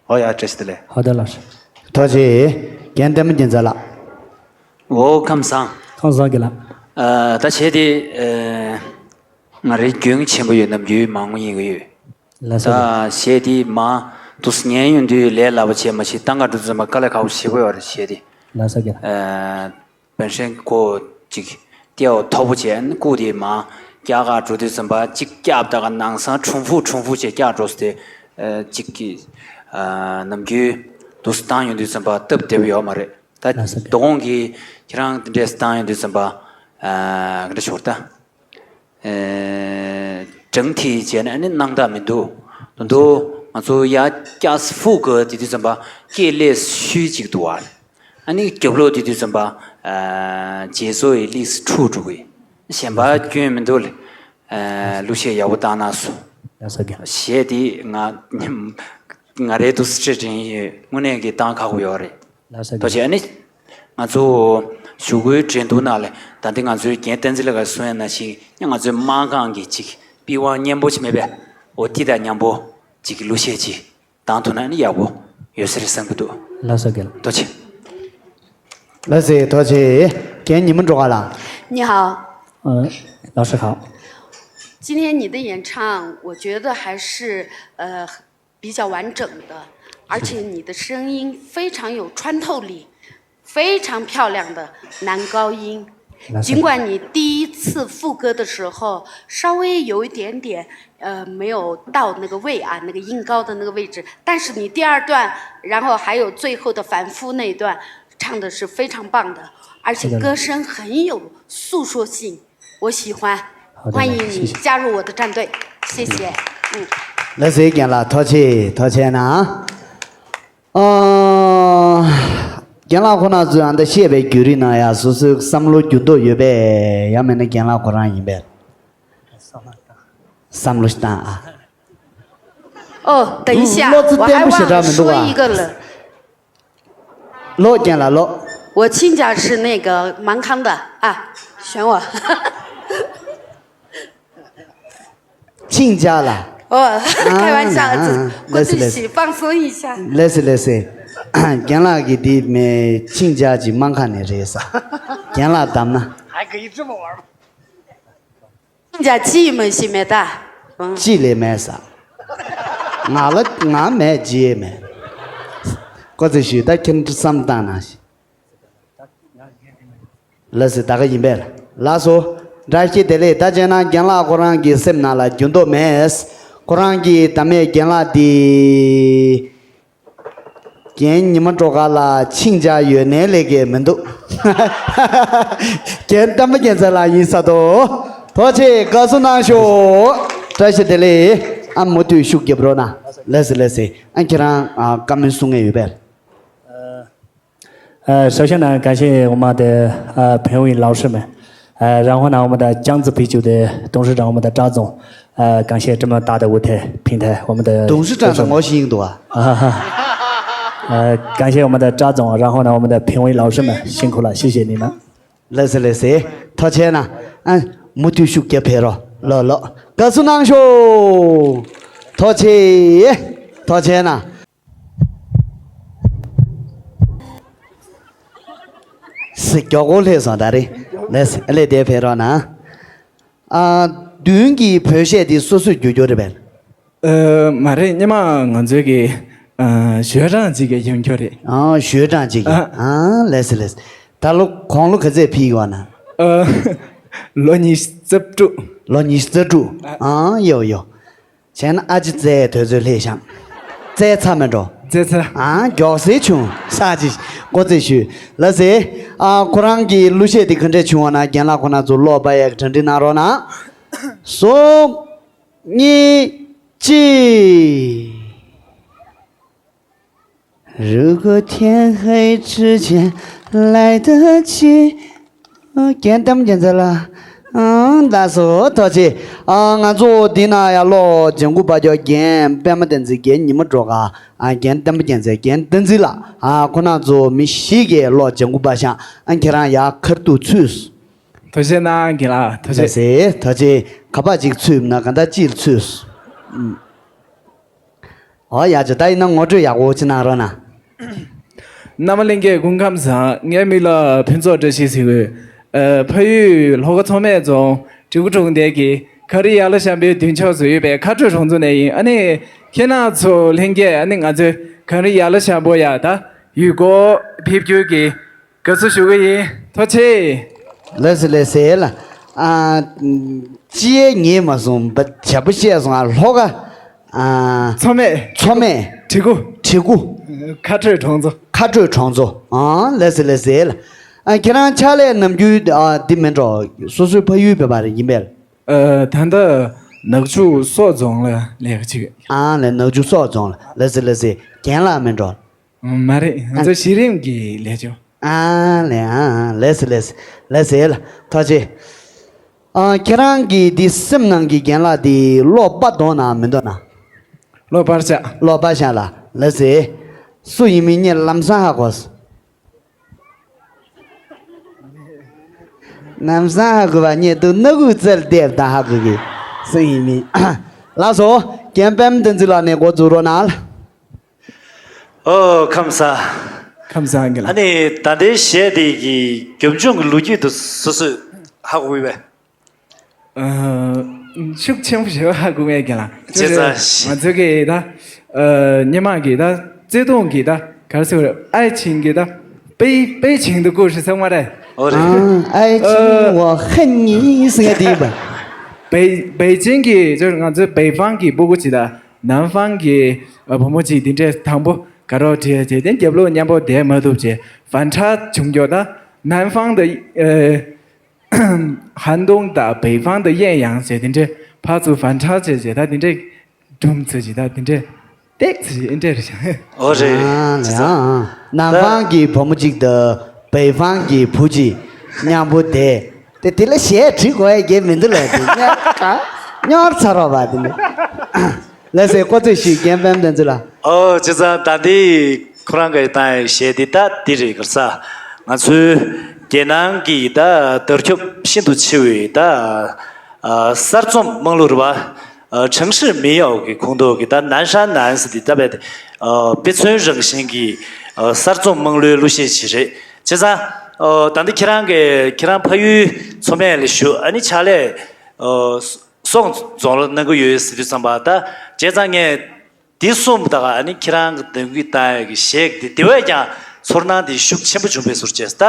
ཨོ་ཡ། བཀྲ་ཤིས་བདེ་ལེགས། 好的，老师。 ཐུགས་རྗེ་ཆེ། རྒན་བསྟན་པ་རྒྱལ་མཚན་ལགས། འོ། ཁམས་བཟང་། ཁམས་བཟང་རྒན་ལགས། ཨ། ད་གཞས་དེ། ཨ། ང་རའི་རྒྱུན་ཆེན་པོ་ཡོད། ནམ་རྒྱུན་མང་པོ་ཡིན་གྱི་ཡོད། ལགས་སོ། ད་གཞས་དེ་མ་དུས་ཉན་ཡོང་དུས་ལས་སླ་པོ་བྱས་མ་གཞི་གཏང་ག་འགྲོ་ཙམ་པ་དཀའ་ལས་ཁག་པོ་ཞེ་པོ་ཡོད་རེད། གཞས་དེ། ལགས་སོ་རྒན། ཨ། པན་ཧྲེང་ཁོ་ཅིག་སྐད་མཐོ་པོ་བྱས་ནས་བསྐུར་དེ་མ་རྒྱག་ག་འགྲོ་དུས་ཙམ་པ་གཅིག་རྒྱབ་ད་ག་ནང་སང་ཁྲུང་ཕུ་ཁྲུང་ཕུ་བྱས་རྒྱག་འགྲོ་སྟེ། ཨ། གཅིག་གི། ཨ། ནམ་རྒྱུན་དུས་བཏང་ཡོང་དུས་ཙམ་པ་སྟབས་བདེ་པོ་ཡོད་མ་རེད། ད་ལགས་སོ། དོ་དགོང་གི་ཁྱེད་རང་དེ་འདྲས་བཏང་ཡོང་དུས་ཙམ་པ། ཨ། ག་འདྲ་ཞོར་ད། ཨེ། ཀྲང་ཐི་བྱས་ནས་ཨ་ནི་སྣང་དག་མི་འདུག་དོན་དུ་ང་ཚོ་ཡ་ཀྱ་སི་ཧྥུ་གི་དེ་དུས་ཙམ་པ་སྐད་ལས་ཤུལ་ཅིག་འདུག་བ། ཨ་ནི་རྒྱབ་ལོགས་དེ་དུས་ཙམ་པ། ཨ། རྗེས་སོ་ཡི་ལིས་འཁྲུག་འགྲོ་གི། གཞན་པ་སྐྱོན་མི་འདུག་ལེ། ཨ། གླུ་གཞས་ཡག་པོ་བཏང་གནང་སོང་། ལགས་སོ་རྒན། གཞས་དེ་ང་ང་རའི་དུ་སི་ཁྲི་དྲན་ཡོད། དངོས་གནས་ཀྱི་བཏང་ཁག་པོ་ཡོད་རེད། ལགས་སོ་རྒན། ཐུགས་རྗེ་ཆེ། ཨ་ནི་ང་ཚོ་ཞུ་སྐུལ་འགྲན་བསྡུར་ནང་ལ་ད་ལྟ་ང་ཚོའི་རྒན་བསྟན་འཛིན་ལགས་ཀྱིས་གསུངས་ཡ་ནང་བཞིན་ང་ཚོའི་སྨར་ཁམས་ཀྱི་ཅིག་པི་ཝང་སྙན་པོ་ཅིག་མེད་པས། འོ་དེ་དང་མཉམ་པོ་ཅིག་གླུ་གཞས་ཅིག་བཏང་ཐུབ་ན་ནི་ཡག་པོ་ཡོད་ས་རེད་བསམ་གྱི་འདུག་ལགས་སོ་རྒན། ཐུགས་རྗེ་ཆེ། ལགས་སེ། ཐུགས་རྗེ་ཆེ། རྒན་ཉི་མ་སྒྲོལ་དཀར་ལགས། 你好。 ཨ། ལགས་སོ། ཧའོ། 今天你的演唱，我觉得还是呃比较完整的，而且你的声音非常有穿透力，非常漂亮的男高音。尽管你第一次副歌的时候稍微有一点点呃没有到那个位啊，那个音高的那个位置，但是你第二段，然后还有最后的反复那一段，唱的是非常棒的，而且歌声很有诉说性，我喜欢。好的，欢迎你加入我的战队，谢谢。嗯。 ལགས་སོ། རྒན་ལགས་ཐུགས་རྗེ་ཆེ། ཐུགས་རྗེ་ཆེ་གནང་། ཨ། རྒན་ལགས་ཁོ་ན་ཚོས་ཨ་ད་བཤད་པའི་བརྒྱུད་རིམ་ནང་ཡང་སོ་སོའི་བསམ་བློ་འགྱུར་ལྡོག་ཡོད་པས། ཡང་མིན་ན་རྒན་ལགས་ཁོ་རང་ཡིན་པས། བསམ་བློ་ཞིག་བཏང་ཨ། 哦，等一下，我还忘了说一个了。 ལོ་རྒན་ལགས་ལོ། 我亲家是那个盲康的啊，选我。 亲家啦。 哦，开玩笑，啊，啊，啊，过去洗，放松一下。 ལགས་སོ་ལགས་སོ། རྒན་ལགས་ཀྱི་འདི་མེ་亲家གྱི་སྨན་ཁང་ནས་རེད་ས། རྒན་ལགས་བདམས་ན། 还可以这么玩吗？ 亲家记忆没洗没的。嗯。 ཅི་ལས་མེད་ས། ང་ལ་ང་མེད་ཅི་མེད། ཀོ་ཙི་ཞུས་ད་ཁྱེད་བསམ་བཏང་ན་ཞིག་ལགས་སོ། ད་ག་ཡིན་པས། ལགས་སོ། བཀྲ་ཤིས་བདེ་ལེགས། ད་བྱས་ན་རྒན་ལགས་ཁོ་རང་གི་སེམས་ནང་ལ་འགྱུར་ལྡོག་མེད། ཁོ་རང་གི་ད་མེད་རྒན་ལགས་འདི། རྒན་ཉི་མ་སྒྲོལ་དཀར་ལགས་亲家ཡོད་ནའི་ལས་ཀའི་མི་འདུག་རྒན་བསྟན་པ་རྒྱལ་མཚན་ལགས་ཡིན་ས་དོ། ཐུགས་རྗེ་ཆེ། དགའ་བསུ་གནང་ཤོག་བཀྲ་ཤིས་བདེ་ལེགས། ཨ་མུ་མཐུད་ཤུགས་རྒྱབ་རོགས་གནང་། ལགས་སོ་ལགས་སོ། ཨ་ཁྱེད་རང་ཨ་བཀའ་མོལ་གསུང་མཁན་ཡོད་པས། 呃，首先呢，感谢我们的呃评委老师们，呃，然后呢，我们的讲者陪酒的董事长，我们的扎总，呃，感谢这么大的舞台平台，我们的董事长的我姓杜啊。啊哈哈，呃，感谢我们的扎总，然后呢，我们的评委老师们辛苦了，谢谢你们。 ལགས་སོ་ལགས་སོ། ཐུགས་རྗེ་ཆེ་གནང་། ཨ་མུ་མཐུད་ཤུགས་རྒྱབ་ཕེབས་རོགས། ལོ་ལོ། དགའ་བསུ་གནང་ཤོག་ཐུགས་རྗེ་ཆེ། ཐུགས་རྗེ་ཆེ་གནང་། སི་མགྱོགས་པོ་སླེབས་སོང་ད་རེས། ལགས་སོ་ཨ་ལས་དེ་ཕེབས་རོགས་གནང་། ཨ་མདུན་གྱི་བོད་གཞས་དེ་སོ་སོས་བསྒྱུར་རྒྱུ་རེད་པས། ཨ་མ་རེད། སྔོན་མ་ང་ཚོའི་གི་ཨ་ཞོལ་གྲངས་གཅིག་གི་ཡོང་རྒྱུ་རེད། ཨ་ཞོལ་གྲངས་གཅིག་གི། ཨ། ཨ་ལགས་སོ་ལགས་སོ། ད་ལོ་དགུང་ལོ་ག་ཚད་ཕེབས་ཡོད་ན། ཨ་ལོ་ཉི་ཤུ་རྩ་དྲུག་ལོ་ཉི་ཤུ་རྩ་དྲུག་ཨ། ཨ་ཡོ་ཡོ། བྱས་ན་ཨ་ཅེ་རྩེ་དུས་ཚོད་སླེབས་ཤག་རྩེ་ཚ་མེད་འགྲོ། རྩེ་ཚ། ཨ་མགྱོགས་སེ་བྱུང་ས་ཅིག་ཀོ་ཙེ་ཞུས། ལགས་སེ། ཨ་ཁོ་རང་གི་གླུ་གཞས་དེ་ག་འདྲས་བྱུང་བ་ན་རྒན་ལགས་ཁོ་ན་ཚོ་ཀློག་པ་ཡག་གྲ་སྒྲིག་གནང་རོགས་གནང་། གསུམ། གཉིས། གཅིག 如果天黑之前来得及。རྒན་བསྟན་པ་རྒྱལ་མཚན་ལགས། ཨང་། ལགས་སོ་ཐུགས་རྗེ་ཆེ། ཨ་ང་ཚོ་འདི་ན་ཡར་ལོག་ལྗང་གུ་འབར་རྒྱུ་རྒན་པད་མ་བསྟན་འཛིན། རྒན་ཉི་མ་སྒྲོལ་དཀར། ཨ་རྒན་བསྟན་པ་རྒྱལ་མཚན། རྒན་བསྟན་འཛིན་ལགས། ཨ་ཁོ་ན་ཚོ་མི་བཞི་གིས་ལོག་ལྗང་གུ་འབར་ཤག་ཨ་ཁྱེད་རང་ཡར་ཁ་ཐུག་ཚུད། ཐུགས་རྗེ་གནང་རྒན་ལགས། ཐུགས་རྗེ་ཆེ། ལགས་སེ་ཐུགས་རྗེ་ཆེ། ག་པར་ཅིག་ཚུད་ན་ག་འདྲ་ཅིག་ཚུད། ཨོ་ཡ་ཇོ། ད་ཡིན་ན་ངོ་སྤྲོད་ཡག་པོ་ཅིག་གནང་རོགས་གནང་། རྣམ་པ་ལྷན་རྒྱས་སྐུ་ཁམས་བཟང་། ངའི་མིང་ལ་ཕུན་ཚོགས་བཀྲ་ཤིས་ཟེར་གི་ཡོད། ཨ་ཕ་ཡུལ་ལྷོ་ཁ་མཚོ་སྨད་རྫོང་གྲི་གུ་གྲོང་རྡལ་གྱི་གངས་རི་ཡར་ལ་ཤམ་པོའི་མདུན་ཕྱོགས་སུ་ཡོད་པའི་ཁ་སྤྲོད་གྲོང་ཚོ་ནས་ཡིན། ཨ་ནི་ཁྱེད་རང་ཚོ་ལྷན་རྒྱས། ཨ་ནི་ང་ཚོའི་གངས་རི་ཡར་ལ་ཤམ་པོ་ཡ་ད་ཡུལ་སྐོར་ཕེབས་རྒྱུ་གི་དགའ་བསུ་ཞུ་གི་ཡིན། ཐུགས་རྗེ་ཆེ། ལགས་སོ་ལགས་སོ་ལགས། ཨ་ཅི་ཡས་ངས་མ་གསུངས་པ་བྱས་པོ་བཤད་སོང་ཨ། ལྷོ་ཁ། ཨ་མཚོ་སྨད། མཚོ་སྨད། གྲི་གུ། གྲི་གུ། ཁ་སྤྲོད་གྲོང་ཚོ། ཁ་སྤྲོད་གྲོང་ཚོ། ཨ་ལགས་སོ་ལགས་སོ་ལགས། ཨ་ཁྱེད་རང་ཕྱག་ལས་ནམ་རྒྱུན་ཨ་འདི་མིན་འགྲོ། སོ་སོའི་ཕ་ཡུལ་བོད་པ་རེད་ཡིན་པས། ཨ་ད་ལྟ་ནག་ཆུ་སོག་རྫོང་ལ་ལས་ཀ་བྱེད་ཀྱི། ཨ་ལས་ནག་ཆུ་སོག་རྫོང་ལ། ལགས་སོ་ལགས་སོ། རྒན་ལགས་མིན་འགྲོ། མ་རེད། ང་ཚོ་གཞི་རིམ་གྱི་ལས་བྱེད། ཨ་ལས། ཨ་ལས་སོ་ལས་སོ་ལས་སོ་ལ། ཐུགས་རྗེ་ཆེ། ཨ་ཁྱེད་རང་གི་འདི་སེམས་ནང་གི་རྒན་ལགས་འདི་ཀློག་པ་འདོན་ན་མི་འདོན་ན། ཀློག་པར་བྱ། ཀློག་པར་བྱ་ལ། ལགས་སོ། སུ་ཡིན་མིན་ངས་ལམ་སང་ཧ་གོ། ལམ་སང་ཧ་གོ་བ་ངས་འདུག་སྣ་ཁུག་རྩེར་བསྡད་དང་ཧ་གོ་གི། སུ་ཡིན་མིན། ལགས་སོ། རྒན་པད་མ་བསྟན་འཛིན་ལགས་ནས་འགོ་འཛུགས་རོགས་གནང་། ཨོ་ཁམས་བཟང་། ཁམས་བཟང་གི་ལ། ཨ་ནི་ད་ལྟའི་གཞས་དེ་གི་རྒྱབ་ལྗོངས་ཀྱི་ལོ་རྒྱུས་དེ་སོ་སོས་ཧ་གོ་གི་བས། ཨ་ཤུགས་ཆེན་པོ་ཞེ་པོ་ཧ་གོ་མེད་ཀྱང་ལ། བྱས་ཙང་ང་ཚོ་གི་ད་ཨ་སྔོན་མ་གི་ད་བརྩེ་དུང་གི་ད་ག་རེ་ཟེར་དགོས་རེད། 爱情གི་ད་悲悲情的故事ཟེར་མ་རེད། ཨོ་རེད། ཨ་爱情我恨你ཟེར་དེ་ཡིན་པ། 北北京གི་ང་ཚོའི་北方གི་སྤུ་གུ་ཅིག་དང་南方གི་ཨ་བུ་མོ་ཅིག་འདི་འདྲས་དང་པོ་དགའ་རོགས་བྲལ་བྱས་ཏེ་རྒྱབ་ལོགས་མཉམ་པོ་བསྡད་མ་ཐུབ་བྱས་反差བྱུང་ཀྱོག་ད་南方的呃寒冬的北方的艳阳 ཟེར་དེ་འདྲས་ཕར་ཚུར་反差 བྱས་བྱས་ད་དེ་འདྲས་སྒྲུང་ཚོས་ཅིག་ད་དེ་འདྲས་ཏེག་ཙི་ཅིག་ཨེ་འདྲས་རེད་ཤག་ཨོ་རེད། ཨ་ལེ་ཨ་ཨ། ནང་པའི་བུ་མོ་གཅིག་དང་北方གི་བུ་གཅིག་མཉམ་པོ་བསྡད་དེ་དེ་ལ་གཞས་བྲི་དགོས་ཡ་གི་མི་འདུག་ལབ་དེ་སྙོར་ཚར་བ་དེ་ནི་ལགས་སེ་བཀའ་ཚོད་ཞུས། རྒན་པད་མ་བསྟན་འཛིན་ལགས། ཨོ་བྱས་ཙང་ད་འདི་ཁོ་རང་གིས་བཏང་ཡའི་གཞས་འདི་ད་འདི་རེད། ག་རེ་ཟེར། ང་ཚོའི་རྒྱལ་ནང་གི་ད་དར་ཁྱབ་ཤིན་ཏུ་ཆེ་བའི་ད་ཨ་གསར་རྩོམ་དམངས་གླུ་རེད་པ། ཨ་城市民谣གི་ཁོངས་གཏོགས་ཀྱི་ད་南山南 ཟེར་དེ་ད་བས་ཨ་དཔེ་མཚོན་རང་བཞིན་གྱི་ཨ་གསར་རྩོམ་དམངས་གླུའི་གླུ་གཞས་ཅིག་རེད། བྱས་ཙང་ཨ་ད་འདི་ཁྱེད་རང་གིས་ཁྱེད་རང་ཕ་ཡུལ་མཚོ་སྨད་ལ་བཞུགས། ཨ་ནི་ཕྱག་ལས་ཨ་སོག་རྫོང་ལ་གནང་གི་ཡོད་ཟེར་དུས་ཙམ་པ་ད་བྱས་ཙང་ངས་འདི་གསུངས་པ་ད་ག་ཨ་ནི་ཁྱེད་རང་གི་འདོན་གྱི་བཏང་ཡ་གི་གཞས་འདི་དེ་བས་ཀྱང་ཚོར་སྣང་འདི་ཤུགས་ཆེན་པོ་བྱུང་བས་ཟུར་བཅད་ད་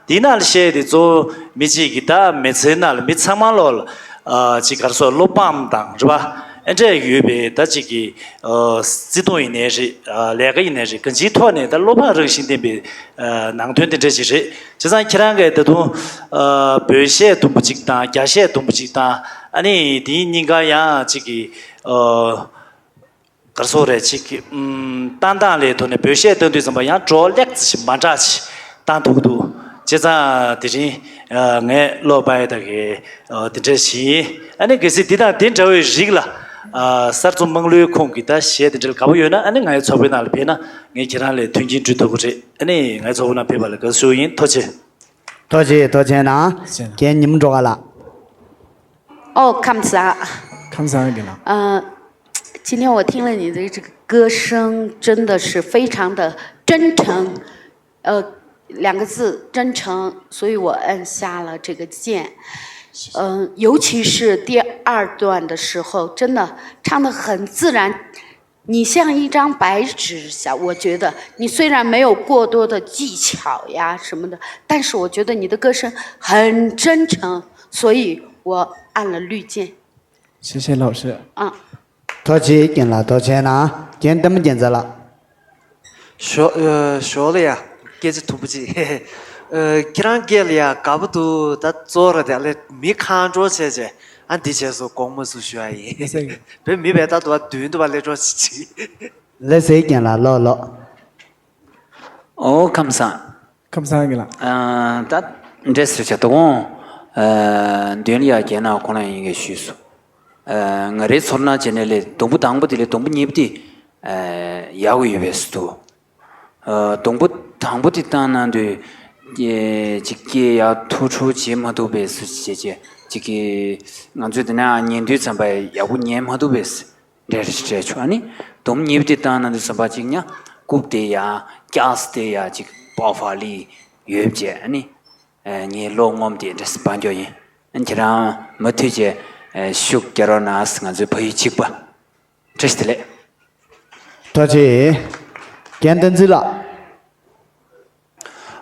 འདི་ནང་ལ་གཞས་འདི་གཙོ་བོ་མི་གཅིག་གི་ད་མི་ཚེའི་ནང་ལ་མི་ཚང་མ་ལོག་ལ་ཨ་ཅིག་ག་རེ་ཟེར་བློ་ཕམ་དང་རེད་པ། ཨེ་འདྲས་ཡོད་པའི་ད་ཅིག་གི་ཨ་བརྩེ་དུང་ཡིན་ནའི་རེད། ཨ་ལས་ཀ་ཡིན་ནའི་རེད། གང་ཅིའི་ཐོག་ནས་ད་བློ་ཕམ་རང་བཞིན་ལྡན་པའི་ཨ་ནང་དོན་དེ་འདྲ་ཅིག་རེད། བྱས་ཙང་ཁྱེད་རང་གིས་ད་དུང་ཨ་བོད་གཞས་དུམ་བུ་གཅིག་དང་རྒྱ་གཞས་དུམ་བུ་གཅིག་དང་ཨ་ནི་དེའི་སྙིང་ག་ཡང་ཅིག་གི་ཨ་ག་རེ་ཟེར་རེད། ཅིག་གི་ཨུམ་བཏང་སྟངས་ལས་ཐོག་ནས་བོད་གཞས་བཏང་དུས་ཙམ་པ་ཡང་བྲོ་ལེགས་ཙི་ཞིག་མ་འདྲ་ཞིག་བཏང་ཐུབ་ཀྱི་འདུག་བྱས་ཙང་དེ་རིང་ཨ་ངས་བློ་ཕམ་ཡ་ད་གི་ཨ་དེ་འདྲ་ཞིག་ཡིན། ཨ་ནི་གལ་སྲིད་འདི་དང་དེ་འདྲ་བའི་རིགས་ལ་ཨ་གསར་རྩོམ་དམངས་གླུའི་ཁོངས་ཀྱི་ད་གཞས་དེ་འདྲ་ལ་དགའ་པོ་ཡོད་ན་ཨ་ནི་ང་ཡི་ཚོགས་པའི་ནང་ལ་ཕེབས་ན་ངས་ཁྱེད་རང་ལ་མཐུན་རྐྱེན་སྒྲུབ་ཐུབ་ཀྱི་རེད། ཨ་ནི་ང་ཡི་ཚོགས་པའི་ནང་ཕེབས་པ་ལ་དགའ་བསུ་ཞུ་ཡིན། ཐུགས་རྗེ་ཆེ། ཐུགས་རྗེ་ཆེ། ཐུགས་རྗེ་གནང་། རྒན་ཉི་མ་སྒྲོལ་དཀར་ལགས། 哦，ཁམས་བཟང་། ཁམས་བཟང་། རྒན་ལགས། 呃，今天我听了你的这个歌声，真的是非常的真诚，呃，两个字真诚，所以我按下了这个键。嗯、尤其是第二段的时候，真的唱得很自然，你像一张白纸下，我觉得你虽然没有过多的技巧呀什么的，但是我觉得你的歌声很真诚，所以我按了绿键。谢谢老师。啊。ཐུགས་རྗེ་ཆེ་རྒན་ལགས། ཐུགས་རྗེ་ཆེ་གནང་། རྒན་ལྟད་མོ་རྒྱལ་མཚན་ལགས། ཞོ་ཨ་ཞོ་ལ་ཡ་སྐད་ཆ་དུམ་བུ་ཅིག་ཨ་ཁྱེད་རང་སྐད་ལ་ཡ་དགའ་པོ་འདུག་ད་གཙོ་བོ་ར་དེ་ལས་མི་གང་འགྲོ་བྱས་བྱས་ཨ་འདི་བྱས་སོ་དགོངས་མ་ཚུགས་ཞུ་ཡ་ཡིན། ལགས་སེ། བོད་མི་བས་ད་དུ་བ་མདུན་དུ་བ་ལས་འགྲོ་ཅིག་ཅིག་ལགས་སེ་རྒན་ལགས། ལོ་ལོ། ཨོ་ཁམས་བཟང་། ཁམས་བཟང་། རྒན་ལགས། ཨ་ད་འདྲས་ཟེར་བྱ་དོ་དགོང་ཨ་མདུན་ལ་ཡ་རྒན་ལགས་ཁོང་ལ་ཡིན་གྱི་ཞུས་སོ། ཨ་ང་རའི་ཚོར་སྣང་བྱས་ནས་ལས་སྡོང་པོ་དང་པོ་དེ་ལས་སྡོང་པོ་གཉིས་པ་དེ་ཨ་ཡག་པོ་ཡོད་པས་སུ་འདུག་ཨ་སྡོང་པོ་དང་པོ་དེ་བཏང་ན་འདོད་ཅིག་སྐད་ཡག་ཐུག་འཕྲོ་བྱེད་མ་ཐུབ་པས་སུ་བྱེད་ཅེས་ཅིག་གི་ང་ཚོས་དེ་ན་ཉན་དུས་ཙམ་པ་ཡག་པོ་ཉན་མ་ཐུབ་པས། འདྲེ་རེ་ཞིག་སྤྲད་ཆོག་ཨ་ནི་སྡོམ་གཉིས་པ་དེ་བཏང་ན་འདི་བཟོ་འབའ་གཅིག་ཉ་རྐུབ་དེ་ཡ་སྐྱགས་དེ་ཡ་གཅིག་པོ་ཧྥ་ལི་ཡོད་བྱས་ཨ་ནི་ངའི་བློ་ངོམ་དེ་འདྲེ་སི་བང་རྒྱོ་ཡིན། ཨ་ནི་ཁྱེད་རང་མུ་མཐུད་བྱས་ཤུགས་རྒྱག་རོགས་གནང་། ང་ཚོའི་ཕ་ཡུལ་གཅིག་པ། བཀྲ་ཤིས་བདེ་ལེགས། ཐུགས་རྗེ་ཆེ། རྒན་བསྟན་འཛིན་ལགས།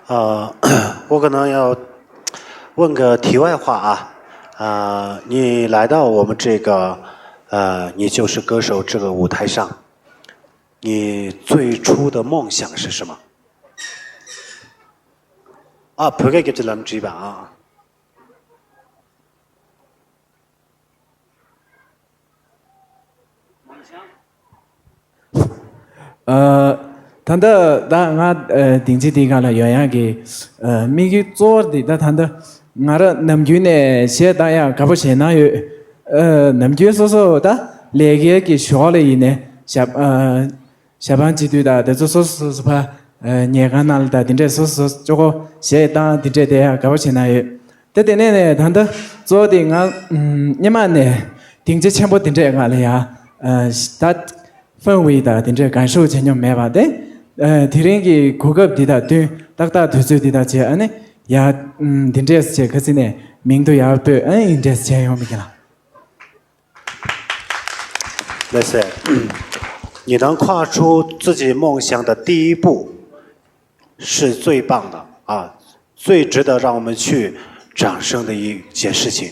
呃，我可能要问个题外话啊，呃，你来到我们这个，呃，你就是歌手这个舞台上，你最初的梦想是什么？啊，བོད་སྐད་སྐད་ཆ་ལམ་བྲིས་པ་ཨ། ཨ། ད་ལྟ་ད་ང་ཨ་སྡིངས་ཆ་འདིའི་སྒང་ལ་ཡོང་ཡག་གི་ཨ་དམིགས་ཡུལ་གཙོ་བོ་འདི་ད་ད་ལྟ་ང་རང་ནམ་རྒྱུན་ནས་གཞས་བཏང་ཡག་དགའ་པོ་བྱེད་སྣང་ཡོད། ཨ་ནམ་རྒྱུན་སོ་སོ་ད་ལས་ཀའི་གི་ཞོར་ལ་ཡིན་ནའི་ཞབས་ཨ་ཞབས་བང་བྱེད་དུས་ད་དེ་ཚོ་སོ་སོ་སོ་སོ་ཕ་ཨ་ཉལ་ཁང་ནང་ལ་ད་དེ་འདྲས་སོ་སོ་སོ་ཅོ་གོ་གཞས་བཏང་དེ་འདྲས་དེ་ཡག་དགའ་པོ་བྱེད་སྣང་ཡོད། ད་དེ་ནས་ནས་ད་ལྟ་གཙོ་བོ་དེ་ང་ཨམ་སྔོན་མ་ནས་སྡིངས་ཆ་ཆེན་པོ་དེ་འདྲས་ང་ལ་ཡ་ཨ་ད་ཧྥང་ཝེ་དང་དེ་འདྲས་感受བྱེད་མྱོང་མེད་པ་དེ། ཨ་དེ་རིང་གི་གོ་སྐབས་འདི་དང་བསྟུན་ཏག་ཏག་དུས་ཚོད་འདི་དང་བྱས་ཨ་ནི་ཡ་ཨམ་དེ་འདྲས་བྱས་ཁ་སང་ནས་མིང་དུ་ཡར་བཏོན་ཨ་ནི་འདྲས་བྱས་ཡོང་མི་གི་ལ། 那些，你能跨出自己梦想的第一步，是最棒的啊，最值得让我们去掌声的一件事情。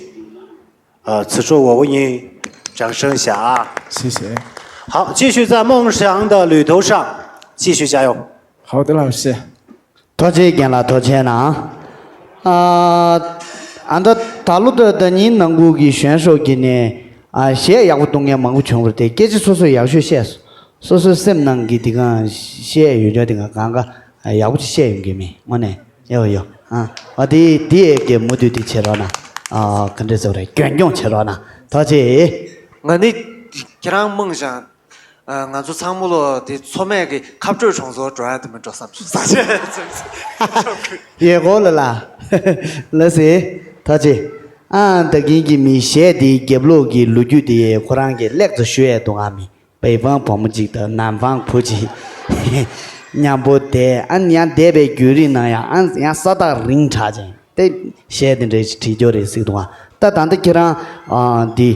呃，此处我为你掌声一下啊。谢谢。好，继续在梦想的旅途上继续加油。好的，老师。 ཐུགས་རྗེ་ཆེ་རྒན་ལགས། ཐུགས་རྗེ་ཆེ་གནང་། ཨ། ཨ་ད་ད་ལོ་ད་ཟླ་ཉིན་ནང་ཁུལ་གྱི་གཞོན་ཤོག་གི་ནས་ཨ་གཞས་ཡག་པོ་གཏོང་མཁན་མང་པོ་བྱུང་བ་རེད་དེ། སྐད་ཆ་སོ་སོས་ཡག་ཤོས་བཤད་སོང་། སོ་སོའི་སེམས་ནང་གི་དེ་གང་བཤད་ཡོད་ཀྱང་དེ་གང་གང་ག་ཡག་པོ་ཅིག་བཤད་ཡོང་གི་མིན་དངོས་གནས་ཡོ་ཡོ། ཨ་ཨ་དེ་དེ་ཡས་ཀྱི་མུ་མཐུད་དེ་བྱེད་རོགས་གནང་། ཨ་ག་འདྲས་ཟེར་བ་རེད། རྒྱུན་སྐྱོང་བྱེད་རོགས་གནང་། ཐུགས་རྗེ་ཆེ། ང་ནི་ཁྱེད་རང་རྨོངས་ཤག་ང་ཚོ་ཚང་མ་ལོ་དེ་མཚོ་སྨད་ཀྱི་ཁ་སྤྲོད་གྲོང་ཚོར་འགྲོ་ཡ་དེ་མིན་འགྲོ་བསམ་བྱུང་ས་ཆེ། ཡེ་གོ་ལ་ལ། ལ་སེ། ཐུགས་རྗེ་ཆེ། ཨ་ད་གིན་གྱི་མི་གཞས་དེའི་རྒྱབ་ལོགས་ཀྱི་ལོ་རྒྱུས་དེ་ཁོ་རང་གིས་ལེགས་སུ་ཞུ་ཡས་འདུག་ཨ་མི།北方བུ་མོ་གཅིག་དང་南方བུ་གཅིག་མཉམ་པོ་བསྡད། ཨ་ནི་ཡང་བསྡད་པའི་བརྒྱུད་རིམ་ནང་ཡང་ཨ་ཡང་ས་ཐག་རིང་དྲགས་ཅིང་དེ་གཞས་དེ་འདྲ་ཞིག་བྲིས་རྒྱུ་རེད་ཟེར་འདུག་ཨ་ད་ད་ལྟ་ཁྱེད་རང་ཨ་འདི་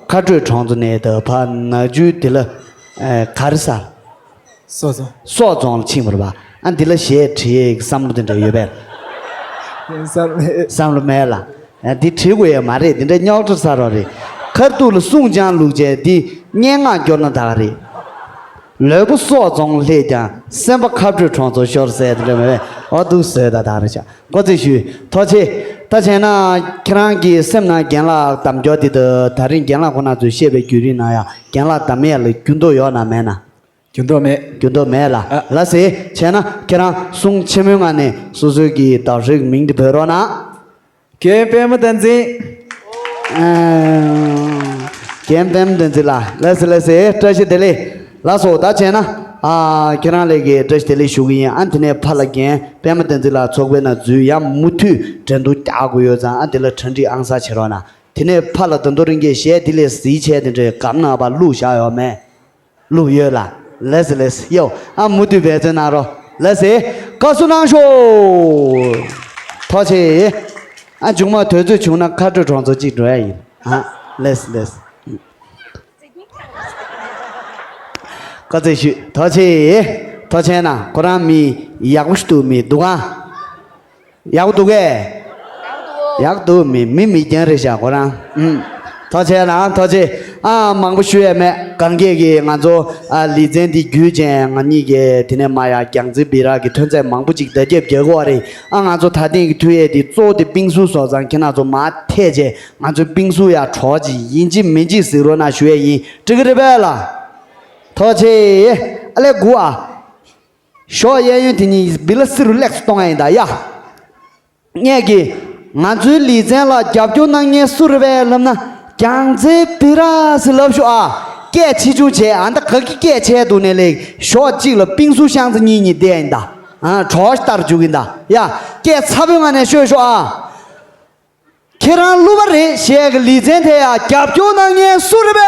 ཁ་སྤྲོད་གྲོང་ཚོ་ནས་ད་ཕར་ནག་ཆུ་དེ་ལ་ཨ་ག་རེ་ཟ། སོག་རྫོང་། སོག་རྫོང་ལ་ཕྱིན་པ་རེད་པ། ཨ་འདི་ལ་གཞས་བྲིས་ཡས་ཀྱི་བསམ་བློ་དེ་འདྲ་ཡོད་པས། བསམ་བློ་མེད། བསམ་བློ་མེད་ལ། ཨ་འདི་བྲིས་དགོས་ཡས་མ་རེད། འདི་འདྲ་རྙོག་དྲ་ཚ་རོགས་རེད། ཁ་ཐུག་ལ་སྲུང་བྱང་བླུགས་བྱས་འདི་སྙན་ངག་སྐྱོར་ན་ད་ག་རེད། ལུས་པོ་སོག་རྫོང་ལ་སླེབས་ཀྱང་སེམས་པ་ཁ་སྤྲོད་གྲོང་ཚོར་ཤོར་ཟེར་དེ་འདྲ་མེད་པས། འོ་འདུག་བཟོས་ད་ད་ག་རེད་ཤག་འགོ་རྩིས་ཞུས། ཐུགས་རྗེ་ཆེ། ད་བྱས་ན་ཁྱེད་རང་གི་སེམས་ནང་རྒན་ལགས་གདམ་སྐྱོར་འདི་དང་ད་རིང་རྒན་ལགས་ཁོ་ན་ཚོས་བཤད་པའི་བརྒྱུད་རིམ་ནང་ཡང་རྒན་ལགས་གདམ་ཡས་ལ་འགྱུར་ལྡོག་ཡོད་ན་མེད་ན། འགྱུར་ལྡོག་མེད། འགྱུར་ལྡོག་མེད་ལ། ཨ། ལགས་སེ། བྱས་ན་ཁྱེད་རང་གསུང་ཆེན་མོའི་ངང་ནས་སོ་སོའི་གི་བརྡ་ཧྲིག་མིང་དེ་འབོད་རོགས་གནང་། རྒན་པད་མ་བསྟན་འཛིན། ཨ། རྒན་པད་མ་བསྟན་འཛིན་ལགས། ལགས་སེ་ལགས་སེ། བཀྲ་ཤིས་བདེ་ལེགས། ལགས་སོ། ད་བྱས་ན། ཨ། ཁྱེད་རང་ལ་གི་བཀྲ་ཤིས་བདེ་ལེགས་ཞུ་གི་ཡིན། ཨ་དེ་ནས་ཕར་ལ་རྒན་པད་མ་བསྟན་འཛིན་ལགས་ཚོགས་པའི་ནང་འཛུལ་ཡང་མུ་མཐུད་འགྲན་བསྡུར་རྒྱག་དགོས་ཡོད་ཙང་། ཨ་དེ་ལ་གྲ་སྒྲིག་ཨང་གསར་བྱེད་རོགས་གནང་། དེ་ནས་ཕར་ལ་ད་དུང་རིང་གི་གཞས་འདི་ལས་གཟིགས་བྱས་དེ་འདྲའི་གམ་ནང་ཕར་བླུགས་བཞག་ཡོད་མེད། བླུགས་ཡོད་ལ། ལགས་སེ་ལགས་སེ། ཡོ། ཨ་མུ་མཐུད་འབད་བརྩོན་གནང་རོགས། ལགས་སེ། བཀའ་གསུང་གནང་ཤོག་ཐུགས་རྗེ་ཆེ། ཨ་མཇུག་མ་དུས་ཚོད་བྱུང་ན་ཁ་སྤྲོད་གྲོང་ཚོ་གཅིག་འགྲོ་ཡ་ཡིན། ཨ། ལགས་སེ་ལགས་སེ། བཀའ་དྲིན་ཆེ། ཐུགས་རྗེ་ཆེ། ཐུགས་རྗེ་ཆེ་གནང་། ཁོ་རང་མི་ཡག་པོ་ཞིག་འདུག་མི་འདུག་ག་ཡག་པོ་འདུག་གས། ཡག་འདུག་མི་མི་མི་རྒན་རེད་ཤག་ཁོ་རང་། ཨུམ། ཐུགས་རྗེ་ཆེ་གནང་། ཐུགས་རྗེ་ཆེ། ཨ་མང་པོ་ཞུ་ཡས་མེད། གང་གས་ཀྱིས་ང་ཚོ་ཨ་ལེ་ཚན་འདི་བརྒྱུད་བྱས་ང་གཉིས་ཀྱིས་དེ་ནས་མ་ཡ་རྒྱང་རྩེ་སྦི་རག་གི་ཐོན་རྫས་མང་པོ་ཅིག་བརྡ་ཁྱབ་རྒྱག་གི་ཡོད་རེད། ཨ་ང་ཚོ་ད་ཐེངས་ཀྱི་མཐུད་ཡས་འདི་གཙོ་བོ་དེ་པིང་སུ་བཟོ་ཙང་ཁྱེད་རང་ཚོ་མར་ཐད་བྱས་ང་ཚོའི་པིང་སུ་ཡར་གྲོགས་ཅིག་ཡིན་གཅིག་མིན་གཅིག་གཟིགས་རོགས་གནང་ཞུ་ཡས་ཡིན། འགྲིག་གི་རེད་པས་ལགས། ཐུགས་རྗེ་ཆེ། ཨ་ལས་སྒུག་ཨ། ཞོགས་གཡས་གཡོན་དེ་གཉིས་སྦི་ལ་སི་རུ་ལེགས་སུ་གཏོང་ཡ་ཡིན་ད་ཡ། ངས་ཀྱིས་ང་ཚོའི་ལེ་ཚན་ལ་རྒྱབ་སྐྱོར་གནང་མཁན་སུ་རེད་པས་ལབ་ན། རྒྱང་རྩེ་སྦི་རག་ཟེར་ལབ་ཤོག་ཨ། སྐད་ཆེ་ཆུང་བྱས། ཨ་ད་ག་གི་སྐད་ཆེ་འདུག་ནས་ལེགས། ཞོགས་གཅིག་ལ་པིང་སུ་ཤང་ཙི་གཉིས་གཉིས་བསྡད་ཡིན་ད། ཨ་གྲོགས་ལྟར་འཇུག་གིན་ད་ཡ། སྐད་ཚ་པོའི་ངང་ནས་ཤོད་ཤོག་ཨ། ཁྱེད་རང་གླུ་པ་རེད་ཞེས་ཀྱི་ལེ་ཚན་དེ་ཡང་རྒྱབ་སྐྱོར་གནང་མཁན་སུ་རེད་པས།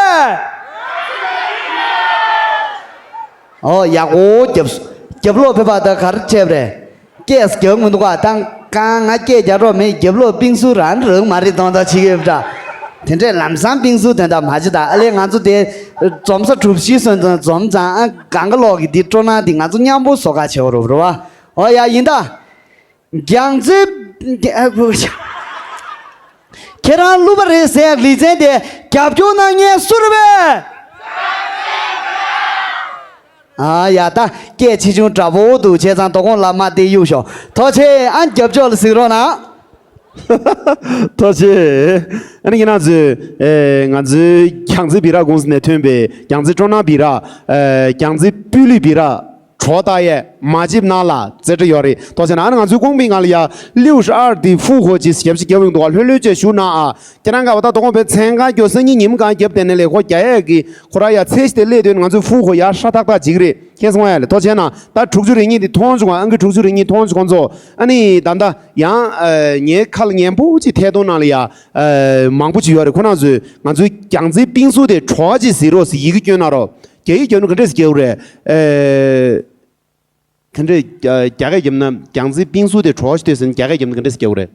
ཨོ་ཡག་པོ་རྒྱབ། རྒྱབ་ལོགས་ཕེབས་པ་ད་ག་རེ་བྱས་པ་རེད། སྐད་རྒྱག་མི་འདུག་ག་ད་གང་ང་སྐད་རྒྱག་རོགས་མེད། རྒྱབ་ལོགས་པིང་སུ་རང་རང་མ་རེད་གཏོང་ད་བྱེད་ཀྱི་ཡོད་པ་འདྲ། དེ་འདྲས་ལམ་སང་པིང་སུ་དོན་དག་མ་བྱེད་ད། ཨ་ལས་ང་ཚོ་དེ་འཛོམས་ས་གྲུ་བཞི་སོན་ཙང་འཛོམས་ཙང་། ཨ་གང་ག་ལོག་གི་འདི་སྤྲོ་སྣང་འདི་ང་ཚོ་མཉམ་པོ་བཟོ་ག་བྱེད་དགོས་རེད་པ། ཨོ་ཡ་ཡིན་ད། རྒྱང་རྩེ། ཁྱེད་རང་གླུ་པ་རེད་ཟེར་ལེ་ཚན་དེ་རྒྱབ་སྐྱོར་གནང་མཁན་སུ་རེད་པས། ཨ་ཡ་ད་སྐད་ཆེ་ཆུང་འདྲ་པོ་འདུག་བྱས་ཙང་དོ་དགོང་ལ་མ་དེ་གཡུག་ཤོག་ཐུགས་རྗེ་ཆེ། ཨ་རྒྱབ་ཕྱོགས་ལ་གཟིགས་རོགས་གནང་། ཐུགས་རྗེ་ཆེ། ཨ་ནི་ཁྱེད་རང་ཚོས་ཨེ་ང་ཚོའི་རྒྱང་རྩེ་སྦི་རག་ཀུང་སི་ནས་ཐོན་པའི་རྒྱང་རྩེ་སྤྲོ་སྣང་སྦི་རག་ཨེ་རྒྱང་རྩེ་སྤུས་ལེགས་སྦི་རག་གྲོགས་ལྟ་ཡས་མ་བརྗེད་གནང་ལ་རྩེ་གྲ་ཡོད་རེད། ཐུགས་རྗེ་ཆེ་གནང་། ཨ་ནི་ང་ཚོའི་ཀོང་པི་ང་ལ་ཡ་六十二的复活节ཞབས་ཕྱི་རྒྱབ་ཡོང་འདུག་ག་ལྷོད་ལྷོད་བྱས་བཞུགས་གནང་ཨ། ཁྱེད་རང་ག་བ་ད་དོ་དགོང་བའི་མཚན་གང་སྐྱོ་སང་ཉིན་ཉིན་མ་གང་རྒྱབ་དེ་ནས་ལས་ཁོ་རྒྱ་ཡས་ཀྱི་ཁོ་ར་ཡ་ཚེ་ཞི་དེ་སླེབས་དུས་ང་ཚོའི་ཧྥུ་ཧོ་ཡ་ཧྲ་ཐག་ཐག་ཅིག་རེད། ཁྱེད་སོང་ཡ་ལེ། ཐུགས་རྗེ་ཆེ་གནང་། ད་དྲུག་ཅུ་རེ་གཉིས་དེ་མཐོང་བྱུང་ཨང་ཀི་དྲུག་ཅུ་རེ་གཉིས་མཐོང་བྱུང་ཁོང་ཚོ། ཨ་ནི་ད་ལྟ་ཡང་ངའི་ཁ་ལ་ངན་པོ་ཅིག་ཐད་གཏོང་ནང་ལ་ཡ་མང་པོ་ཅིག་ཡོད་རེད། ཁོ་རང་ཚོས་ང་ཚོའི་རྒྱང་རྩེ་པིང་སུ་དེ་གྲོགས་ཅིག་གཟིགས་རོགས་ཟེར་ཡི་གེ་བསྐྱོན་གནང་རོགས། རྒྱ་ཡིག་བརྒྱབ་ན་ག་འདྲས་སེ་རྒྱག་དགོས་རེད། ཨེ། ག་འདྲས་རྒྱ་རྒྱ་སྐད་བརྒྱབ་ན་རྒྱང་རྩེ་པིང་སུ་དེ་གྲོགས་ཤིག་ལྟོས་ཟེར་ན་རྒྱ་སྐད་བརྒྱབ་ན་ག་འདྲས་སེ་རྒྱག་དགོས་རེད།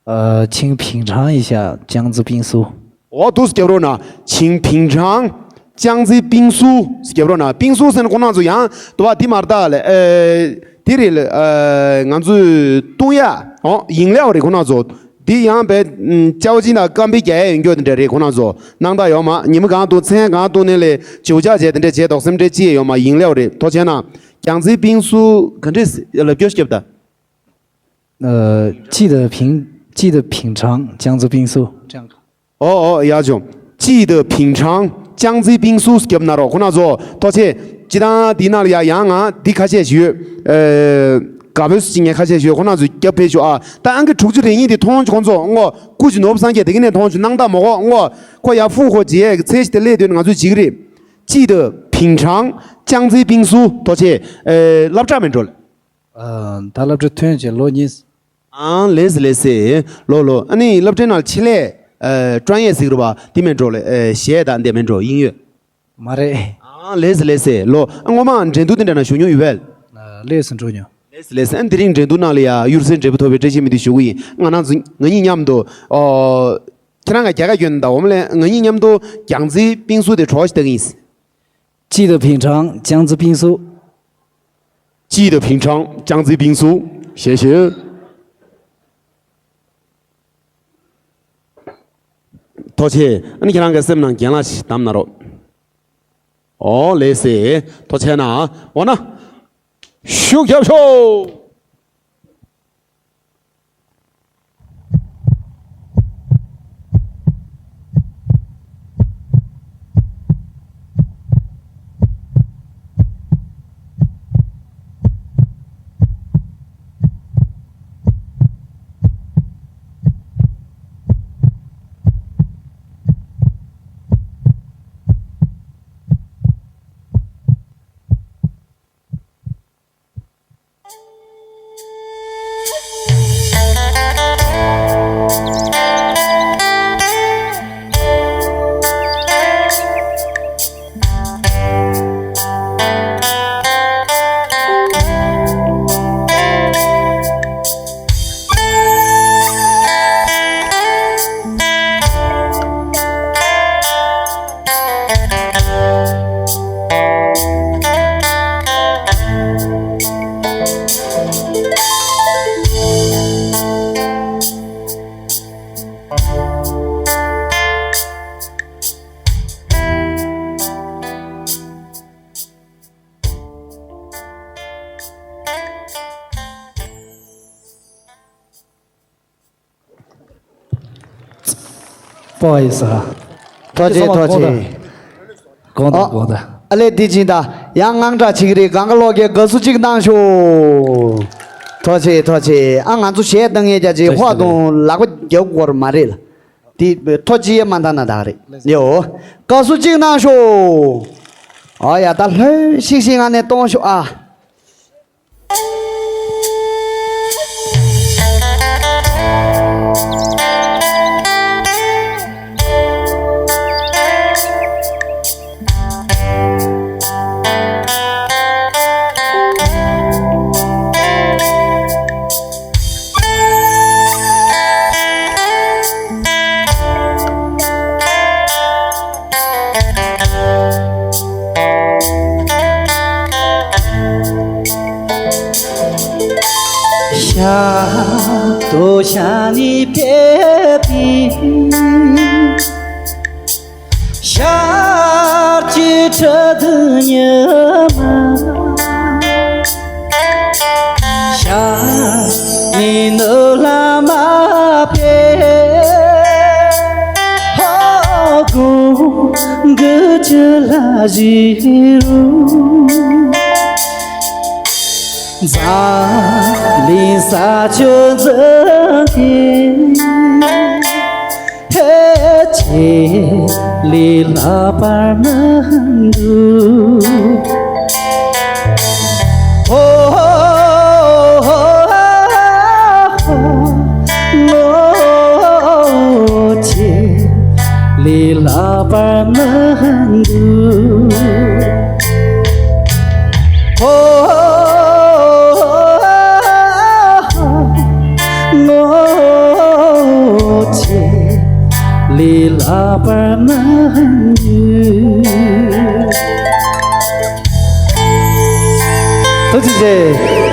呃，请品尝一下江浙冰酥。 ཨོ་འདུག་སེ་རྒྱབ་རོགས་གནང་། 请品尝江浙冰酥 ཟེར་རྒྱབ་རོགས་གནང་། པིང་སུ་ཟེར་ན་ཁོང་རྣམ་ཚོ་ཡང་དུ་བ་འདི་མར་བཏགས་ལེ། ཨེ། དེ་རེད་ལེ། ཨེ། ང་ཚོས་བཏུང་ཡ། ཨོ་ཡིན་ལེའོ་རེད་ཁོང་རྣམ་ཚོ། འདི་ཡང་བས་ཅའོ་ཅི་ན་སྐམ་པའི་རྒྱ་ཡས་ཡོད་འགྱོ་དེ་འདྲ་རེད། ཁོང་རྣམ་ཚོ་སྣང་དག་ཡོད་མ། ཉི་མ་གང་བཏུང་མཚན་གང་བཏུང་ནས་ལས་བྱིའུ་ཅག་བྱས་དེ་འདྲ་བྱས་དོགས་སེམས་འདྲ་ཅི་ཡས་ཡོད་མ། ཡིན་ལེའོ་རེད། ཐུགས་རྗེ་ཆེ་གནང་། རྒྱང་རྩེ་པིང་སུ་ག་འདྲས་ལབ་སྐྱོར་སྐྱབས་ད། 呃，记得品 སྐྱིད་དང་ཕིང་ཁྲང་ཅང་ཙི་པིང་སུ། ཨོ་ཨོ་ཡག་བྱུང་། སྐྱིད་དང་ཕིང་ཁྲང་ཅང་ཙི་པིང་སུ་རྒྱབ་ན་རོགས་ཁོ་ན་ཚོ་ཐོག་ཆེ། སྤྱི་བཏང་འདི་ནང་ལ་ཡ་ཡང་ང་འདི་ཁ་ཤས་ཤིག་ཡོད། ཨེ། དགའ་བོས་ཅི་ངས་ཁ་ཤས་ཤིག་ཡོད་ཁོ་ན་ཚོ་རྒྱབ་ཕེབས་ཤོག་ཨ། ད་ཨང་ཀི་དྲུག་ཅུ་རེ་གཉིས་དེ་མཐོང་ཁོང་ཚོ་ངོ་སྐུ་ཅི་ནོར་བུ་སངས་རྒྱས་དེ་གི་ནས་མཐོང་ཆུ་སྣང་དག་མོ་གོ་ངོ་ཁོ་ཡ་ཕུ་ཁོ་རྗེས་ཡས་ཚེ་ཞིག་དེ་སླེ་དོན་ང་ཚོས་བྱེད་ཀྱི་རེད། སྐྱིད་དང་ཕིང་ཁྲང་ཅང་ཙི་པིང་སུ་ཐོག་ཆེ། ཨེ། སློབ་གྲྭ་མེད་འགྲོ་ལ། ཨ། ད་སློབ་གྲྭ་ཐོན་བྱས་ལོ་གཉིས། ཨང་། ལེས་ལེས་སེ། ལོ་ལོ། ཨ་ནི་སློབ་གྲྭའི་ནང་ཆེད་ལས་ཨ་ཀྲོན་ཡས་ཟིག་རུ་བ་དེ་མེད་འགྲོ་ལེ། ཨེ། གཞས་དང་འདི་མེད་འགྲོ་ཡིན་ཡོད། མ་རེད། ཨང་། ལེས་ལེས་སེ། ལོ། ཨ། ངོ་མ་འགྲན་བསྡུར་དེ་འདྲ་ན་ཞུགས་མྱོང་ཡོད་པས། ཨ། ལེས་སེ་འགྲོ་མྱོང་། ལེས་ལེས་སེ། ཨ། དེ་རིང་འགྲན་བསྡུར་ནང་ལ་ཡ་གཡུར་ཟའི་འབྲས་བུ་ཐོབ་པའི་བཀྲ་ཤིས་སྨོན་འདུན་ཞུ་གི་ཡིན། ང་རང་ཚོ་ང་གཉིས་མཉམ་དུ། ཨོ། ཁྱེད་རང་ག་རྒྱ་གར་སྐྱོན་ད་འོམ་ལེ་ང་གཉིས་མཉམ་དུ་ཅང་ཙི་པིང་སུ་དེ་གྲོགས་ཤིག་ལྟ་གི་ཡིན། སྐྱིད་དང་ཕིང་ཁྲང་ཅང་ཙི་པིང་སུ། སྐྱིད་དང་ཕིང་ཁྲང་ཅང་ཙི་པིང་སུ། ཞེས་ཞེས། ཐོག་ཆེ། ཨ་ནི་ཁྱེད་རང་གི་སེམས་ནང་རྒན་ལགས་ཤིག་བདམས་གནང་རོགས། ཨོ་ལེ་སེ། ཐོག་ཆེ་ན། འོ་ན། ཤུགས་རྒྱབ་ཤོག། པོ་ཡི་ས། ཐོག་ཆེ་ཐོག་ཆེ། དགོངས་དག་ཨ། དགོངས་དག་ཨ་ལེ་འདི་ཅིག་ད་ཡང་དངངས་སྐྲག་བྱེད་ཀྱི་རེད། གང་ག་ལོག་གི་དགའ་བསུ་གཅིག་གནང་ཤོག། ཐོག་ཆེ་ཐོག་ཆེ། ཨ། ང་ཚོ་གཞས་བཏང་ཡས་རྒྱ་ཆེ་ཧོ་དང་ལག་པ་རྒྱག་དགོས་མ་རེད་ལ། དེ་ཐོ་ཅི་ཡེ་མ་འདང་ན་ད་རེད་ཡོ། དགའ་བསུ་གཅིག་གནང་ཤོག། ཨ་ཡ་ད་ལྷོད་ཤིག་ཤིག་ང་ནས་གཏོང་ཤོག་ཨ། ཤ་དོ་ཤ་ནི་པེ་པི། ཤར་གྱི་ཁྲི་དུ་ཉི་མ། ཤར་ནི་ནུ་ལ་མ་པེ། ཧོ་གུང་གི་ཅི་ལ་ཞི་རུ། ཛ་ལི་ས་ཆུ་འཛིན་གྱི། ཧེ་ཆེ་ལི་ལ་པར་མི་འདུག་ཧོ་ཧོ་ཧོ་ཧོ། ངོ་ཆེ་ལི་ལ་པར་མི་འདུག་ཧོ་ཧོ་ཧོ། ངོ་ཆེ་ལི་ལ་པར་མི་འདུག་ཐུགས་རྗེ་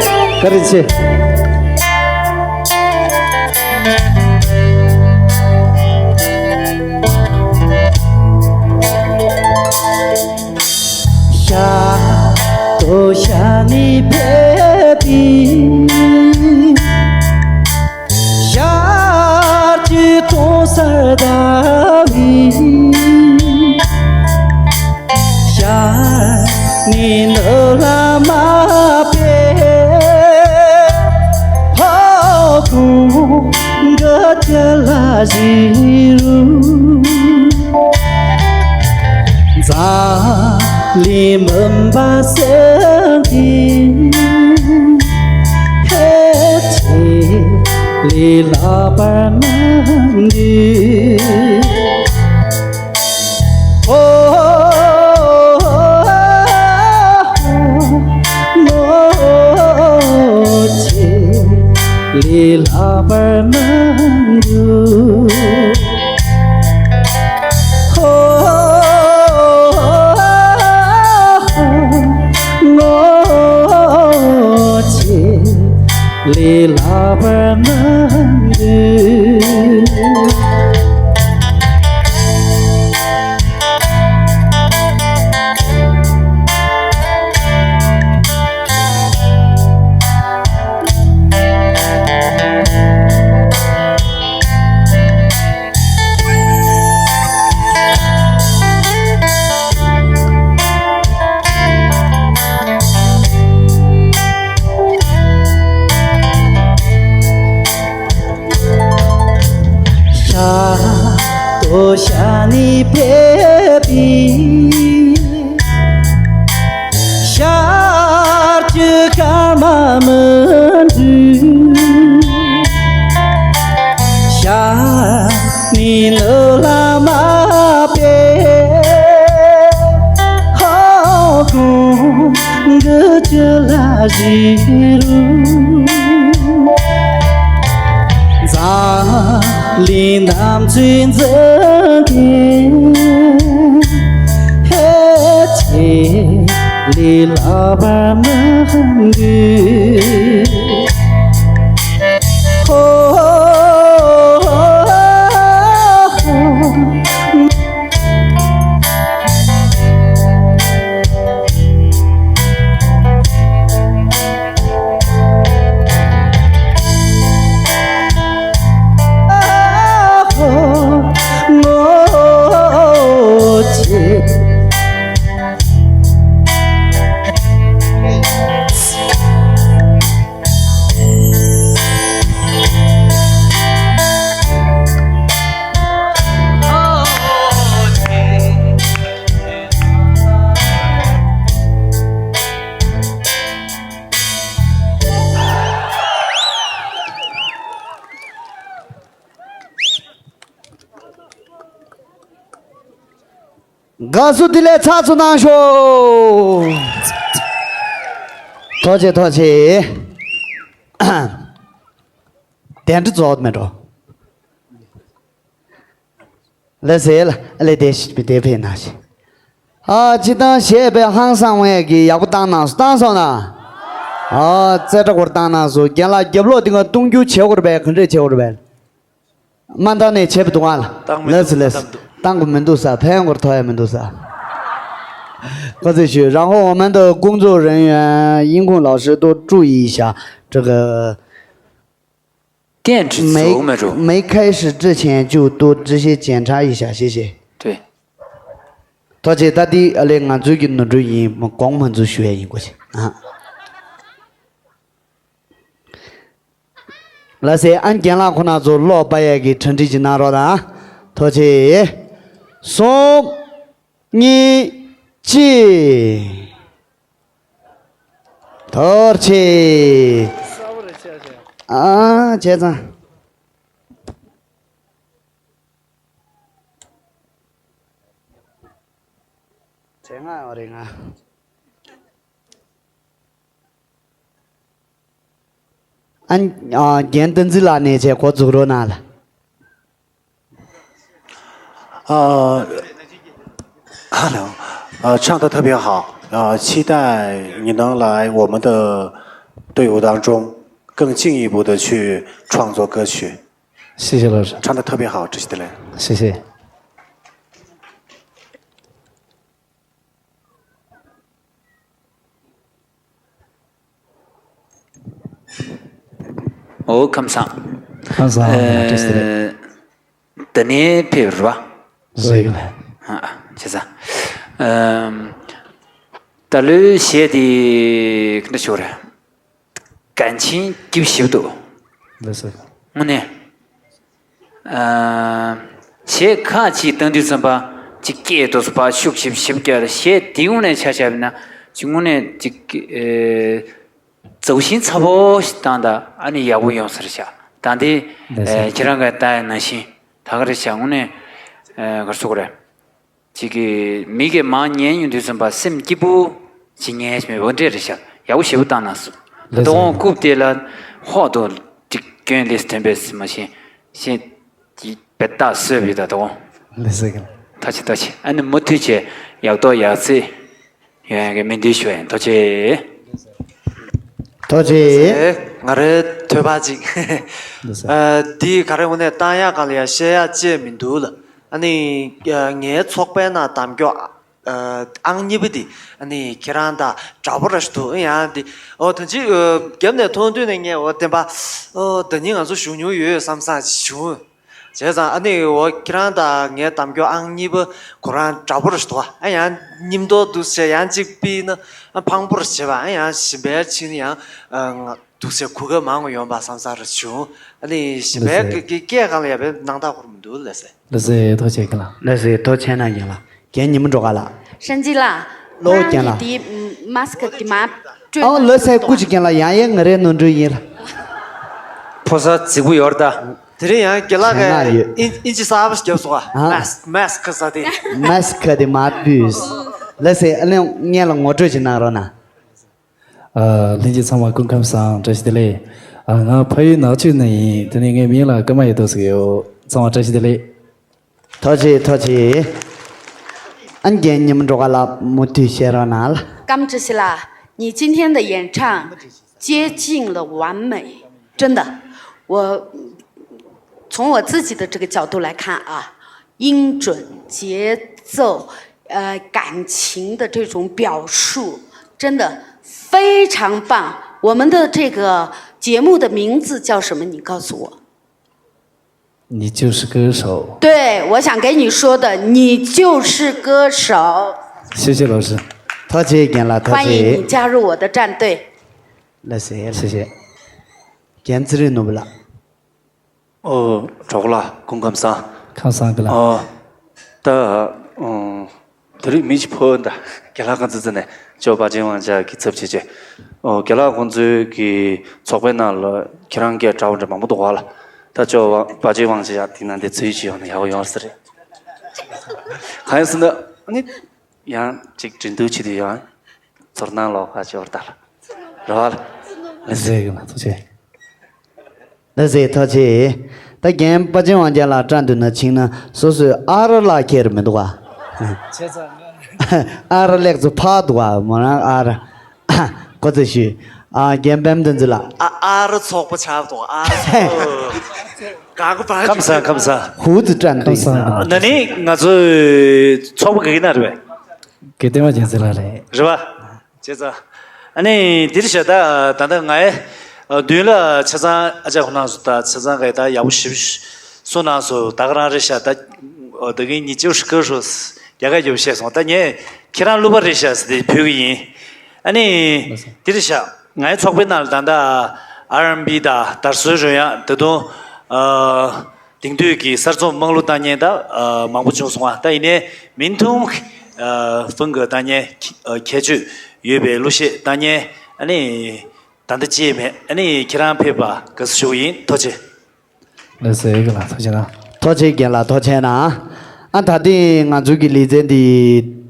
ཆེ། བཀའ་དྲིན་ཆེ། ཤ་དོ་ཤ་ནི་བེ་བི། ཤ་ ནི་ནུ་ལ་མ་པེ་ཕོ་ཀུ་ག་ཅ་ལ་ཞི་རུ། ཛ་ལི་མུན་པ་སེལ་གྱི་ཧེ་ཆེ་ལི་ལ་པར་མ་འདུས། ཨོ་ངོ་ཆེ་ལི་ལ་པར་མ་འདུས། ཨོ་ངོ་ཆེ་ལི་ལ་པར་མ་འདུས། ཤ་དོ་ཤ་ནི་པེ་པི། ཤར་གྱི་སྐར་མ་མི་འདུས། ཤར་ནི་ནུ་ལ་མ་པེ། ཧོ་ཀུ་གི་ཅི་ལ་ཞི་རུ། ཛ་ལི་ནམ་ཚུན་འཛིན་གྱི་ཧེ་ཆེ་ལི་ལ་པར་མ་འདུས། ཧོ། དགའ་བསུ་བདེ་ལེགས་ཚགས་ཚུད་གནང་ཤོག། ཐུགས་རྗེ་ཆེ། ཐུགས་རྗེ་ཆེ། གདན་འདྲེན་རྫོགས་མེད་འགྲོ། ལགས་སེ་ལགས། ཨ་ལས་དེ་ཞིག་པའི་དེ་ཕེབས་གནང་ཞིག། ཨ་ཅི་ཏང་གཞས་དཔེ་ཧང་སང་བ་ཡ་གི་ཡག་པོ་བཏང་གནང་སོང་། བཏང་སོང་ན། ཨ་རྩེ་གྲ་སྐོར་བཏང་གནང་སོང་། རྒན་ལགས་རྒྱབ་ལོགས་དེ་ག་གཏོང་རྒྱུ་བྱེད་དགོས་རེད་པས། ག་འདྲས་བྱེད་དགོས་རེད་པས། མ་མཐའ་ནས་བྱས་པ་འདུག་ཨ་ལ། བཏང་མི་ལགས་སེ་འདུག་ལགས་སེ། བཏང་མི་འདུག་བཏང་དགོས་མི་འདུག་ས། ཕན་ཡོན་སྐོར་ཐོག་ཡ་མི་འདུག་ས། ཁོ་ཚོས་ཞུས།然后我们的工作人员音控老师都注意一下这个 电池没，走没走？没开始之前就多这些检查一下，谢谢。对。ཐུགས་རྗེ་ཆེ། ད་འདི་ཨ་ལས་ང་ཚོའི་གི་ནོར་འཁྲུལ་ཡིན། གོང་མ་ཚོས་ཞུ་ཡ་ཡིན་གོ་ཞེས། ཨ། ལགས་སེ། ཨ་རྒན་ལགས་ཁོ་ན་ཚོ་ལོག་པ་ཡ་གི་གྲ་སྒྲིག་ཅིག་གནང་རོགས་དང་། ཐུགས་རྗེ་ཆེ། གསུམ། གཉིས། གཅིག། ཐུགས་རྗེ་ཆེ། ཨ་བྱས་ཙང་། བྱས་ང་ཡོད་རེད་ང་། ཨ་ཨ་རྒན་བསྟན་འཛིན་ལགས་ནས་བྱས་འགོ་འཛུགས་རོགས་གནང་ལ། 呃，Hello，呃，唱得特别好，呃，期待你能来我们的队伍当中，更进一步的去创作歌曲。谢谢老师。唱得特别好，这些的嘞。谢谢。 ཨོ་ཁམས་བཟང་། ཁམས་བཟང་། ཨ་བཀྲ་ཤིས་བདེ་ལེགས། ད་ནས་ཕེབས་རེད་པ། རེད། ཨ་བྱས་ཙང་། ཨམ། ད་ ད་ལོའི་གཞས་དེ་ག་འདྲ་ཞུ་རེད། གན་ཆིན་སྐྱིད་ཞིབ་ཏུ། ལགས་སོ། དངོས་གནས། ཨ། གཞས་ཁག་ཅིག་བཏང་དུས་ཙམ་པ་ཅིག་སྐད་དུ་ཕར་ཤུགས་ཞིབ་ཞིབ་བརྒྱབ་ལ། གཞས་དེ་དངོས་གནས་ཆ་བཞག་པ་ན་ཅིག་དངོས་གནས་ཅིག་ཨེ། རྫོགས་ཤིང་ཚ་པོ་ཞིག་བཏང་ད་ཨ་ནི་ཡག་པོ་ཡོང་ས་རེད་ཤག། ད་འདི་ལགས་སོ། ཨེ། ཁྱེད་རང་གིས་བལྟ་ཡ་ནང་བཞིན་ད་ག་རེད་ཤག། དངོས་གནས་ཨེ། ག་རེ་ཟེར་དགོས་རེད། ཅིག་གི་མི་གིས་མར་ཉན་ཡོང་དུས་ཙམ་པ་སེམས་སྐྱིད་པོ་ཅིག་ཉན་ཞིག་མེད་པ་འདྲ་རེད་ཤག། ཡག་པོ་ཞེ་པོ་བཏང་གནང་སོང་། ལགས་སོ། དོ་དགོང་རྐུབ་དེ་ལ་ཧོག་ཏུ་ཅིག་སྐྱོན་ལས་ཐོན་པས་མ་ཤེས། ཤེས་ཀྱི་བེ་ཏ་སོས་བི་ད་དོ། ལགས་སོ། ཐུགས་རྗེ་ཐུགས་རྗེ། ཨ་ནི་མུ་མཐུད་བྱས་ཡག་ཐོག་ཡག་བརྩེགས་ཡོང་ཡག་གི་སྨོན་འདུན་ཞུ་ཡིན། ཐུགས་རྗེ། ཐུགས་རྗེ། ཨེ། ང་རའི་ཐོས་པ་ཅིག། ལགས་སོ། ཨ། འདི་ག་རེ་དངོས་གནས་བཏང་ཡག་གང་ལ་ཡང་བཤད་ཡག་ཅིག་མི་འདུག་ལ། ཨ་ནི་ངའི་ཚོགས་པའི་ནང་གདམ་སྐྱོར་ཨ། ཨང་གཉིས་པ་འདི་ཨ་ནི་ཁྱེད་རང་དང་འདྲ་པོ་ར་ཞིག་འདུག། ཡང་འདི་འོ་ད་ཅི་ཨ། རྒྱབ་ནས་མཐོང་དུས་ནས་ངས་འོ་བསྟན་པ་ཨོ་ད་ནི་ང་ཚོ་བཞུགས་མྱོང་ཡོད་བསམ་བསམ་ཞིག་བྱུང་། བྱས་ཙང་ཨ་ནི་འོ་ཁྱེད་རང་དང་ངའི་གདམ་སྐྱོར་ཨང་གཉིས་པ་ཁོ་རང་འདྲ་པོ་ར་ཞིག་འདུག། ཨ་ཡང་སྙིམ་མདོག་འདུག་ཟེར། ཡང་གཅིག་པིན་ན་ཨ་ཕངས་པོ་ར་བྱེད་པ། ཨ་ཡང་ཞིམ་པའི་ཕྱིན་ཡང་ཨ་ང་འདུག་ཟེར། གོ་སྐབས་མང་བོ་ཡོང་པ་བསམ་བསམ་ར་བྱུང་། ཨ་ནི་ཞིམ་པའི་ལགས་སོ། སྐད་སྐད་གང་ལ་ཡང་བའི་སྣང་དག་ཁོར་མི་འདུག། ལགས་སོ། ལགས་སོ། ཐུགས་རྗེ་ཆེ་ལགས། ལགས་སོ། ཐུགས་རྗེ་གནང་རྒན་ལགས། རྒན་ཉི་མ་འགྲོ་ག་ལགས། ཧྲན་ཅི་ལགས། ལོ་རྒན་ལགས། འདི་མཱ་སི་ཀི་འདི་མ་སྤྲོད། ཨོ་ལགས་སོ། སྐུ་མཁྱེན་རྒན་ལགས། ཡང་ཡང་ང་རའི་ནོར་འཁྲུལ་ཡིན་ལགས། ཕོ་གསར་རྫིག་པོ་ཡོད་རེད་ད། དེ་རིང་ཡང་རྒན་ལགས་ཀྱིས་ཨིན་ཨིན་ཇི་གསར་པ་ཞིག་བརྒྱབ་སོང་ཨ། ཨ། མཱ་སི་ཀི་ཟེར་དེ། མཱ་སི་ཀི་དེ་མར་ཕུད། ལགས་སོ། ཨ་ལས་སྔོན་ལ་ངོ་སྤྲོད་ཅིག་གནང་རོགས་གནང་། ཨ། ལྷན་རྒྱས་ཚང་མ་སྐུ་ཁམས་བཟང་། བཀྲ་ཤིས་བདེ་ལེགས། ཨ། ང་ཕ་ཡུལ་ནག་ཆུ་ནས་ཡིན། དེ་ནས་ངའི་མིང་ལ་ཀརྨ་ཡེ་ཏོ་ཟེར་གྱི་ཡོད། ཚང་མ་བཀྲ་ཤིས་བདེ་ལེགས། ཐུགས་རྗེ་ཆེ། ཐུགས་རྗེ་ཆེ། ཨ། རྒན་ཉི་མ་འགྲོ་ག་ལགས། མུ་མཐུད་བཤད་རོགས་གནང་ལགས། 甘之希啦，你今天的演唱接近了完美，真的，我从我自己的这个角度来看啊，音准、节奏，呃，感情的这种表述，真的非常棒。我们的这个节目的名字叫什么？你告诉我。你就是歌手。对，我想给你说的，你就是歌手。谢谢老师。ཐུགས་རྗེ་ཆེ་རྒན་ལགས། ཐུགས་རྗེ་ཆེ། 欢迎你加入我的战队。 ལགས་སོ། 谢谢། རྒན་ཚེ་རིང་ནོར་བུ་ལགས། ཨོ། གྲོགས་ལགས་སྐུ་ཁམས་བཟང་། ཁམས་བཟང་གི་ལགས། ཨོ། ད་ཨོ། དེ་རིང་མི་ཞིག་ཕོ་འདྲ། རྒན་ལགས་ཁོང་ཚོ་ཚོ་ནས་ཇོ་པ་ཅིན་ཝང་ཅ་གི་ཚབ་བྱེད་ཆེད། ཨོ། རྒན་ལགས་ཁོང་ཚོའི་གི་ཚོགས་པའི་ནང་ལ་ཁྱེད་རང་སྐད་འདྲ་བོ་འདྲ་མང་པོ་འདུག་ག་ལགས། ད་ཇོ་པ་ཅིན་ཝང་ཅ་ཡ་དེ་ནང་དེ་ཚུད་ཅིག་ཡོང་ན་ཡག་པོ་ཡོང་ས་རེད། གང་ཡིན་ཟེར་ན་ཨ་ནི། ཡང་ཅིག་འགྲན་བསྡུར་བྱེད་དུས་ཡང་ཚོར་སྣང་ལོག་ཁ་ཅོར་ལྟར་རེད་བ། ལགས་སོ། ལགས་སོ། ཐུགས་རྗེ་ཆེ། ལགས་སོ། ཐུགས་རྗེ་ཆེ། ད་རྒན་པ་ཅིན་ཝང་ཅ་ལགས་བཀྲ་འདུག་ན་ཕྱིན་ན་སོ་སོའི་ཨ་ར་ལགས་ཁྱེར་མི་འདུག་ག། བྱས་ཙང་ང་ཨ་ར་ལེགས་ཚོ་ཕག་འདུག་ག། མོ་རང་ཨ་ར། གོ་ཚེ་ཞུ། ཨ། རྒན་པད་མ་བསྟན་འཛིན་ལགས། ཨ། ཨ་ར་ཚོགས་པ་ཆགས་འདུག། ཨ་ར་ཚོགས་པ། གང་ག་པར། ཁམས་བཟང་། ཁམས་བཟང་། ཧུ་ཙི་བཀྲ་འདུག་ཡིན་ན། ན་ནིང་ང་ཚོའི་ཚོགས་པ་ག་གི་ནང་རེད་པས། གི་བསྟན་པ་རྒྱལ་མཚན་ལགས་རེད། རེད་པ། བྱས་ཙང་། ཨ་ནི་འདིར་བཞག་ད་ད་ལྟ་ང་ཨེ། མདུན་ལ་ཆ་ཚང་ཨ་ཅག་ཁོ་ན་སུ་ད་ཆ་ཚང་ག་ད་ཡག་པོ་ཞིབ་གསུང་གནང་སོང་། ད་ག་རང་རེད་ཤག། ད་ད་གིན་ཉི་ཅིའུ་ཧྲི་ཀི་ཧྲུ་རྒྱ་སྐད་རྒྱབ་བཤད་སོང་། ད་ངས་ཁྱེད་རང་གླུ་པ་རེད་ཤག་ཟེར་ཏེ་ཕུལ་གི་ཡིན། ཨ་ནི་འདིར་བཞག་ངའི་ཚོགས་པའི་ནང་ལ་ད་ལྟ་ཨར་ཨེན་བི་དང་དར་སྲོལ་རོལ་དབྱངས། ད་དུང་ཨ། དེང་དུས་ཀྱི་གསར་རྩོམ་དམངས་གླུ་བཏང་མཁན་ད་ཨ་མང་པོ་བྱུང་སོང་བ། ད་ཡིན་ནའི་མིན་ཐུང་ཨ་ཧྥུང་གི་བཏང་མཁན་ཨ་ཁྱད་ཆོས་ཡོད་པའི་གླུ་གཞས་བཏང་མཁན་ཨ་ནི་ད་ལྟ་ཅིའི་མེད། ཨ་ནི་ཁྱེད་རང་ཕེབས་པ་དགའ་བསུ་ཞུ་གི་ཡིན། ཐུགས་རྗེ་ཆེ། ལགས་སོ། ཨེ་གི་ལགས་ཐུགས་རྗེ་གནང་། ཐུགས་རྗེ་ཆེ་རྒན་ལགས། ཐུགས་རྗེ་གནང་། ཨ་ད་ཐེངས་ང་ཚོའི་གི་ལེ་ཚན་འདི་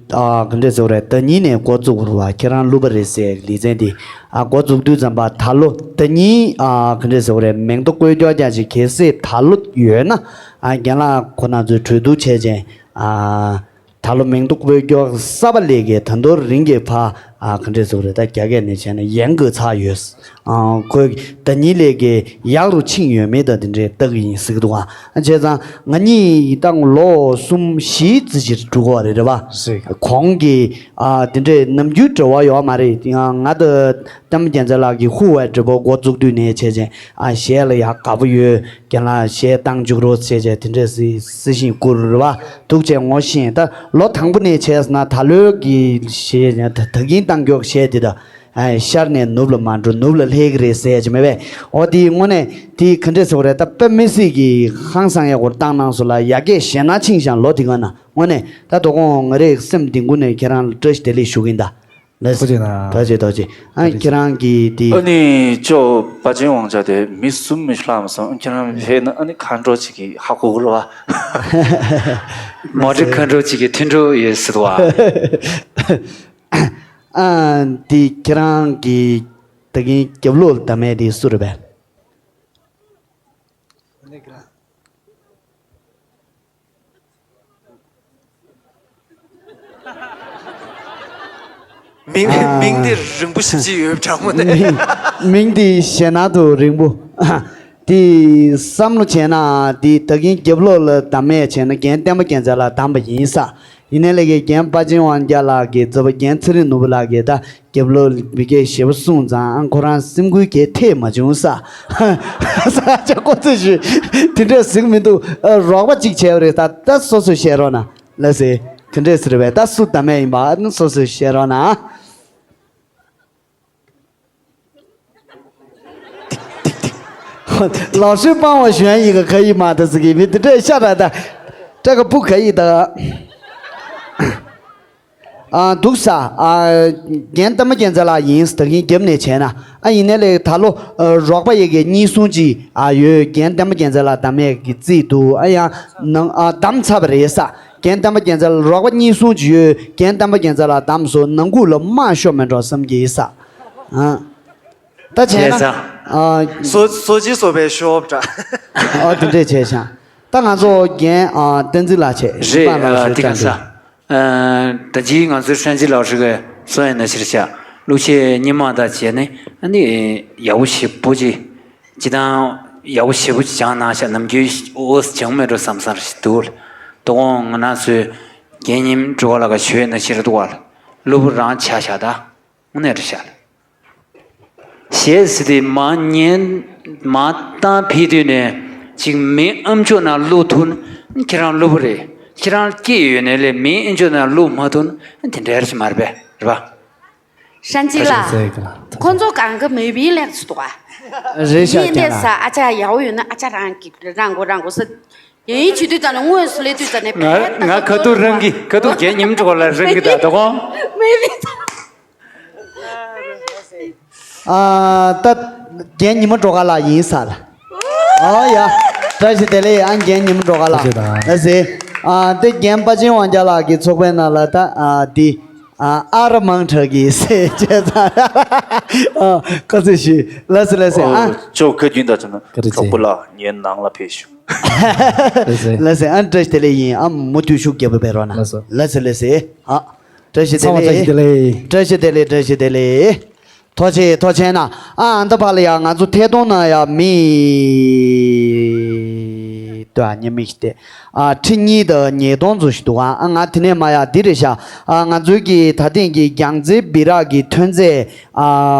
ཨ་ག་འདྲས་ཟེར་དགོས་རེད། ཟླ་ཉིན་ནས་འགོ་བཙུགས་པ་རེད་བ། ཁྱེད་རང་གླུ་པ་རེད་ཟེར་ལེ་ཚན་འདི་ཨ་འགོ་བཙུགས་དུས་ཙམ་པ་ད་ལོ་ཟླ་ཉིན་ཨ་ག་འདྲས་ཟེར་དགོས་རེད། མིང་ཐོ་བཀོད་རྒྱུ་རྒྱ་ཆེ་གལ་སྲིད་ད་ལོ་ཡོད་ན་ཨ་རྒན་ལགས་ཁོ་ན་ཚོས་གྲོས་བསྡུར་བྱས་རྗེས་ཨ་ད་ལོ་མིང་ཐོ་བཀོད་རྒྱུ་གསར་པ་ལས་ཀའི་ད་དུང་རིང་གི་ཕ་ཨ་ག་འདྲས་ཟེར་དགོས་རེད། ད་རྒྱ་སྐད་ནས་བྱས་ན་ཡན་གོ་ཚར་ཡོད། ཨ་ཁོས་ཟླ་ཉིན་ལས་ཀའི་ཡག་རུ་ཕྱིན་ཡོད་མེད་ད་དེ་འདྲའི་ལྟ་གི་ཡིན་ཟེར་གི་འདུག་ཨ། བྱས་ཙང་ང་གཉིས་ད་ལོ་གསུམ་བཞི་ཙམ་ཞིག་འགྲོ་གི་རེད་རེད་བ། གོང་གི་ཨ་དེ་འདྲའི་ནམ་རྒྱུན་འབྲེལ་བ་ཡོད་མ་རེད། ཡང་ང་དང་ལྟད་མོ་རྒྱལ་མཚན་ལགས་ཀྱིས་ཧུ་ཝའི་འབྲེལ་བ་འགོ་བཙུགས་དུས་ནས་བྱས་ཙང་ཨ་གཞས་ལ་ཡག་དགའ་པོ་ཡོད། རྒན་ལགས་གཞས་བཏང་བཅུག་རོགས་བྱས་བྱས་དེ་འདྲས་སི་སི་ཤིང་བསྐུར་རེད་བ། ཐུགས་རྗེ་ཆེ་ངོ་ཤེས། ད་ལོ་དང་པོ་ནས་བྱས་ན་ད་ལོའི་གི་གཞས་ད་ད་གིན་ བཏང་མགྱོགས་བྱས་དེ་ད། ཨ། ཤར་ནས་ནུབ་ལ་མ་འགྲོ། ནུབ་ལ་སླེབས་ཀྱི་རེད་ཟེར་ཡ་ཅིག་མེད་པས། འོ་དེ་དངོས་གནས་དེ་ག་འདྲས་ཟེར་བ་རེད། ད་དཔེ་མི་སྲིད་ཀྱི་ཧང་སང་ཡག་པོ་བཏང་གནང་སོང་ལ། ཡ་གྱལ་ཞེ་ན་ཆིང་ཞང་ལོ་དེ་ག་ན། དངོས་གནས་ད་དོ་དགོང་ང་རའི་སེམས་གཏིང་ཁུག་ནས་ཁྱེད་རང་ལ་བཀྲ་ཤིས་བདེ་ལེགས་ཞུ་གི་ཡིན་ད། ལགས་སོ། ཐུགས་རྗེ་གནང་། ཐུགས་རྗེ་ཆེ། ཐུགས་རྗེ་ཆེ། ཨ། ཐུགས་རྗེ་ཆེ། ཁྱེད་རང་གི་དེ། ཨ་ནི་ཅོ་པ་ཅིན་ཝང་ཅ་དེ་མི་གསུམ་མི་ལྷག་མ་སོང་། ཁྱེད་རང་ཕེབས་ན་ཨ་ནི་མཁའ་འགྲོ་གཅིག་གིས་ཧ་གོ་གི་རེད་བ། མ་འགྲིག་མཁའ་འགྲོ་གཅིག་གིས་མཐུན་གྲོགས་ཡོད་སྲིད་བ། ཨ། དེ་ཁྱེད་རང་གི་ད་གིན་རྒྱབ་ལོགས་ལ་བདམས་མཁན་དེ་སུ་རེད་པས། མིང་། ཨ། མིང་དེ་རིང་པོ་ཞེ་པོ་ཅིག་ཡོད་དྲང་མོ་ནས། མིང་། མིང་དེ་ཞེ་ན་དུ་རིང་པོ། དེ་བསམ་བློ་བྱས་ན་དེ་ད་གིན་རྒྱབ་ལོགས་ལ་བདམས་མཁན་བྱས་ན་རྒན་བསྟན་པ་རྒྱལ་མཚན་ལགས་བདམས་པ་ཡིན་ས། ཡིན་ནའི་ལས་ཀའི་རྒན་པ་ཅིན་ཝང་ཅ་ལགས་ཀྱི་རྩ་བ་རྒན་ཚེ་རིང་ནོར་བུ་ལགས་ཀྱིས་ད་རྒྱབ་ལོགས་མི་སྐད་ཞེ་པོ་གསུངས་ཙང་ཨ་ཁོ་རང་སེམས་འགུལ་གྱི་ཐེབས་མ་བྱུང་ས། ས་ཆ་ཁོ་ཚོས་ཞུས་དེ་འདྲས་ཟིག་མི་འདུག། ཨ། རོགས་པ་གཅིག་བྱས་པ་རེད། ད་ད་སོ་སོས་བཤད་རོགས་གནང་། ལགས་སེ། དེ་འདྲས་ཟེར་བས། ད་སུ་བདམས་མཁན་ཡིན་པ་ཨ་ནི་སོ་སོས་བཤད་རོགས་གནང་། ལགས་སོ། སྤང་བ་གཞོན་ཡིན་ག་ག་ཡིན་མ་ད་ཟེར་གི་མི་དེ་འདྲས་ཤ་ར་ད། སྐྲ་ཀ་སྤུ་ག་ཡིན་ད། ཨ། འདུག་ས། ཨ། རྒན་བསྟན་པ་རྒྱལ་མཚན་ལགས་ཡིན། ད་གིན་རྒྱབ་ནས་བྱས་ན། ཨ། ཡིན་ནའི་ལས་ད་ལོ། ཨ། རོགས་པ་ཡི་གེ་གཉིས་གསུམ་ཅིག་ཨ། ཡོད། རྒན་བསྟན་པ་རྒྱལ་མཚན་ལགས་བདམས་མཁན་གྱི་རྩིས་འདུག། ཨ། ཡང་ནང་། ཨ། བདམས་ཚར་བ་རེད་ས། རྒན་བསྟན་པ་རྒྱལ་མཚན་ལགས་རོགས་པ་གཉིས་གསུམ་ཅིག་ཡོད། རྒན་བསྟན་པ་རྒྱལ་མཚན་ལགས་བདམས་སོང་། ནང་ཁུག་ལ་མར་ཤོར་མེད་འགྲོ་བསམ་གྱི་ཡིན་ས། ཨ། ད་བྱས་ན། བྱས་ཙང་། ཨ། སོ་སོ་ཅི་སོ་པའི་ཤོབ་འདྲ། ཨ། དེ་འདྲས་བྱས་ཤག། ད་ང་ཚོ་རྒན། ཨ། བསྟན་འཛིན་ལགས་བྱས། རེད། ཨ། དེ་ག་ས། ཨ། ད་ཅི་ང་ཚོའི་ཧྲན་ཅི་ལགས་ཧྲི་གི་སོ་ཡན་ན་ཕྱིར་བྱ་གླུ་གཞས་རྙིང་མ་དང་བྱས་ནས་ཨ་ནི་ཡག་པོ་ཞེ་པོ་ཅིག་ཅི་དང་ཡག་པོ་ཞེ་པོ་ཅིག་སྦྱངས་གནང་ཤག། ནམ་རྒྱུན་འོ་སྦྱངས་མེད་འགྲོ་བསམ་བསམ་ཞིག་འདུག། དོ་དགོང་ང་རང་ཚོའི་རྒན་ཉི་མ་སྒྲོལ་དཀར་ལགས་ཀྱིས་ཞུས་ན་ཕྱིར་འདུག་བ། གླུ་བུ་རང་ཆ་བཞག་ད། དངོས་གནས་རེད་ཤག། གཞས་ཟེར་དེ་མར་ཉན་མར་བཏང་ཕེབས་དུས་ནས་ཅིག་མི་ཨམ་ཅོག་ནང་བླུག་ཐུབ་ན་ཁྱེད་རང་གླུ་བུ་རེད། ཁྱེད་རང་སྐྱེས་ཡོད་ནའི་ལས་མི་ཨམ་ཅོག་ནང་བླུག་མ་ཐུབ་ན་དེ་འདྲ་རེད་མ་རེད་པས། རེད་པ། ཧྲན་ཅི་ལགས། ཁོ་ཚོ་གང་གི་མེ་བི་ལེགས་སུ་འདུག་ཨ། རེད་ཤག། ཡིན་ནས་ས་ཨ་ཅག་ཡག་པོ་ཡོད་ན་ཨ་ཅག་རང་གི་རང་གོ་རང་གོ་ས། ཡིན་བྱེད་དུས་ཙམ་ནས་དངོས་སུ་སླེབས་དུས་ཙམ་ནས་ང་ང་ཁ་ཐུག་རང་གི་ཁ་ཐུག་རྒན་ཉི་མ་སྒྲོལ་དཀར་ལ་རང་གི་ད་དོ་དགོང་། མེ་བི། ཨ། ད་རྒན་ཉི་མ་སྒྲོལ་དཀར་ལགས་ཡིན་ས་ལ། ཨ་ཡ། བཀྲ་ཤིས་བདེ་ལེགས། ཨ། རྒན་ཉི་མ་སྒྲོལ་དཀར་ལགས། བཀྲ་ཤིས་བདེ་ལེགས། ལགས་སེ། ཨ། དེ་རྒན་པ་ཅིན་ཝང་ཅ་ལགས་ཀྱི་ཚོགས་པའི་ནང་ལ་ད། ཨ། དེ། ཨ། ཨ་ར་མང་དྲག་གི་ཟེར་བྱས་ཙང་། ཨ། ཁ་ཚོད་ཞུས། ལགས་སེ་ལགས་སེ། ཨ། ཨོ། ཅོ་ཁ་རྒྱུན་ད་ཚོ་ན། བཀྲ་ཤིས་བདེ་ལེགས། གྲོགས་པོ་ལགས་ངའི་ནང་ལ་ཕེབས་ཤོག། ལགས་སེ། ལགས་སེ། ཨ། བཀྲ་ཤིས་བདེ་ལེགས་ཡིན། ཨ། མུ་མཐུད་ཤུགས་རྒྱབ་པ་འབད་རོགས་གནང་། ལགས་སོ། ལགས་སེ་ལགས་སེ། ཨ། བཀྲ་ཤིས་བདེ་ཚང་མ་བཀྲ་ལེགས། ཤིས་བདེ་ལེགས། བཀྲ་ཤིས་བདེ་ལེགས། བཀྲ་ཤིས་བདེ་ལེགས། ཐུགས་རྗེ་ཆེ། ཐུགས་རྗེ་ཆེ་གནང་། ཨ། ཨ། ད་ཕར་ལ་ཡ་ང་ཚོ་ཐད་གཏོང་ནང་ཡ་མི་ལྟོས་ཨ། ཉེས་མིག་སྟེ། ཨ། ཁྲི་གཉིས་དང་ཉིས་སྟོང་ཙམ་ཞིག་འདུག་ཨ། ཨ། ང་དེ་ནས་མར་ཡ་འདི་རེད་ཤག། ཨ། ང་ཚོའི་གི་ད་ཐེངས་ཀྱི་རྒྱལ་རྩེ་སྦི་རག་གི་ཐོན་རྫས། ཨ།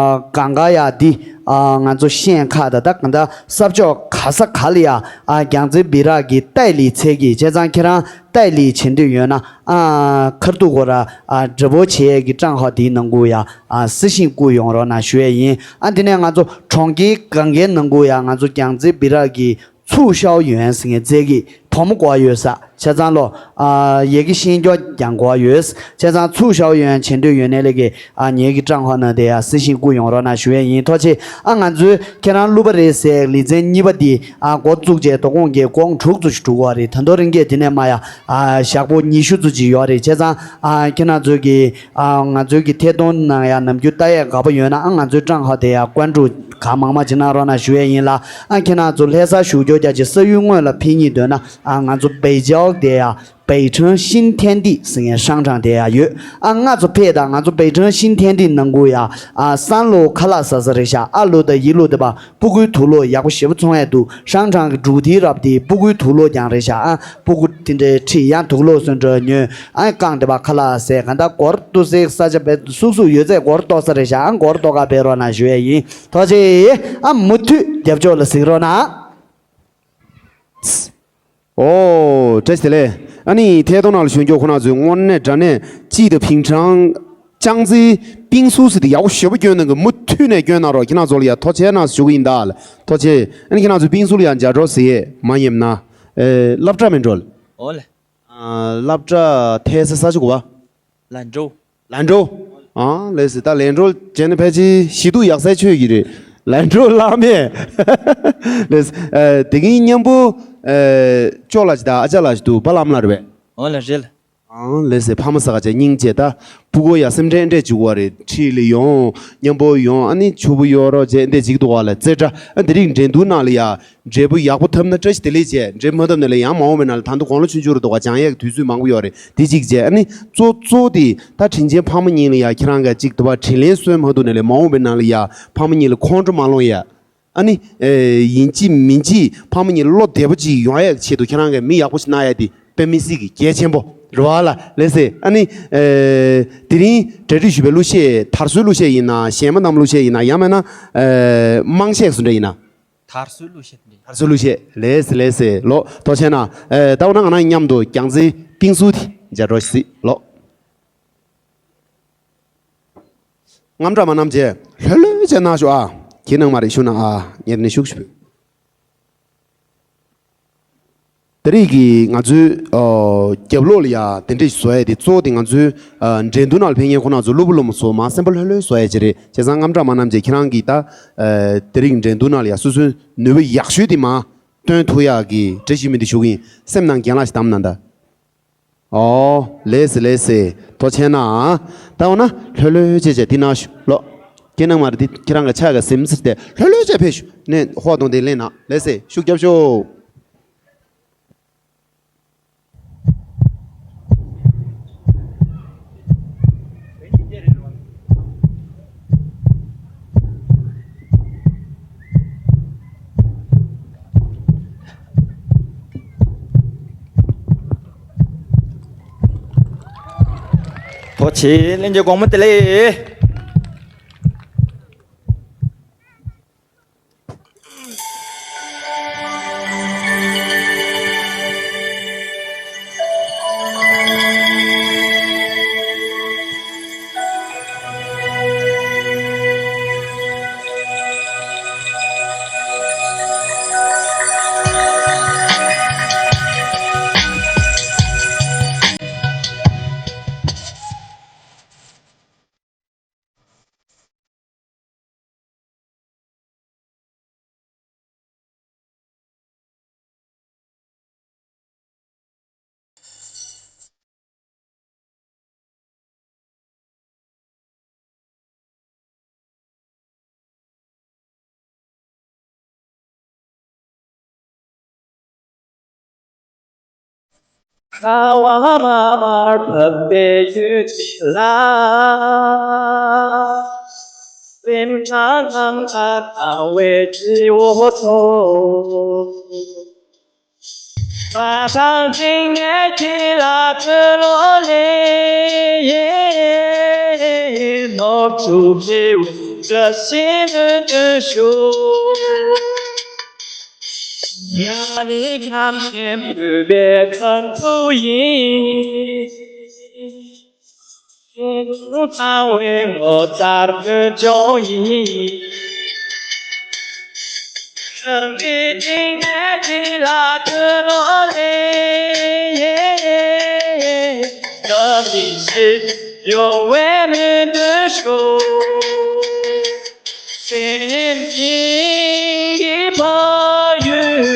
གང་ག་ཡ་འདི། ཨ། ང་ཚོ་ཤེས་ཁ་ད་ད་གང་ད་ས་ཕྱོགས་ག་ས་ག་ལ་ཡ། ཨ། རྒྱལ་རྩེ་སྦི་རག་གི་ཏའི་ལི་ཚལ་གྱི་བྱས་ཙང་ཁྱེད་རང་ཏའི་ལི་བྱེད་འདོད་ཡོད་ན། ཨ། ཁར་ཐུག་གོ་ར། ཨ། འདྲ་པོ་བྱེད་ཡས་ཀྱི་ཀྲང་ཧྭ་དེའི་ནང་གུ་ཡ། ཨ། གཟི་བྱིན་བསྐུར་ཡོང་རོགས་གནང་ཞུ་ཡས་ཡིན། ཨ། དེ་ནས་ང་ཚོ་གྲོང་ཁྱེར་གང་གའི་ནང་གུ་ཡ་ང་ཚོ་རྒྱལ་རྩེ་སྦི་རག་གི་ཚུའུ་ཞའོ་ཡོན་ཟེར་མཁན་རྩེ་གི་བུ་མོ་གོ་ཡོད་ས། བྱས་ཙང་ལོ། ཨ། ཡ་གི་ཤེས་མཁན་ཀྱང་གོ་ཡོད། བྱས་ཙང་ཚུའུ་ཞའོ་ཡོན་བྱེད་འདོད་ཡོད་ནའི་ལས་ཀའི། ཨ། ངེད་ཀྱི་ཀྲང་ཧྭ་ནང་དེ་ཡ་གཟི་བྱིན་བསྐུར་ཡོང་རོགས་གནང་ཞུ་ཡས་ཡིན། ཐུགས་རྗེ་ཆེ། ཨ། ང་ཚོའི་ཁྱེད་རང་གླུ་པ་རེད་ཟེར་ལེ་ཚན་གཉིས་པ་འདི། ཨ། འགོ་བཙུགས་རྗེས་དོ་དགོང་གི་དགོང་དྲུག་ཙམ་ཞིག་འགྲོ་གི་རེད། ད་དུང་རིང་གས་དེ་ནས་མར་ཡ། ཨ། ཞག་པོ་ཉི་ཤུ་ཙམ་ཅིག་ཡོད་རེད། བྱས་ཙང་། ཨ། ཁྱེད་རང་ཚོའི་གི། ཨ། ང་ཚོའི་གི་ཐད་གཏོང་ནང་ཡ་ནམ་རྒྱུན་ལྟ་ཡས་དགའ་པོ་ཡོད་ན། ཨ། ང་ཚོའི་ཀྲང་ཧྭ་དེ་ཡ་བཀའ་འདྲི་གང་མང་མང་ཅིག་གནང་རོགས་གནང་ཞུ་ཡས་ཡིན་ལ། ཨ། ཁྱེད་རང་ཚོ་ལྷ་སར་བཞུགས་རྒྱུ་རྒྱ་ཆེ་ས་ཡུལ་དངོས་ལ་ཕེབས་སྙིང་འདོད་ན། ཨ། ང་ཚོ་北郊དེ་ཡ་北城新天地ཟེར་མཁན་商场དེ་ཡ་ཡོད། ཨ། ང་ཚོ་ཕེབས་དང་ང་ཚོ་北城新天地ནང་གུ་ཡ། ཨ། སང་ལོ་ཁ་ལག་ཟ་ས་རེད་ཤག། ཨ་ལོ་དང་ཡི་ལོ་དེ་པ། སྤུ་གུའི་དུག་ལོག་ཡག་པོ་ཞེ་པོ་འཚོང་ཡས་འདུག།商场གི་འབྲུག་ཐིག་རབ་དེ་སྤུ་གུའི་དུག་ལོག་ཀྱང་རེད་ཤག། ཨ། སྤུ་གུ་དེ་འདྲའི་ཁྲིད་ཡང་དུག་ལོག་སོན་འགྲོ་ཉོས། ཨ། རྐང་དེ་པ་ཁ་ལག་ཟས་གང་ལྟར་སྒོར་གཏོགས་སའི་ས་ཆ་བེད་སུག་སུག་ཡོད་ཚད་སྒོར་གཏོགས་ས་རེད་ཤག། ཨ། སྒོར་གཏོགས་ག་བེད་རོགས་གནང་ཞུ་ཡས་ཡིན། ཐུགས་རྗེ་ཆེ། ཨ། མུ་མཐུད་རྒྱབ་ཕྱོགས་ལ་གཟིགས་རོགས་གནང་། ཨོ། བཀྲ་ཤིས་བདེ་ལེགས། ཨ་ནི་ཐད་གཏོང་ནང་ལ་བཞུགས་མཁན་ཁོང་རྣམ་ཚོས་དངོས་གནས་དྲང་གནས་སྐྱིད་དང་ཕིང་ཀྲང་ ཅང་ཙེ་པིང་སུ་ཟེར་དེ་ཡག་པོ་ཞེ་པོ་སྐྱོན་གནང་གི། མུ་མཐུད་ནས་སྐྱོན་གནང་རོགས། ཁྱེད་རང་ཚོ་ལ་ཡ་ཐུགས་རྗེ་གནང་ཞུ་གི་ཡིན་ད། ཐུགས་རྗེ། ཨ་ནི་ཁྱེད་རང་ཚོ་པིང་སུ་ལ་ཡ་མཇལ་འཕྲད་ཟེར་ཡས་མ་ཉེས་ན། ཨེ། སློབ་གྲྭ་མིན་འགྲོ་ལེ། ཨོ་ལེ། ཨ། སློབ་གྲྭ་ཐད་ས་ས་ཆ་གོ་བ། ལན་གྲོ། ལན་གྲོ། ཨ། ལགས་སེ། ད་ལན་གྲོ་བྱས་ན་ཕལ་ཆེར་ཞི་སྡུག་ཡག་སའི་ཆོས་ཀྱི་རེད། ལན་གྲོ་བླ་མས། ལགས་སེ། ཨ། དེ་གིན་མཉམ་པོ། ཨ། ཅོ་ལགས་ཀྱི་ད་ཨ་ཅག་ལགས་ཀྱི་འདུག་པ་ལམ་ལ་རེད་པས། ཨོ་ལེ། རེད་ལེ། ཨང་། ལགས་སེ། ཕ་མ་ཟེར་ག་ཅེ་སྙིང་རྗེ། ད་སྤུ་གུ་ཡ་སེམས་ཁྲལ་འདྲ་བྱེད་དགོས་རེད། ཁྲིད་ལ་ཡོང་། མཉམ་པོ་ཡོང་། ཨ་ནི་ཕྱུག་པོ་ཡོང་རོགས་བྱས་འདྲ་བྱེད་ཀྱི་འདུག་བ་ལ། རྩེ་གྲ། ཨ། དེ་རིང་འགྲན་བསྡུར་ནང་ལ་ཡ་འབྲས་བུ་ཡག་པོ་ཐོབ་ན་བཀྲ་ཤིས་བདེ་ལེགས་བྱས། འབྲས་བུ་མ་ཐོབ་ན་ལ་ཡང་མ་འོངས་པའི་ནང་ལ་ད་དུང་དགུང་ལོ་ཆུང་ཆུང་རུ་འདུག་བ། སྦྱང་ཡས་ཀྱི་དུས་ཚོད་མང་པོ་ཡོད་རེད། དེ་གཅིག་བྱས། ཨ་ནི་གཙོ་གཙོ་དེ་ད་དྲིན་ཆེན་ཕ་མ་གཉིས་ལ་ཡ་ཁྱེད་རང་ག་གཅིག་འདུག་བ། དྲིན་ལན་གསོས་མ་ཐུབ་ན་ལས་མ་འོངས་པའི་ནང་ལ་ཡ་ཕ་མ་གཉིས་ལ་ཁོང་ཁྲོ་མ་ལངས་ཡ། ཨ་ནི། ཨེ། ཡིན་གཅིག་མིན་གཅིག་ཕ་མ་གཉིས་བློ་བདེ་པོ་ཅིག་ཡོང་ཡ་ཆེད་དུ་ཁྱེད་རང་གིས་མི་ཡག་པོ་ཞིག་གནང་ཡ་དེ་དཔེ་མི་སྲིད་ཀྱི་གལ་ཆེན་པོ་རེད་བ་ལ། ལགས་སེ། ཨ་ནི། ཨེ། དེ་རིང་གྲ་སྒྲིག་ཞུས་པའི་གླུ་གཞས། དར་སྲོལ་གླུ་གཞས་ཡིན་ན། གཞས་མ་རྣམས་གླུ་གཞས་ཡིན་ན། ཡང་མིན་ན། ཨེ། དམངས་གཞས་སུ་འདྲ་ཡིན་ན། དར་སྲོལ་གླུ་གཞས་འདྲ། དར་སྲོལ་གླུ་གཞས། ལགས་སེ། ལགས་སེ། ལོ་ཐོག་ཆེ་ན། ཨེ། ད་འོ་ན་ང་རང་མཉམ་དུ་རྒྱང་རྩེ་པིང་སུ་དེ་མཇལ་འགྲོ་ཞིག་ལོ། རྔམ་སྐྲག་མ་གནང་བྱས་ལྷོད་ལྷོད་བྱས་གནང་ཤོག་ཨ། ཁྱེད་ནང་མ་རེད་ཤུ་ན་ཨ། ཉེར་ནས་ཤུགས་ཤུགས། དེ་རིང་གི་ང་ཚོའི། ཨོ། རྒྱབ་ལོགས་ལ་ཡ་དེ་འདྲས་བཟོ་ཡ་དེ་གཙོ་བོ་དེ་ང་ཚོའི། ཨ། འགྲན་བསྡུར་ནང་ལ་ཕེབས་མཁན་ཁོ་རང་ཚོ་སློབ་བུ་སློབ་མ་ཚོ་མར་སེམས་པ་ལྷོད་ལྷོད་བཟོ་ཡ་ཅིག་རེད། བྱས་ཙང་རྔམ་སྐྲག་མ་གནང་བྱས་ཁྱེད་རང་གིས་ད། ཨ། དེ་རིང་འགྲན་བསྡུར་ནང་ལ་ཡ་སོ་སོའི་ནུས་པ་ཡག་ཤོས་དེ་མར་སྟོན་ཐུབ་ཡག་གི་འདྲ་ཞིག་མི་འདུག་ཞུ་གི་ཡིན། སེམས་ནང་རྒན་ལགས་ཤིག་བདམས་གནང་ད། ཨོ། ལགས་སེ། ལགས་སེ། ཐུགས་རྗེ་གནང་། ད་འོ་ན་ལྷོད་ལྷོད་བྱས་བྱས་འདི་གནང་ཤོག་ལོ། ཁྱེད་ནང་མ་རེད། འདི་ཁྱེད་རང་གི་ཕྱག་ག་ཟིམ་ཟིར་ཏེ་ལྷོད་ལྷོད་བྱས་ཕེབས་ཤོག་ནས་ཧོ་དང་དེ་ལེན་ན། ལགས་སེ། ཤུགས་རྒྱབ་ཤོག་ཐུགས་རྗེ་ཆེ། ལྷན་རྒྱས་དགོང་མོ་བདེ་ལེགས། ཁ་བ་མར་མར་བབས་པའི་ཡུལ་གཅིག་ལ། སེམས་ཁྲལ་ནམ་མཁའ་ལྟ་བུའི་སྤྱི་བོ་ཚོ། ཁ་སང་དྲིན་ངན་གྱིས་ལ་བུ་ལོ་ལེ། ནོར་འཁྲུལ་མི་འོང་བཀྲ་ཤིས་ལྷུན་སྟུག་ཤོག་ཉ་རིགས་ཁམས་ཆེན་བོད་པའི་ཁམས་ཕུ་ཡིན། ཁྱེད་ཚོ་གཙང་བའི་ངོ་མཚར་ཀུན་འབྱུང་ཡིན། ཁམས་པའི་དྲིན་ལན་དྲིན་ལ་ཐུགས་ལོ་ལེ། ཡོད་མི་ཤེས་ཡོང་བའི་མི་འདུག་ཤོག་སེམས་ཅན་གྱི་ཕ་ཡུལ་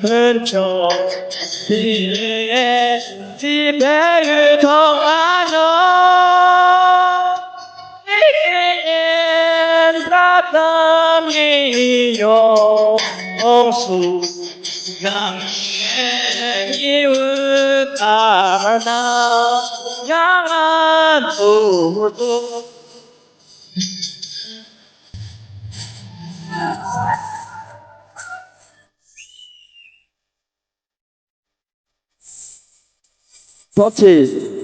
ཕུན་ཚོགས་པའི་ལས་ཀྱི་བལ་ཡུལ་ཐོག་ང་ནོ། ཨེ་ཨེ་ཨེ་ད་ལྟ་མི་ཡོང་སུ་ང་ངའི་འུ་ད་ན་ཡང་ང་ཚོ། ཐུགས་རྗེ་ཆེ།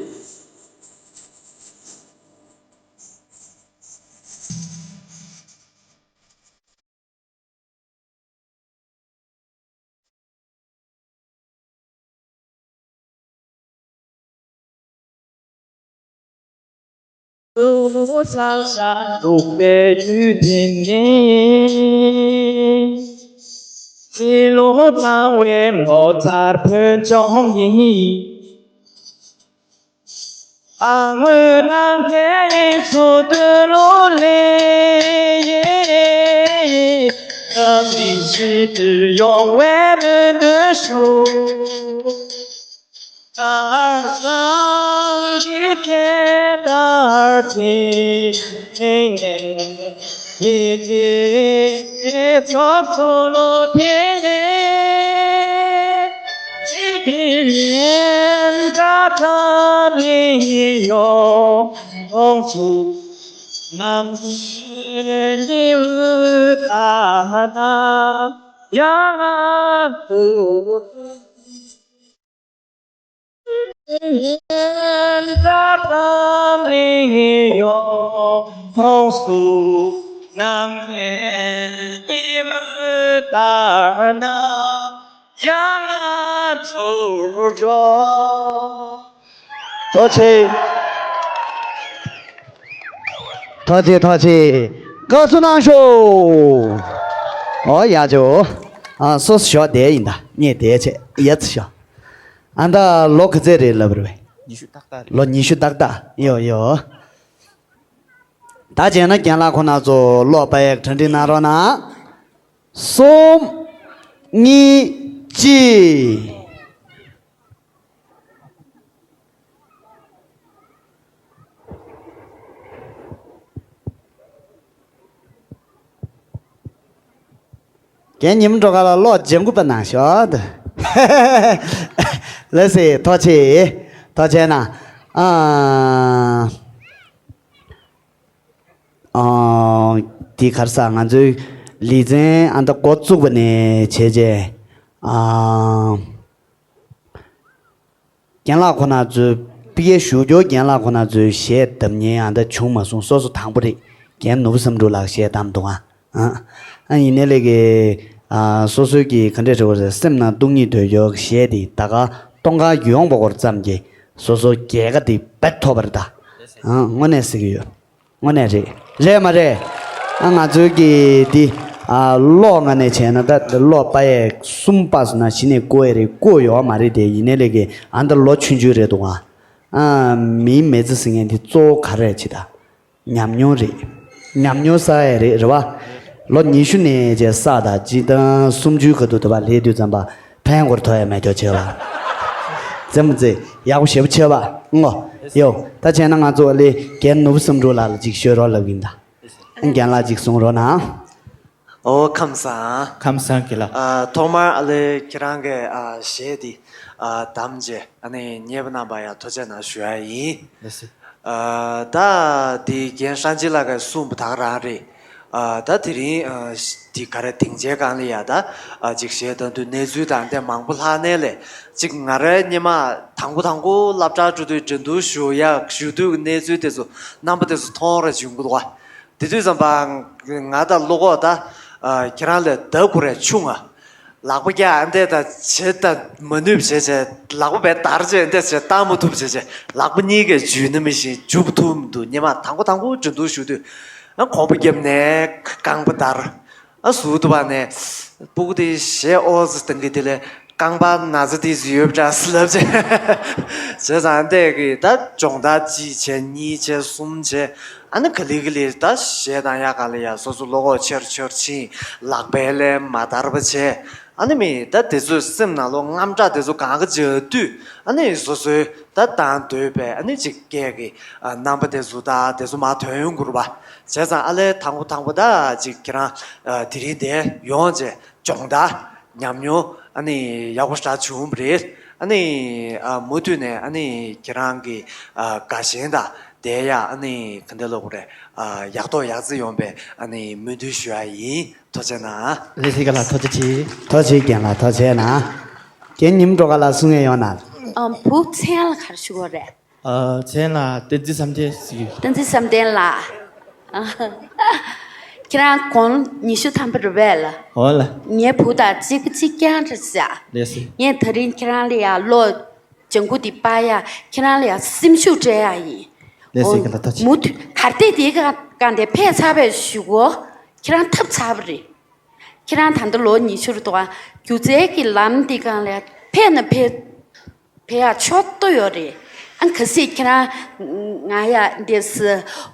ལུག་ལོ་ཚང་བའི་ངོ་མཚར་ཕུན་ཚོགས་ཡིན། ཨ་སྔོན་རང་གི་ཚོགས་འདུ་ལོ་ལས། ཨ་མི་ཞིག་ཏུ་ཡོང་བའི་མི་འདུག་ཞུ། ཨ་སང་གི་ཁྱེད་ལྟར་དེ་ངས་ཡིད་ཀྱི་ཚོགས་འདུ་ལོ་དེ། ཐུགས་རྗེ་ཆེ། ཐུགས་རྗེ་ཆེ། ཐུགས་རྗེ་ཆེ། བཀའ་ཚོད་གནང་ཤོག་ཨོ་ཡ་ཇོ། ཨ་སོ་སོ་ཞོགས་བསྡད་ཡིན་ད་ངས་བསྡད་བྱས་ཡ་ཚ་ཤོག་ཨ་ད་ལོ་ག་ཚད་རེད་ལབ་རེད་པས། ཉི་ཤུ་ཏག་ཏག་རེད། ལོ་ཉི་ཤུ་ཏག་ཏག་ཡོ་ཡོ། ད་བྱས་ན་རྒན་ལགས་ཁོ་ན་ཚོ་ཀློག་པ་ཡག་གྲ་སྒྲིག་གནང་རོགས་གནང་། གསུམ། གཉིས། གཅིག་རྒན་ཉི་མ་སྒྲོལ་དཀར་ལགས་ཀློག་ལྗང་གུ་པ་གནང་ཤོག་ལགས་སེ། ཐུགས་རྗེ་ཆེ། ཐུགས་རྗེ་ཆེ་གནང་། ཨ། ཨ། འདི་ག་རེ་ཟ། ང་ཚོའི་ལེ་ཚན་ཨ་ད་འགོ་བཙུགས་པ་ནས་བྱས་རྗེས། ཨ། རྒན་ལགས་ཁོ་ན་ཚོའི། ཕ་གིར་བཞུགས་རྒྱུ་རྒན་ལགས་ཁོ་ན་ཚོའི་གཞས་གདམ་མཁན་ཨ་ད་བྱུང་མ་སོང་། སོ་སོ་དང་པོ་རེད། རྒན་ནོར་བུ་བསམ་འགྲུབ་ལགས་གཞས་གདམ་འདུག་ཨ། ཨ། ཨ་ཡིན་ནའི་ལས་ཀའི། ཨ། སོ་སོའི་གི་ག་འདྲས་རེད་བ། སེམས་ནང་སྡུག་བསྔལ་འདོད་ཡོད་གཞས་དེ་ད་ག་གཏོང་ག་ཡོང་བ་སྐོར་ཙམ་གྱིས་སོ་སོ་རྒྱལ་ཁ་དེ་རྦད་ཐོབ་པ་རེད་ད། ཨ། དངོས་གནས་ཟེར་གྱི་ཡོད། དངོས་གནས་རེད། རེད་མ་རེད། ཨ། ང་ཚོའི་གི་འདི། ཨ། ཀློག་ང་ནས་བྱས་ན་ད་ཀློག་པ་ཡས་གསུམ་པ་སོང་ན་གཞི་ནས་བཀོད་ཡས་རེད། བཀོད་ཡོད་མ་རེད་དེ། ཡིན་ནའི་ལས་ཀའི་ཨ་ད་ལོ་ཆུང་ཆུང་རེད་འདུག་ཨ། ཨ། མིའི་མི་ཚེ་ཟེར་མཁན་འདི་གཙོ་བོ་ག་རེ་རེད་ཅེ་ད། ཉམས་མྱོང་རེད། ཉམས་མྱོང་བསགས་ཡས་རེད། རེད་བ། ལོ་ཉི་ཤུ་ནས་བྱས་བསགས་དང་། སྤྱིར་བཏང་སུམ་ཅུའི་ཁ་ཐུག་དུ་བ་སླེབས་དུས་ཙམ་པ་ཕན་སྐོར་ཐོགས་ཡས་མེད་ཀྱོག་བྱས་བ། རྩེད་མོ་རྩེ་ཡག་པོ་ཞེ་པོ་བྱས་བ་ངོ་། ཡོ། ད་བྱས་ན་ང་ཚོ་ལས་རྒན་ནོར་བུ་བསམ་འགྲུབ་ལགས་ལ་ཅིག་ཤོད་རོགས་ལབ་ཡིན་ད། རྒན་ལགས་ཅིག་གསུང་རོགས་གནང་། ཨོ་ཁམས་བཟང་། ཁམས་བཟང་། རྒན་ལགས། ཨ། ཐོག་མར་ཨ་ལས་ཁྱེད་རང་གི་ཨ་གཞས་འདི་ཨ་གདམས་བྱས་ཨ་ནི་མཉེས་པོ་གནང་པ་ཡ་ཐུགས་རྗེ་གནང་ཞུ་ཡ་ཡིན། ལགས་སེ། ཨ། ད་འདི་རྒན་ཧྲན་ཅི་ལགས་ཀྱིས་གསུངས་པ་ད་ག་རང་རེད། ཨ། ད་དེ་རིང་ཨ་འདི་ག་རེ་སྡིངས་ཆའི་སྒང་ལ་ཡ་ད་ཨ་ཅིག་གཞས་གཏོང་དུས་གནས་ཚུལ་དང་དེ་མང་པོ་ལྷག་ནས་ལས་ཅིག་ང་རའི་སྔོན་མ་དང་པོ་དང་པོ་སློབ་གྲྭ་འགྲོ་དུས་འགྲན་བསྡུར་ཞུ་ཡ་ཞུ་དུས་ཀྱི་གནས་ཚུལ་དེ་ཚོ་རྣམ་པ་དེ་ཚོ་མཐོང་ར་བྱུང་གི་འདུག་བ། དེ་དུས་ཙམ་པ་ང་དང་བློ་ཁོག་ད་ཨ་ཁྱེད་རང་ལས་ལྡབ་དགུ་རེ་ཆུང་ང་། ལག་པ་བཀྱག་ཨ་འདྲས་ད་བྱེད་ད་མ་ནུས་བྱས་བྱས། ལག་པ་བས་འདར་བྱས་ཨ་འདྲས་བྱས་བཏང་མ་ཐུབ་བྱས་བྱས། ལག་པ་གཉིས་ཀས་འཇུས་ན་མི་ཤེས། འཇུ་ཐུབ་མི་འདུག་སྔོན་མ་དང་པོ་དང་པོ་འགྲན་བསྡུར་ཞུ་དུས་ཨ་གོམ་པ་བརྒྱབ་ནས་རྐང་པ་འདར། ཨ་ཟུག་ཐུབ་པ་ནས་སྤུ་གུ་དེ་གཞས་ཨོ་ཙི་བཏང་གི་དེ་ལས། རྐང་པ་ན་ཚ་དེ་ཚོ་ཡོད་པ་འདྲ་ཟེར་ལབ་བྱས། བྱས་ཙང་འདས་ཀྱི་ད་སྦྱོང་བརྡར་གཅིག་བྱས། གཉིས་བྱས། གསུམ་བྱས། ཨ་ནི་ག་ལེ་ག་ལེ་ད་གཞས་གཏོང་ཡ་ག་ལེ་ཡ་སོ་སོ་བློ་ཁོག་ཆེར་ཆེར་ཕྱིན། ལག་པས་ལས་མ་འདར་བ་བྱས། ཨ་ནི་མི་ད་དེ་ཚོའི་སེམས་ནང་ལོགས་དངངས་སྐྲག་དེ་ཚོ་གང་ག་འཇགས་དུས་ཨ་ནི་སོ་སོའི་ད་གཏོང་འདོད་པའི་ཨ་ནི་ཅིག་སྐད་ཀྱི་ཨ་རྣམ་པ་དེ་ཚོ་ད་དེ་ཚོ་མར་ཐོན་ཡོང་གི་རེད་པ། བྱས་ཙང་ཨ་ལས་དང་པོ་དང་པོ་ད་ཅིག་ཁྱེད་རང་ཨ་དེ་རིང་འདིར་ཡོང་བྱས། སྦྱོང་བརྡར་ཉམས་མྱོང་ཨ་ནི་ཡག་པོ་ཞེ་དྲག་བྱུང་བ་རེད། ཨ་ནི་ཨ་མུ་མཐུད་ནས་ཨ་ནི་ཁྱེད་རང་གི་ཨ་དགའ་ཞེན་དང་དེ་ཡ་ཨ་ནི་ག་འདྲ་ལབ་དགོས་རེད། ཨ་ཡག་ཐོག་ཡག་བརྩེགས་ཡོང་བའི་ཨ་ནི་སྨོན་འདུན་ཞུ་ཡ་ཡིན། ཐུགས་རྗེ་གནང་། ལགས་སེ། རྒན་ལགས་ཐུགས་རྗེ་ཆེ། ཐུགས་རྗེ་ཆེ་རྒན་ལགས། ཐུགས་རྗེ་གནང་། རྒན་ཉི་མ་སྒྲོལ་དཀར་ལགས་གསུང་ཡས་ཡོད་ན། ཨ་བུ་མཚན་ལ་ག་རེ་ཞུ་དགོས་རེད། ཨ་མཚན་ལ་བསྟན་འཛིན་བསམ་གཏན་ཟེར་གྱི། བསྟན་འཛིན་བསམ་གཏན་ལགས། ཨ་ཁྱེད་རང་དགུང་ཉི་ཤུ་ཐམ་པ་རེད་པས་ལགས། འོ་ལགས། ངའི་བུ་དང་གཅིག་པ་གཅིག་རྐྱང་རེད་ཟེར། ལགས་སེ། ངས་ད་རིང་ཁྱེད་རང་ལ་ཡ་ཀློག་ལྗང་གུ་འདི་པར་ཡ་ཁྱེད་རང་ལ་ཡ་སེམས་ཤུགས་སྤྲད་ཡ་ཡིན། ལགས་སོ། ལགས་སོ། ཐུགས་རྗེ་ཆེ། མུ་མཐུད་གར་སྟེགས་དེའི་སྒང་དེ་ཕེབས་ཚར་བའི་གཞུག་གུ་ཁྱེད་རང་ཐབས་ཚར་བ་རེད། ཁྱེད་རང་ད་ལྟ་ལོ་ཉི་ཤུ་རེད་འདུག་ག་སྒྱུ་རྩལ་གྱི་ལམ་འདི་སྒང་ལ་ཕེབས་ན་ཕེབས་ཕེབས་ཡག་ཆོག་ཏོ་ཡོད་རེད། ཨ་གལ་སྲིད་ཁྱེད་རང་ང་ཡ་འདི་སི་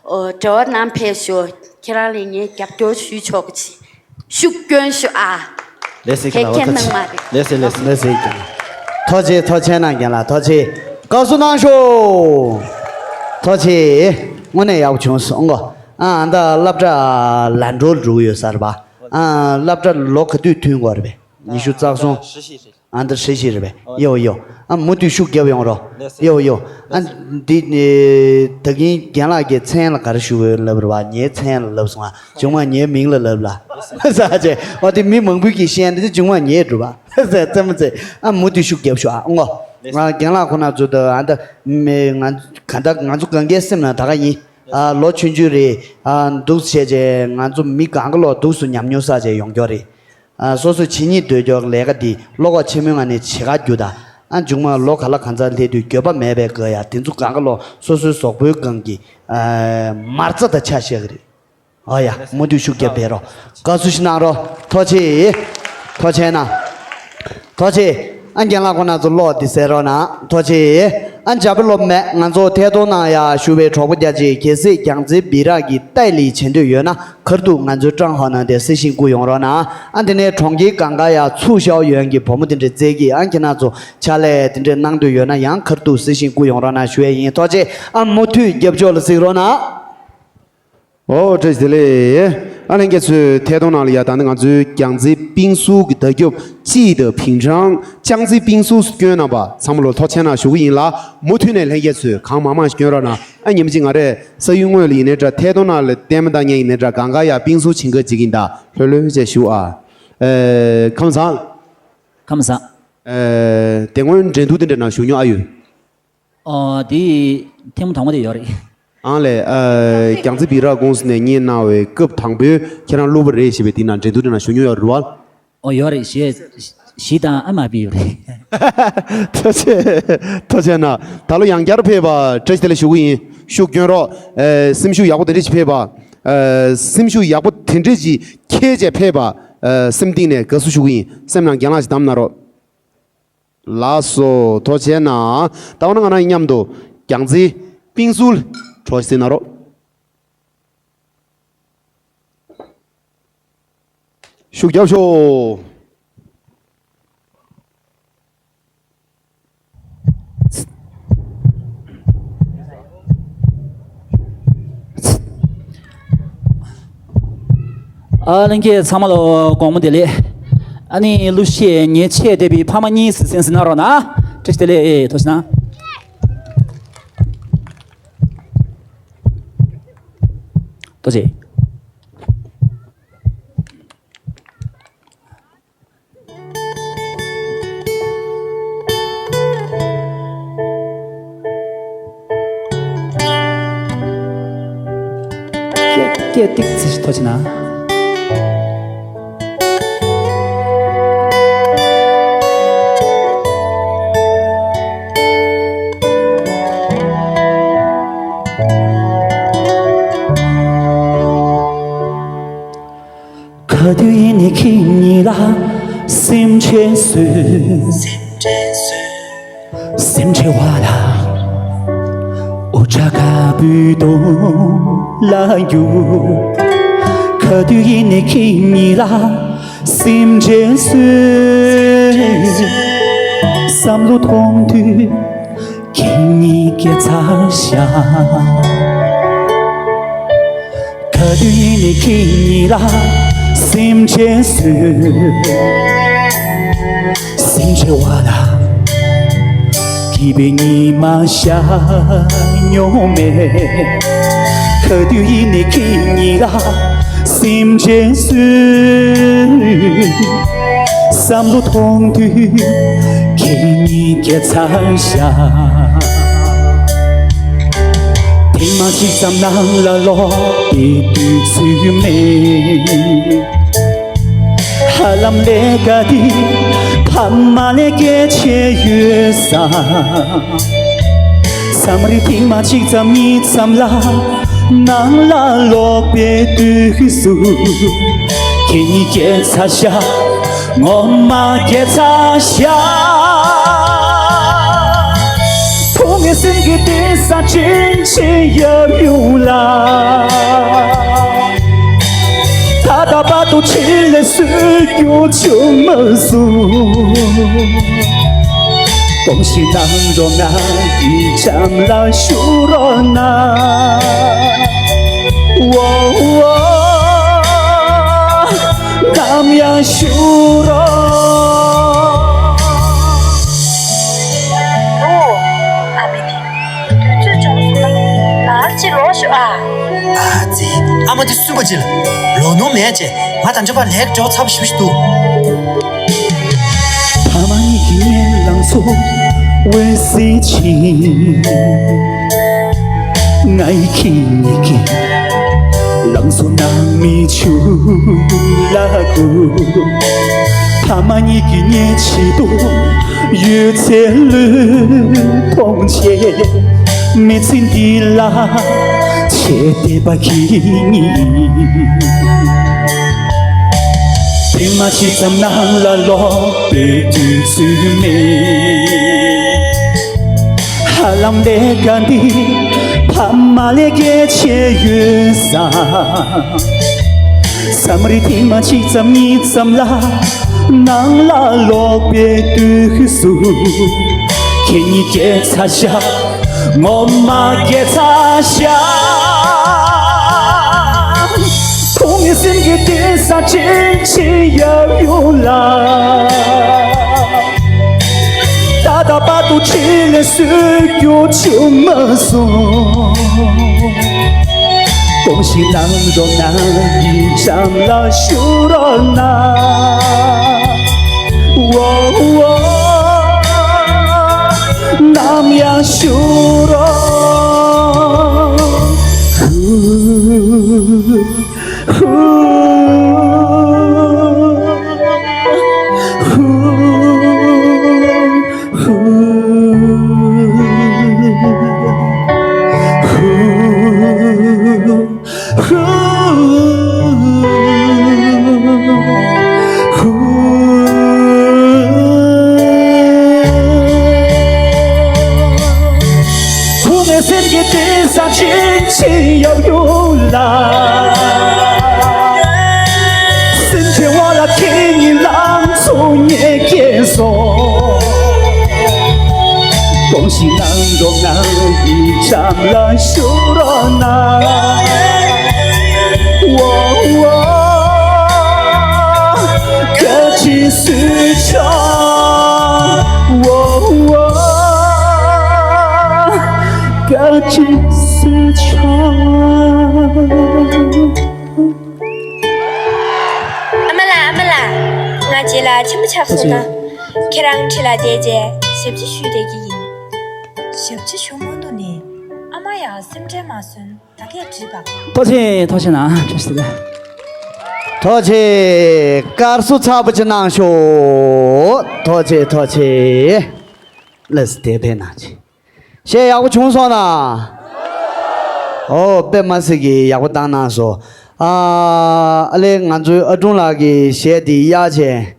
འབྲེལ་བ་གནང་ཕེབས་ཤོག་ཁྱེད་རང་ལ་ངས་རྒྱབ་སྐྱོར་ཞུ་ཆོག་གི་ཤུགས་སྐྱོན་ཞུ་ཨ། ལགས་སོ། ཁྱེད་ཁྱེད་གནང་མ་རེད། ལགས་སོ། ལགས་སོ། ལགས་སོ། ཐུགས་རྗེ་ཆེ། ཐུགས་རྗེ་ཆེ་གནང་རྒན་ལགས། ཐུགས་རྗེ་ཆེ། བཀའ་ཟུར་གནང་ཤོག་ཐུགས་རྗེ་ཆེ། དངོས་གནས་ཡག་པོ་བྱུང་སོང་གོ་ཨ་ད་སློབ་གྲྭ་ལམ་འགྲོ་འགྲོ་གི་ཡོད་ས་རེད་པ། ཨ་སློབ་གྲྭ་ལོ་ག་དུས་ཐོན་དགོས་རེད་པས། ཉི་ཤུ་རྩ་གསུམ། ཨ་འདི་ཧྲི་ཤི་རེད་པས། ཡོ་ཡོ། ཨ་མུ་མཐུད་ཤུགས་རྒྱབ་ཡོང་རོགས། ཡོ་ཡོ། ཨ་འདི་ནི་ད་གིན་རྒན་ལགས་ཀྱི་མཚན་ལ་ག་རེ་ཞུ་དགོས་ལབ་རེད་པ། ངའི་མཚན་ལ་ལབ་སོང་ཨ། གཞུག་མ་ངའི་མིང་ལ་ལབ་ལ། ས་ཆེ་འོ་དེ་མི་མང་པོས་ཀྱིས་བཤད་ན་དེ་གཞུག་མ་ངས་སྒྲུབ་པ། ས་ཙམ་ཙེ། ཨ་མུ་མཐུད་ཤུགས་རྒྱབ་ཤོག་ཨ་ངོ་། ང་རྒན་ལགས་ཁོ་ན་ཚོ་ད་ཨ་ད་མི་ང་ག་ད་ང་ཚོ་གང་གའི་སེམས་ན་ད་ག་ཡིན། ཨ་ལོ་ཆུང་ཆུང་རེད། ཨ་འདུག་བྱས་རྗེས་ང་ཚོ་མི་གང་ག་ལོ་འདུག་སུ་ཉམས་མྱོང་བསགས་རྗེས་ཡོང་རྒྱུ་རེད། ཨ་སོ་སོས་བྱེད་སྙིང་འདོད་ཀྱོག་ལས་ཀ་འདི་བློ་ཁོག་ཆེན་མོའི་ངང་ནས་བྱེད་ག་རྒྱུ་དང་། ཨ་མཇུག་མ་ལོ་ག་ལ་གང་ཚ་སླེབས་དུས་འགྱོད་པ་མེད་པའི་དགོས་ཡ་དེ་ཚོ་གང་ག་ལོ་སོ་སོའི་གཟུགས་པོའི་སྒང་གི་ཨ་མ་རྩ་དང་ཆ་ཤས་ཀྱི་རེད། ཨ་ཡ་མུ་མཐུད་ཤུགས་རྒྱབ་བསྡད་རོགས། དགའ་བསུ་ཞིག་གནང་རོགས། ཐུགས་རྗེ་ཆེ། ཐུགས་རྗེ་ཆེ་གནང་། ཐུགས་རྗེ་ཆེ། ཨ་རྒན་ལགས་ཁོ་ན་ཚོ་ཀློག་འདི་ཟེར་རོགས་གནང་། ཐུགས་རྗེ་ཆེ། ཨ་འཇར་པན་སློབ་མས་ང་ཚོ་ཐད་གཏོང་གནང་ཡ་ཞུ་བའི་གྲོགས་པོ་རྒྱ་ཆེ་གལ་སྲིད་རྒྱང་རྩེ་སྦི་རག་གི་ཏའི་ལི་བྱེད་འདོད་ཡོད་ན་ཁར་ཐུག་ང་ཚོའི་ཀྲང་ཧའོ་ནང་དེ་གསལ་ཤིང་བསྐུར་ཡོང་རོགས་གནང་། ཨ་དེ་ནས་གྲོང་ཁྱེར་གང་ག་ཡ་ཚུགས་ཤའོ་ཡོན་གྱི་བུ་མོ་དེ་འདྲའི་རྩེ་གི་ཨ་ཁྱེད་རང་ཚོ་ཕྱག་ལས་དེ་འདྲའི་གནང་འདོད་ཡོད་ན་ཡང་ཁར་ཐུག་གསལ་ཤིང་བསྐུར་ཡོང་རོགས་གནང་ཞུ་ཡས་ཡིན། ཐུགས་རྗེ་ཆེ། ཨ་མུ་མཐུད་རྒྱབ་ཕྱོགས་ལ་གཟིགས་རོགས་གནང་། ཨོ་བཀྲ་ཤིས་བདེ་ལེགས། ཨ་ལྷན་རྒྱས་ཚོས་ཐད་གཏོང་ནང་ལ་ཡ་ད་ནི་ང་ཚོའི་རྒྱང་རྩེ་པིང་སུ་གི་བརྡ་ཁྱབ་ཅི་དང་ཕིང་ཀྲང་ཅང་ཙེ་པིང་སུ་སྐྱོན་གནང་པ་ཚང་མ་ལོ་ཐུགས་རྗེ་ཆེ་གནང་ཞུ་གི་ཡིན་ལ། མུ་མཐུད་ནས་ལྷན་རྒྱས་ཚོས་གང་མང་མང་ཞིག་སྐྱོན་རོགས་གནང་། ཨ་ཉིན་གཅིག་ང་རས་ས་ཡུལ་དངོས་ལ་ཡིན་ནའི་འདྲ་ཐད་གཏོང་ནང་ལ་བལྟས་མ་བཏང་མཁན་ཡིན་ནའི་འདྲ་གང་ག་ཡ་པིང་སུ་བྱིན་ག་བྱེད་ཀྱི་ཡིན་ད་ལྷོད་ལྷོད་བྱས་ཞུ་ཨ། ཨེ་ཁམས་བཟང་། ཁམས་བཟང་། ཨེ་དེ་སྔོན་འགྲན་བསྡུར་དེ་འདྲ་ནང་ཞུགས་མྱོང་ཨ་ཡོད། ཨོ་དེ་ཐེངས་མ་དང་པོ་དེ་ཡོད་རེད། ཨང་ལས། ཨ་རྒྱང་རྩེ་སྦི་རག་ཀུང་སི་ནས་གཉེར་གནང་བའི་སྐབས་དང་པོའི་ཁྱེད་རང་གླུ་བ་རེད་ཞེས་པའི་དེ་ནང་འགྲན་བསྡུར་དེ་ནང་ཞུགས་མྱོང་ཡོད་རེད་བ། ཨོ་ཡོད་རེད། གཞས་གཞས་དང་ཨ་མ་པི་ཡོད་རེད། ཐུགས་རྗེ་ཐུགས་རྗེ་གནང་། ད་ལོ་ཡང་བསྐྱར་ཕེབས་པ་བཀྲ་ཤིས་བདེ་ལེགས་ཞུ་གི་ཡིན། ཤུགས་སྐྱོན་རོགས། ཨེ་སེམས་ཤུགས་ཡག་པོ་དེ་འདྲ་ཞིག་ཕེབས་པ། ཨེ་སེམས་ཤུགས་ཡག་པོ་དེ་འདྲ་ཞིག་འཁྱེར་བྱས་ཕེབས་པ། ཨེ་སེམས་གཏིང་ནས་དགའ་བསུ་ཞུ་གི་ཡིན། སེམས་ནང་རྒྱང་ལག་ཞིག་བསྡམས་གནང་རོགས། ལགས་སོ། ཐུགས་རྗེ་གནང་། ད་འོ་ན་ང་རང་མཉམ་དུ་རྒྱང་རྩེ་པིང་སུ་གྲོགས་ཤིག་གཟིགས་གནང་རོགས། ཤུགས་རྒྱབ་ཤོག། ཨ་ལྷན་རྒྱས་ཚང་མ་ལ་དགོང་མོ་བདེ་ལེགས། ཨ་ནི་གླུ་གཞས་ཉན་ཆེད་བསྡད་པའི་ཕ་མ་གཉིས་སུ་གཟིགས་གནང་རོགས་གནང་། བཀྲ་ཤིས་བདེ་ལེགས། ཐུགས་རྗེ་གནང་། ཐུགས་རྗེ་ཆེ། སྐད་སྐད་ཏིག་ཙི་ཞིག་མཐོ་ཕྱིན་ན། ག་དུས་ཡིན་ནའི་ཁྱེད་གཉིས་ལ་སེམས་ཁྲལ་བཟོས། སེམས་ཁྲལ་བ་ལ་འུ་ཅག་དཀར་པོའི་དོན་ལ་རྒྱུག་ག་དུས་ཡིན་ནའི་ཁྱེད་གཉིས་ལ་སེམས་ཁྲལ་བཟོས། བསམ་བློ་ཐོངས་དུས་ཁྱེད་གཉིས་སྐྱེ་ཚར་ཤག་ག་དུས་ཡིན་ནའི་ཁྱེད་གཉིས་ལ་སེམས་ཁྲལ་བཟོས། སེམས་ཁྲལ་བ་ལ་སྐྱིད་པའི་ཉི་མ་ཤར་མྱོང་མེད། ག་དུས་ཡིན་ནའི་ཁྱེད་གཉིས་ལ་སེམས་ཁྲལ་བཟོས། བསམ་བློ་ཐོངས་དུས་ཁྱེད་གཉིས་སྐྱེ་ཚར་ཤག་ཐེངས་མ་གཅིག་ཙམ་ནང་ལ་ལོག་པའི་དུས་ཚོད་མེད། ཧ་ལམ་ལས་ཀ་འདི་ཕ་མ་ལས་གལ་ཆེ་ཡོད་ས། ལམ་རིམ་ཐེངས་མ་གཅིག་ཙམ་གཉིས་ཙམ་ལ་ནང་ལ་ལོག་པའི་དུས་སུ། ཁྱེད་ཉིད་སྐྱེ་ཚར་ཤག་ངོ་མ་སྐྱེ་ཚར་ཤག་ཐུགས་ངའི་སེམས་ཀྱི་གཏིང་ས་ཕྱིན་ཕྱིན་ཡབ་ཡུམ་ལ། ད་ལྟ་བར་དུ་ཕྱི་ལ་བཟོད་རྒྱུ་བྱུང་མ་སོང་། དགོངས་ཞིག་གནང་རོགས་གནང་། འཇམ་ལ་བཞུགས་རོགས་གནང་། འོ་འོ། ནམ་ཡང་བཞུགས་རོགས། འོ། ཨ་མ་དེ། དུས་ཚོད་བྱུང་སོང་ན་ལར་གཅིག་ལོག་ཤོག་ཨ། ཨ་ཙི། ཨ་མ་དེ་སུན་པོ་ཅིག་ལ་ལོག་ནོར་མེད་ཅེས། ང་དང་ཆོས་པ་ལེགས་འགྲོ་ཚབ་ཞུ་ཞུ་འདུག་ཕ་མ་གཉིས་ཀྱི་ངན་ལང་ཚོ་འོད་ཟེར་ཆེན། ང་ཡི་ཁྱེད་ཀྱི་ལང་ཚོ་ནང་མི་ཆུ་ལ་གུ། ཕ་མ་གཉིས་ཀྱི་ཉེ་ཆེ་དུ་ཡོད་ཚད་བློས་གཏོང་བྱས། མི་ཚེ་འདི་ལ་ཆེ་བསྟོད་པ་གྱིས་ཉིན། ཐེངས་མ་གཅིག་ཙམ་ནང་ལ་ལོག་པའི་དུས་ཚོད་མེད། ཧ་ལམ་ལས་ཀ་འདི་ཕ་མ་ལས་གལ་ཆེ་ཡོད་ས། ལམ་རིམ་ཐེངས་མ་གཅིག་ཙམ་གཉིས་ཙམ་ལ་ནང་ལ་ལོག་པའི་དུས་སུ། ཁྱེད་ཉིད་སྐྱེ་ཚར་ཤག་ངོ་མ་སྐྱེ་ཚར་ཤག་ཐུགས་ངའི་སེམས་ཀྱི་གཏིང་ས་ཕྱིན་ཕྱིན་ཡབ་ཡུམ་ལ། ད་ལྟ་བར་དུ་ཕྱི་ལ་བཟོད་རྒྱུ་བྱུང་མ་སོང་། དགོངས་ཞིག་གནང་རོགས་གནང་། འཇམ་ལ་བཞུགས་རོགས་གནང་། འོ་འོ། ནམ་ཡང་བཞུགས་རོགས། ཐུགས་ངའི་སེམས་ཀྱི་གཏིང་ས་ཕྱིན་ཕྱིན་ཡབ་ཡུམ་ལ། སེམས་ཅན་དབང་ལ་ཁྱེད་ཉིད་ལང་ཚོ་ཉེར་སྐྱེས་སོ། དགོངས་ཞིག་གནང་རོགས་གནང་། འཇམ་ལ་བཞུགས་རོགས་གནང་། འོ་འོ། བཀའ་དྲིན་གསོལ་ཆོག་འོ་འོ། བཀའ་དྲིན་གསོལ་ཆོག་ཨ་མ་ལགས། ཨ་མ་ལགས། ང་རྗེས་ལ་ཆེན་པོ་ཆགས་སོང་ན། ཁྱེད་རང་འཁྲིས་ལ་བསྡད་རྗེས་ཞབས་ཕྱི་ཞུས་བསྡད་ཀྱི་ཡིན། ཞབས་ཕྱི་ཞུ་མ་ཐུབ་ནི། ཨ་མ་ཡང་སེམས་ཁྲལ་མ་བཟོད། ད་གས་བྲིས་པ། ཐུགས་རྗེ་ཆེ། ཐུགས་རྗེ་ཆེ་གནང་། བཀྲ་ཤིས་བདེ་ལེགས། ཐུགས་རྗེ་ཆེ། དཀར་གསོལ་ཚ་པོ་ཅིག་གནང་ཤོག་ཐུགས་རྗེ་ཆེ། ཐུགས་རྗེ་ཆེ། ལགས་སོ། དེ་ཕེབས་གནང་ཅིག་གཞས་ཡག་པོ་བྱུང་སོང་ན། ཨོ། དཔེ་མ་སྲིད་ཀྱི་ཡག་པོ་བཏང་གནང་སོང་། ཨ། ཨ་ལེ། ང་ཚོའི་ཨ་ཀྲུང་ལགས་ཀྱི་གཞས་འདི་གཡར་བྱས།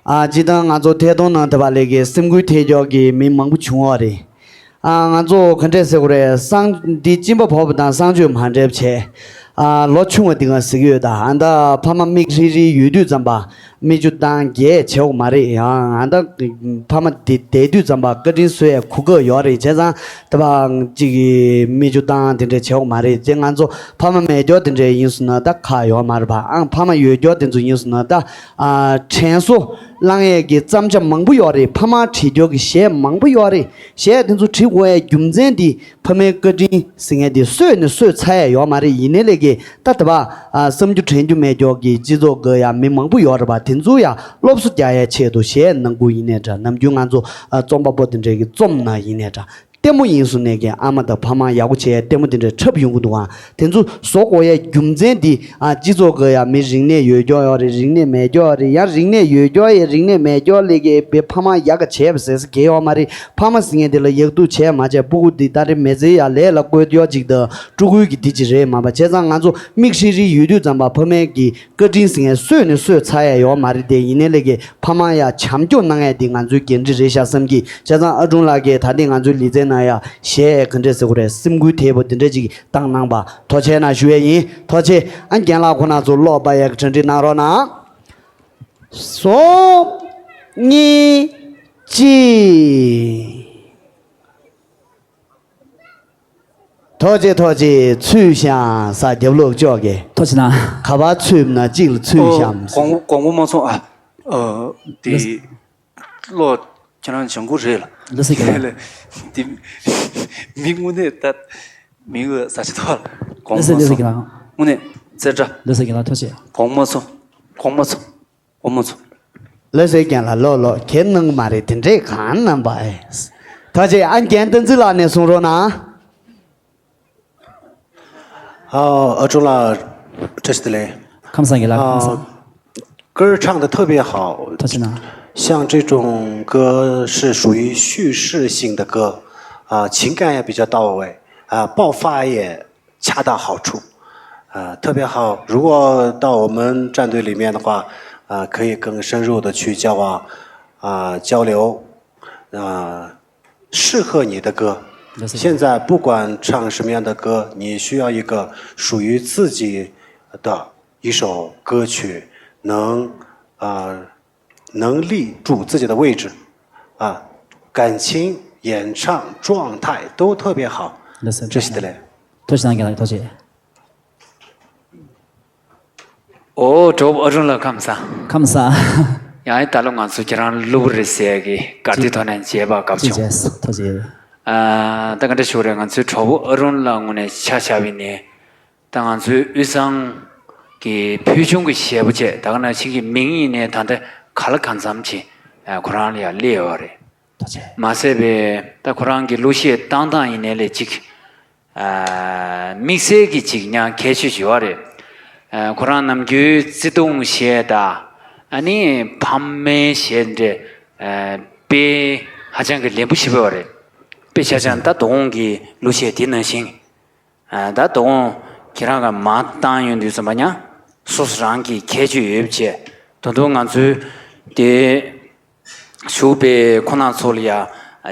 ཨ། སྤྱིར་བཏང་ང་ཚོ་ཐད་གཏོང་ནང་དེ་བ་ལས་ཀྱི་སེམས་འགུལ་ཐེབས་ཀྱོག་གི་མི་མང་པོ་བྱུང་བ་རེད། ཨ། ང་ཚོ་ག་འདྲས་ཟེར་དགོས་རེད། གསང་། འདི་གཅིན་པ་ཕོག་པ་དང་གསང་སྤྱོད་མ་འདྲེས་བྱས། ཨ། ལོ་ཆུང་བ་འདི་ག་ཟེར་གྱི་ཡོད། ད་ཨ་ད་ཕ་མ་མིག་ཧྲིལ་ཧྲིལ་ཡོད་དུས་ཙམ་པ། མིག་ཆུ་བཏང་རྒྱས་བྱེད་འོག་མ་རེད། ཡང་ཨ་ད་ཕ་མ་དེ་བསྡད་དུས་ཙམ་པ་བཀའ་དྲིན་གསོ་ཡས་གོ་སྐབས་ཡོད་རེད། བྱས་ཙང་དེ་བ་གཅིག་གིས་མིག་ཆུ་བཏང་དེ་འདྲས་བྱེད་འོག་མ་རེད། དེ་ང་ཚོ་ཕ་མ་མེད་སྐྱོ་དེ་འདྲས་ཡིན་སོང་ན་ད་ཁག་ཡོད་མ་རེད་པ། ཨང་། ཕ་མ་ཡོད་སྐྱོ་དེ་ཚོ་ཡིན་སོང་ན་ད། ཨ། དྲན་གསོ་བསླང་ཡས་ཀྱི་བརྩམས་བྱ་མང་པོ་ཡོད་རེད། ཕ་མ་བྲིས་སྐྱོ་གི་གཞས་མང་པོ་ཡོད་རེད། གཞས་དེ་ཚོ་བྲིས་དགོས་ཡས་རྒྱུ་མཚན་འདི། ཕ་མའི་བཀའ་དྲིན་ཟེར་མཁན་དེ་གསོས་ནས་གསོས་ཚར་ཡ་ཡོད་མ་རེད། ཡིན་ནའི་ལས་ཀྱི་ད་ལྟ་བ། ཨ། བསམ་རྒྱུ་དྲན་རྒྱུ་མེད་ཀྱོག་གི་སྤྱི་ཚོགས་ཀྱི་ཡ་མི་མང་པོ་ཡོད་རེད་པ། དེ་ཚོ་ཡ་སློབ་གསོ་རྒྱག་ཡའི་ཆེད་དུ་གཞས་ནང་ཁུལ་ཡིན་ནའི་འདྲ། ནམ་རྒྱུན་ང་ཚོ། ཨ། རྩོམ་པ་པོ་དེ་འདྲས་ཀྱི་རྩོམ་ནང་ཡིན་ནའི་འདྲ། ལྟད་མོ་ཡིན་སོང་ནས་ཀྱི་ཨ་མ་དང་ཕ་མ་ཡག་པོ་བྱས་ལྟད་མོ་དེ་འདྲ་འཁྲབ་ཡོང་གི་འདུག་ཨ། དེ་ཚོ་བཟོ་དགོས་ཡ་རྒྱུ་མཚན་དེ་ཨ། སྤྱི་ཚོགས་ཀྱི་ཡ་མི་རིག་གནས་ཡོད་ཀྱོག་ཡོད་རེད། རིག་གནས་མེད་ཀྱོག་རེད། ཡང་རིག་གནས་ཡོད་ཀྱོག་ཡ་རིག་གནས་མེད་ཀྱོག་ལས་ཀྱི་བའི་ཕ་མ་ཡག་ག་བྱས་པ་ཟེར་ས་གལ་ཡོད་མ་རེད། ཕ་མ་ཟེར་མཁན་དེ་ལ་ཡག་སྡུག་བྱས་མ་བྱས་སྤུ་གུ་འདི་ད་རེས་མི་ཚེ་ཡ་ལས་ལ་བཀོལ་ཡོད་ཅིག་དང་ཕྲུ་གུའི་གི་འདི་ཅིག་རེད་མ་པ། བྱས་ཙང་ང་ཚོ་མིག་ཧྲིལ་ཧྲིལ་ཡོད་དུས་ཙམ་པ་ཕ་མའི་གི་བཀའ་དྲིན་ཟེར་མཁན་གསོས་ནས་གསོས་ཚར་ཡ་ཡོད་མ་རེད་དེ། ཡིན་ནའི་ལས་ཀྱི་ཕ་མ་ཡ་བྱམས་སྐྱོང་གནང་ཡ་འདི་ང་ཚོའི་འགན་འཁྲི་རེད་ཤག་བསམ་གྱི། བྱས་ཙང་ཨ་ཀྲུང་ལགས་ཀྱིས་ད་ཐེངས་ང་ཚོའི་ལི་ཙེ་ནང་ཡ་གཞས་ག་འདྲས་ཟེར་དགོས་རེད། སེམས་འགུལ་ཐེབས་པོ་འདི་འདྲས་ཅིག་བཏང་གནང་པ་ཐུགས་རྗེ་གནང་ཞུ་ཡས་ཡིན། ཐུགས་རྗེ། ཨ་རྒན་ལགས་ཁོ་ན་ཚོ་ཀློག་པ་ཡག་གྲ་སྒྲིག་གནང་རོགས་གནང་། གསུམ། གཉིས། གཅིག་ཐུགས་རྗེ་ཐུགས་རྗེ། ཚུལ་བཞག་ས་རྒྱབ་ལོག་ཅོག་གི་ཐུགས་རྗེ་གནང་། ག་པར་ཚུད་ན་གཅིག་ལ་ཚུལ་ཨོ། བཞག་དགོངས་པ་དགོངས་པ་མ་ཚོམས་ཨ། ཨོ། དེ་ལགས། ཀློག་ཁྱེད་རང་སྦྱང་དགོས་རེད་ལ། ལགས་སེ་རྒན་ལགས། དེ་མི་དངོས་གནས་ད་མི་འོས་ས་ཆ་ཐོག་ལ་དགོངས་པ་ལགས་སེ། མ་ལགས་སེ་ཚོམས། རྒན་ལགས། དངོས་གནས་རྩེ་གྲ། ལགས་སེ་རྒན་ལགས་ཐུགས་རྗེ། དགོངས་པ་མ་ཚོམས། དགོངས་པ་མ་ཚོམས། དགོངས་པ་མ་ཚོམས། ལགས་སེ་རྒན་ལགས། ལོ་ལོ་ཁྱེད་གནང་མ་རེད། དེ་འདྲས་གང་གནང་པ་ཨེ། ཐུགས་རྗེ། ཨ་རྒན་བསྟན་འཛིན་ལགས་ནས་གསུང་རོགས་གནང་། ཨ་ཨ་ཀྲུང་ལགས་བཀྲ་ཤིས་བདེ་ལེགས། ཁམས་བཟང་རྒན་ལགས། ཨ། ཁམས་བཟང་། 歌儿唱得特别好。 ཐུགས་རྗེ་གནང་། 像这种歌是属于叙事性的歌，啊，情感也比较到位，啊，爆发也恰到好处，啊，特别好。如果到我们战队里面的话，啊，可以更深入的去交往，啊，交流，啊，适合你的歌。现在不管唱什么样的歌，你需要一个属于自己的一首歌曲，能，啊，能立住自己的位置，啊，感情、演唱、状态都特别好。 ལགས་སེ། 这是的嘞。 ཐུགས་རྗེ་གནང་རྒན་ལགས། ཐུགས་རྗེ། ཨོ། གྲོགས་པོ་ཨ་ཀྲུང་ལགས་ཁམས་བཟང་། ཁམས་བཟང་། ཡང་ད་ལོ་ང་ཚོ་ཁྱེད་རང་གླུ་བུ་རེད་ཟེར་གི་གར་སྟེགས་ཐོག་ནས་མཇལ་བར་དགའ་བྱུང་། ཅི་བྱས། ཐུགས་རྗེ་ཆེ། ཨ། ད་ག་འདྲ་ཞུ་རེད། ང་ཚོའི་གྲོགས་པོ་ཨ་ཀྲུང་ལགས་དངོས་གནས་ཆ་བཞག་པ་ཡིན་ནའི་ད་ང་ཚོའི་དབུས་གཙང་གི་ཕུལ་བྱུང་གི་གཞས་པ་བྱས། ད་ག་ནང་བཞིན་གྱི་མིང་ཡིན་ནའི་ད་ལྟ་ག་ལ་གང་འཚམ་ཅིག་ཨ། ཁོ་རང་ལ་ཡང་སླེབས་ཡོད་རེད། ཐུགས་རྗེ་ཆེ། མ་ཟད་པའི་ད་ཁོ་རང་གི་གླུ་གཞས་བཏང་སྟངས་ཡིན་ནའི་ལས་ཅིག་ཨ། དམིགས་བསལ་གྱི་ཅིག་ཡང་ཁྱད་ཆོས་ཅིག་ཡོད་རེད། ཨ། ཁོ་རང་ནམ་རྒྱུན་བརྩེ་དུང་གཞས་དང་། ཨ་ནི་ཕ་མའི་གཞས་འདྲ། ཨ། དཔེ་ཧ་ཅང་གི་ལེན་པོ་ཞེ་པོ་ཡོད་རེད། དཔེ་ཆ་ཆ་ད་དོ་དགོང་གི་གླུ་གཞས་དེ་ནང་བཞིན། ཨ། ད་དོ་དགོང་ཁྱེད་རང་ག་མར་བཏང་ཡོང་དུས་ཙམ་པ་ཡང་སོ་སོ་རང་གི་ཁྱད་ཆོས་ཡོད་པ་བྱས། ད་དུང་ང་ཚོའི་དེ་ཞུགས་པའི་ཁོང་རྣམ་ཚོ་ལ་ཡ་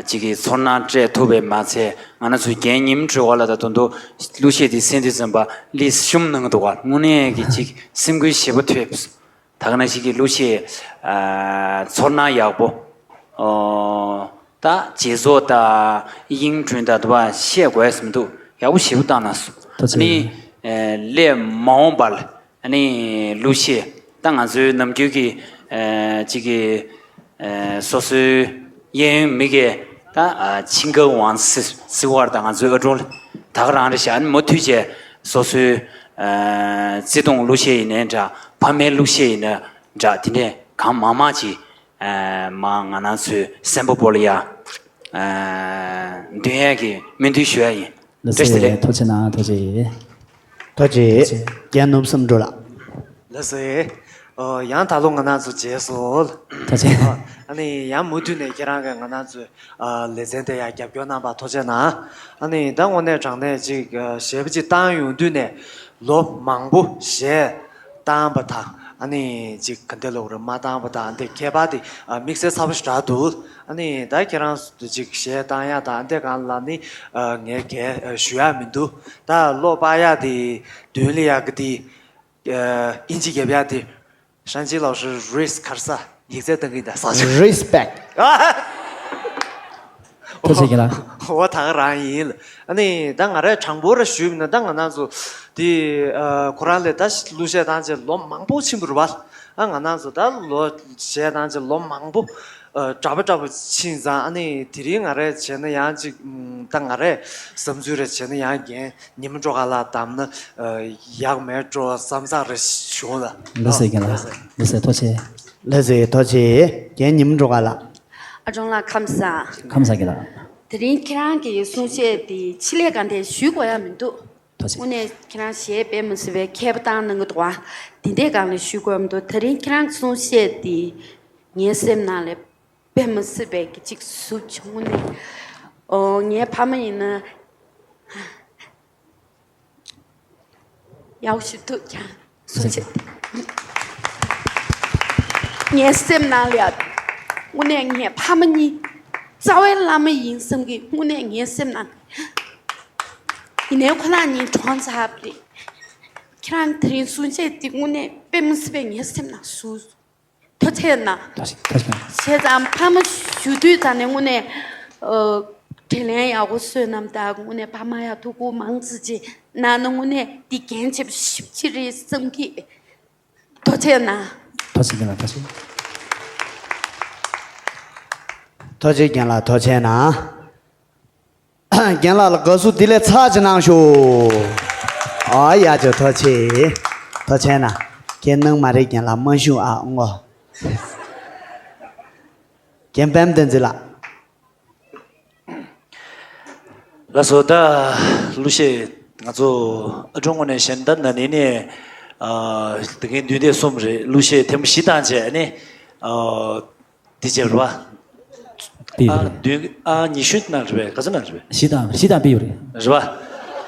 ཅིག་གི་ཚོར་སྣང་སྤྲད་ཐུབ་པས་མ་ཚད། ང་རང་ཚོའི་རྒན་ཉི་མ་སྒྲོལ་དཀར་ལགས་ད་དུང་གླུ་གཞས་དེ་གསན་དུས་ཙམ་པ་ལས་ཤུམ་གནང་གི་འདུག་ག། དངོས་གནས་ཀྱི་ཅིག་སེམས་འགུལ་ཞེ་པོ་ཐེབས། ད་ག་ནང་བཞིན་གྱི་གླུ་གཞས། ཨ། ཚོར་སྣང་ཡག་པོ། ཨོ། ད་རྗེས་ཚོགས་དང་དབྱིངས་སྒྲོན་དང་དུ་བ་བཤད་དགོས་སུ་མི་འདུག། ཡག་པོ་ཞེ་པོ་བཏང་གནང་སོང་། ཐུགས་རྗེ་ཆེ། ནི། ཨ། སླད་མ་འོངས་པར་ཨ་ནི་གླུ་གཞས་ད་ང་ཚོའི་ནམ་རྒྱུན་གྱི་ཨ་ཅིག་གི་ཨ་སོ་སོའི་གཡས་གཡོན་མི་གི་ད་ཨ་ཆིང་ཀའི་ཝང་སི་སི་ཝར་དང་ང་ཚོའི་ཨ་ཀྲུང་ད་ག་རང་རེད་ཤག། ཨ་ནི་མུ་མཐུད་བྱས་སོ་སོའི་ཨ་བརྩེ་དུང་གླུ་གཞས་ཡིན་ནའི་འདྲ། ཕ་མའི་གླུ་གཞས་ཡིན་ནའི་འདྲ། དེ་འདྲས་གང་མང་མང་ཅིག་ཨ་མ་ང་རང་ཚོའི་སེམས་པ་པོ་ལ་ཡ་ཨ་འདོན་ཡས་ཀྱི་སྨོན་འདུན་ཞུ་ཡ་ཡིན། ལགས་བཀྲ་ཤིས་བདེ་ལེགས། སེ། ཐུགས་རྗེ་གནང་། ཐུགས་རྗེ་ཆེ། ཐུགས་རྗེ་ཆེ། རྒན་ནོར་བུ་བསམ་གྲུབ་ལགས། ལགས་སེ། ཨོ། ཡང་ད་ལོ་ང་རང་ཚོ་མཇལ་སོང་། ཐུགས་རྗེ་ཆེ། ཨ་ནི་ཡང་མུ་མཐུད་ནས་ཁྱེད་རང་གིས་ང་རང་ཚོའི་ཨ་ལེ་ཚན་དེ་ཡང་རྒྱབ་སྐྱོར་གནང་བར་ཐུགས་རྗེ་གནང་། ཨ་ནི་ད་དངོས་གནས་དྲང་གནས་ཅིག་ཨ་གཞས་པ་ཅིག་བཏང་ཡོང་དུས་ནས་ལོ་མང་པོ་གཞས་བཏང་བ་དང་། ཨ་ནི་ཅིག་ག་འདྲ་ལབ་དགོས་རེད། མ་བཏང་བ་དང་དེ་ཁྱད་པར་དེ་ཨ་དམིགས་བསལ་ཚ་པོ་ཞེ་དྲག་འདུག། ཨ་ནི་ད་ཁྱེད་རང་ཚོ་ཅིག་གཞས་བཏང་ཡག་དང་དེ་སྒང་ལ་ནི་ཨ་ངས་གང་ཞུ་ཡག་མི་འདུག། ད་ལོ་པ་ཡག་དེ་མདུན་ལ་ཡག་གི་དེ་ཨ་ཨིན་ཇི་རྒྱབ་ཡག་དེ། 山鸡老师 raise 卡萨 ཡིག་ཚད་བཏང་གི་ཡིན་ད་ས་ཆ། Respect། ཐུགས་རྗེ་ཆེ་ལགས། འོ་ད་ག་རང་ཡིན། ཨ་ནི་ད་ང་རས་དྲང་པོ་ར་ཞུས་ན་ད་ང་རང་ཚོ་དེ་ཨ་ཁོ་རང་ལས་ད་གླུ་གཞས་བཏང་བྱས་ལོ་མང་པོ་ཕྱིན་པ་རེད་པ། ཨ་ང་རང་ཚོ་ད་ལོ་གཞས་བཏང་བྱས་ལོ་མང་པོ་ཨ་འདྲ་པོ་འདྲ་པོ་ཕྱིན་ཙང་། ཨ་ནི་དེ་རིང་ང་རས་བྱས་ན་ཡང་ཅིག་ཨ་ད་ང་རས་བསམ་ཚུལ་རེ་བྱས་ན་ཡང་རྒན་ཉི་མ་སྒྲོལ་དཀར་ལགས་བདམས་ན་ཨ་ཡག་མེད་འགྲོ་བསམ་ཚགས་རེ་བྱུང་ལགས། ལགས་སེ་རྒན་ལགས། ལགས་སེ། ཐུགས་རྗེ་ཆེ། ལགས་སེ། ཐུགས་རྗེ་ཆེ། རྒན་ཉི་མ་སྒྲོལ་དཀར་ལགས། ཨ་ཀྲུང་ལགས་ཁམས་བཟང་། ཁམས་བཟང་རྒན་ལགས། དེ་རིང་ཁྱེད་རང་གི་གསུང་བཤད་དེ་ཆེད་ལས་གང་དེ་ཞུ་དགོས་ཡ་མི་འདུག་དངོས་གནས་ཁྱེད་རང་གཞས་དཔེ་མི་སྲིད་པའི་མཁས་པ་བཏང་གནང་གི་འདུག་བ། དེ་འདྲའི་སྒང་ལ་ཞུ་དགོས་མི་འདུག་དེ་རིང་ཁྱེད་རང་གི་གསུང་བཤད་དེ་ངའི་སེམས་ནང་ལ་དཔེ་མི་སྲིད་པའི་གི་གཅིག་ཟུག་བྱུང་ནས། ཨོ་ངའི་ཕ་མ་ཡིན་ན། ཡག་ཞིག་ཐུག་ཀྱང་སོ་ཆེ། ངའི་སེམས་ནང་ལ་ཡ། དངོས་གནས་ངའི་ཕ་མ་གཉིས་རྩ་བའི་བླ་མ་ཡིན་བསམ་གི། དངོས་གནས་ངའི་སེམས་ནང་། ཡིན་ནའི་ཁོ་རང་གཉིས་གྲོངས་ཚར་བ་རེད། ཁྱེད་རང་དེ་རིང་གསུང་བཤད་འདི་དངོས་གནས་དཔེ་མི་སྲིད་པའི་ངའི་སེམས་ནང་ཟུག་ཐུགས་རྗེ་གནང་། ཐུགས་རྗེ་གནང་། བྱས་ཙང་ཕ་མ་ཞུ་དུས་ཙང་ནས་དངོས་གནས། ཨ། དྲིན་ལན་ཡག་པོ་གསོས་གནང་དང་། དངོས་གནས་ཕ་མ་ཡ་ཐུགས་ཁུར་མང་ཙི་ཅིག་གནང་ན་དངོས་གནས་འདི་རྒྱན་ཆེ་པོ་ཞེ་པོ་ཅིག་རེད་བསམ་གི། ཐུགས་རྗེ་གནང་། ཐུགས་རྗེ་གནང་། ཐུགས་རྗེ། ཐུགས་རྗེ་རྒན་ལགས། ཐུགས་རྗེ་གནང་། རྒན་ལགས་ལ་དགའ་བསུ་དེ་ལས་ཚར་གཅིག་གནང་ཤོག་ཨ་ཡ་ཅོ་ཐུགས་རྗེ། ཐུགས་རྗེ་གནང་། ཁྱེད་གནང་མ་རེད་རྒན་ལགས། མ་ཞུ་ཨ་ངོ་། རྒན་པད་མ་བསྟན་འཛིན་ལགས། ལགས་སོ། ད་གླུ་གཞས་ང་ཚོ་ཨ་ཀྲུང་ངོས་ནས་གཞས་ད་ན་ནིང་ནས། ཨ། དེ་གའི་འདུས་སྡེ་གསུམ་རེད། གླུ་གཞས་ཐེངས་མ་བཞི་བཏང་བྱས་ནས། ཨ། དེ་བྱས་རེད་བ། དེ་ཨ་རེད། བདུན་ཨ་ཉི་ཤུ་ནང་རེད་པས། ག་ཚོད་ནང་རེད་པས། བཞི་དང་བཞི་དང་སྤེལ་ཡོད་རེད། རེད་བ།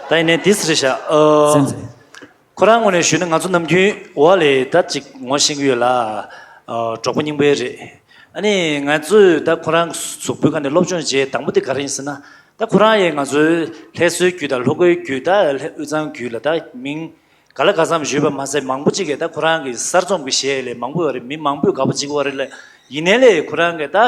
ད་ཡིན་ནའི་དེ་སི་རེད་ཤག་ཨ། སེམས་ཚེ། ཁོ་རང་ངོས་ནས་ཞུས་ན་ང་ཚོ་ནམ་རྒྱུན་འོག་ལས་ད་ཅིག་ངོ་ཤེས་ཀྱི་ཡོད་ལ། ཨ། གྲོགས་པོ་རྙིང་པའི་རེད། ཨ་ནི་ང་ཚོས་ད་ཁོ་རང་གཟུགས་པོའི་ཁ་ནས་སློབ་སྦྱོང་བྱས་དང་པོ་དེ་ག་རེ་ཡིན་ཟེར་ན། ད་ཁོ་རང་ཡང་ང་ཚོའི་ལྷ་གསོལ་བརྒྱུད་དང་ལྷོ་སྒོའི་བརྒྱུད་ད་ལྷ་དབུས་གཙང་བརྒྱུད་ལ་ད་མིང་ག་ལ་ག་ཚམ་ཞུས་པ་མ་ཟད་མང་པོ་ཅིག་གིས་ད་ཁོ་རང་གི་གསར་རྩོམ་གྱི་གཞས་ལས་མང་པོ་ཡོད་རེད། མི་མང་པོས་དགའ་པོ་བྱེད་ཀྱི་ཡོད་རེད་ལ། ཡིན་ནའི་ལས་ཁོ་རང་གིས་ད་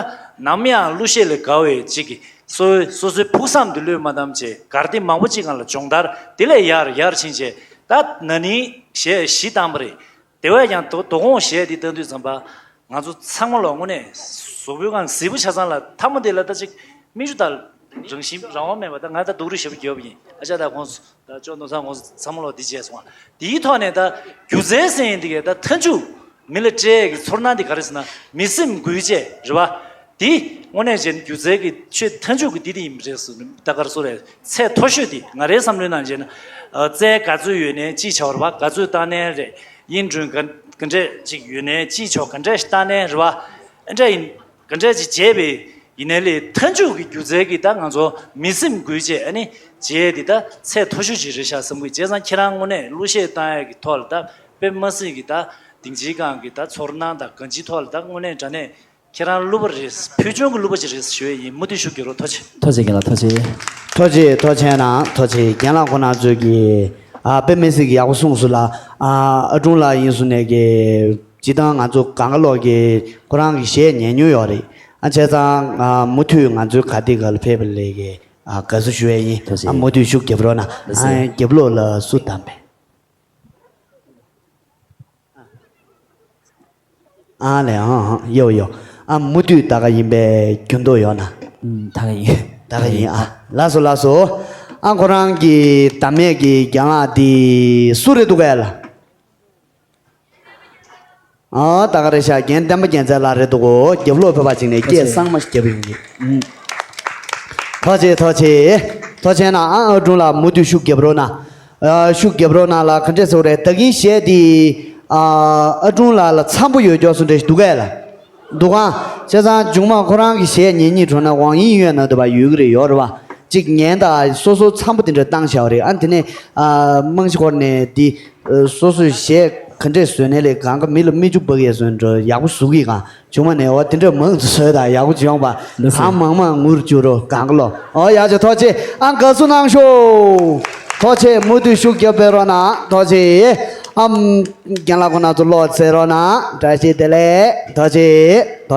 ནམ་ཡང་གླུ་གཞས་ལས་དགའ་བའི་ཅིག་གི་སོ་སོ་སོའི་ཕུགས་བསམ་དེ་བློས་མ་བསྡམས་བྱས་གར་སྟེགས་མང་པོ་ཅིག་སྒང་ལ་སྦྱོང་བརྡར་དེ་ལས་ཡར་ཡར་ཕྱིན་བྱས་ད་ན་ནིང་གཞས་བཞི་བཏང་པ་རེད། དེ་བས་ཀྱང་དོ་དོ་དགོང་གཞས་འདི་བཏང་དུས་ཙམ་པ། ང་ཚོ་ཚང་མ་ལོ་དངོས་གནས་གཟུགས་པོའི་སྒང་གཟིགས་པོ་ཆ་ཚང་ལ་མཐའ་མ་དེ་ལ་ད་ཅིག་སྨིན་ཞུ་དང་རང་བཞིན་རང་དབང་མེད་པ། ད་ང་ད་སྡུག་རུས་ཞེ་པོ་རྒྱབ་ཡིན། ཨ་ཅག་དང་ཁོང་ཚོ་ད་ཅོ་ནོར་ཚང་ཁོང་ཚོ་ཚང་མ་ལོ་འདི་བྱས་སོང་བ། དེའི་ཐོག་ནས་ད་སྒྱུ་རྩལ་ཟེར་ཡིན་འདི་གས་ད་མཐའ་མཇུག་མི་ལ་སྤྲད་ཀྱི་ཚོར་སྣང་འདི་ག་རེ་ཟེར་ན་མི་སེམས་འགུལ་བྱེད་རེད་བ། འདི་དངོས་གནས་བྱས་ན་སྒྱུ་རྩལ་གྱི་ཆོས་མཐའ་མཇུག་གི་འདི་དེ་ཡིན་པ་རེད་ཟེར་ནས་ད་ག་རེ་ཟེར་རེད། ཚད་མཐོ་ཤོས་འདི་ང་རའི་བསམ་བློའི་ནང་བྱས་ན། ཨ། རྩལ་ག་ཚོད་ཡོད་ནའི་ཅི་བྱ་བ་རེད་བ། ག་ཚོད་བཏང་ནའི་རེད། ཡིན་དྲུང་ག་ག་འདྲས་ཅིག་ཡོད་ནའི་ཅི་ཆོག་ག་འདྲས་ཤིག་བཏང་ནའི་རེད་བ། ཨ་འདྲས་ཡིན་ག་འདྲས་ཅིག་བྱས་པས་ཡིན་ནའི་ལས་མཐའ་མཇུག་གི་སྒྱུ་རྩལ་གྱི་ད་ང་ཚོ་མི་སེམས་འགུལ་བྱེད་ཨ་ནི་བྱས་འདི་ད་ཚད་མཐོ་ཤོས་ཅིག་རེད་ཤག་བསམ་གི། བྱས་ཙང་ཁྱེད་རང་དངོས་གནས་གླུ་གཞས་བཏང་ཡག་གི་ཐོག་ལ་ད་དཔེ་མ་སྲིད་ཀྱི་ད་སྡིངས་ཆའི་སྒང་གི་ད་ཚོར་སྣང་དང་གང་ཅིའི་ཐོག་ལ་ད་དངོས་གནས་དྲང་གནས་ཁྱེད་རང་གླུ་པ་རེད། ཕུལ་བྱུང་གི་གླུ་པ་ཅིག་རེད་ཞུ་ཡས་ཡིན། མུ་མཐུད་ཤུགས་རྒྱབ་རོགས། ཐུགས་རྗེ་ཆེ། ཐུགས་རྗེ་གནང་། ཐུགས་རྗེ་ཆེ། ཐུགས་རྗེ་གནང་། ཐུགས་རྗེ། རྒན་ལགས་ཁོང་རྣམ་ཚོས་ཀྱིས་ཨ་དཔེ་མི་སྲིད་ཀྱི་ཡག་པོ་གསུངས་སོང་ལ། ཨ་ཨ་ཀྲུང་ལགས་ཡིན་སོང་ནས་ཀྱི་སྤྱིར་བཏང་ང་ཚོ་སྒང་ག་ལོག་གི་ཁོ་རང་གི་གཞས་ཉན་མྱོང་ཡོད་རེད། ཨ་བྱས་ཙང་ཨ་མུ་མཐུད་ང་ཚོའི་ག་དེ་ག་ལ་ཕེབས་པ་ལས་ཀྱི་ཨ་དགའ་བསུ་ཞུ་ཡས་ཡིན། ཐུགས་རྗེ་ཆེ། ཨ་མུ་མཐུད་ཤུགས་རྒྱབ་རོགས་གནང་། ལགས་སོ། ཨ་རྒྱབ་ལོགས་ལ་སུ་བདམས་པས། ཨ་ལས། ཨང་ཨང་། ཡོ་ཡོ། ཨ་མུ་མཐུད་ད་ག་ཡིན་པའི་རྒྱུན་དུ་ཡོད་ན། ཨུམ། ད་ག་ཡིན། ད་ག་ཡིན། ཨ་ལགས་སོ་ལགས་སོ། ཨ་ཁོ་རང་གི་བདམས་མཁན་གྱི་རྒན་ལགས་འདི་སུ་རེད་འདུག་གས་ལ། ཨ་ད་ག་རེད་ཤག་རྒན་བསྟན་པ་རྒྱལ་མཚན་ལགས་རེད་འདུག་གོ། རྒྱབ་ལོགས་ཕེབས་པ་ཅིག་ནས་སྐད་གསང་མ་ཞིག་རྒྱབ་ཡོང་གི། ཨུམ། ཐུགས་རྗེ་ཆེ། ཐུགས་རྗེ་ཆེ། ཐུགས་རྗེ་གནང་། ཨ་ཨ་ཀྲུང་ལགས་མུ་མཐུད་ཤུགས་རྒྱབ་རོགས་གནང་། ཨ་ཤུགས་རྒྱབ་རོགས་གནང་ལ། ག་འདྲས་ཟེར་བ་རེད། ད་གིན་གཞས་འདི་ཨ་ཨ་ཀྲུང་ལགས་ལ་འཚམ་པོ་ཡོད་ཀྱོག་སུ་འདྲ་ཞིག་འདུག་གས་ལ། འདུག་ག་བྱས་ཙང་མཇུག་མ་ཁོ་རང་གི་གཞས་ཉན་སྙིང་བྲོ་ན་ཝང་ཡིན་ཡོད་ན་འདུག་པ་ཡོད་ཀྱི་རེད། ཡོད་རེད་བ། གཅིག་ཉན་དང་སོ་སོ་འཚམ་པོ་དེ་འདྲ་བཏང་བཞག་པ་རེད། ཨ་དེ་ནས་ཨ་རྨང་གཞི་སྐོར་ནས་འདི་ཨ་སོ་སོས་གཞས་ག་འདྲས་བཟོས་ནའི་ལས་གང་ག་མི་ལ་མིག་ཆུ་འབག་ཡས་བཟོས་འགྲོ་ཡག་པོ་བཟོ་གི་གང་། བྱུང་བ་ནས་འོ་དེ་འདྲ་མང་དུ་བཟོས་དང་ཡག་པོ་བྱུང་བ། ལགས་སོ། གང་མང་མང་ངུར་བཅུག་རོགས་གང་ག་ལོ། འོ་ཡག་ཆེ། ཐུགས་རྗེ་ཆེ། ཨང་དགའ་བསུ་གནང་ཤོག་ཐུགས་རྗེ་ཆེ། མུ་མཐུད་ཤུགས་རྒྱབ་སྤེལ་རོགས་གནང་། ཐུགས་རྗེ་ཆེ། ཨམ་རྒན་ལགས་ཁོང་རྣམ་ཚོ་བློ་གསལ་རོགས་གནང་། བཀྲ་ཤིས་བདེ་ལེགས། ཐུགས་རྗེ་ཆེ།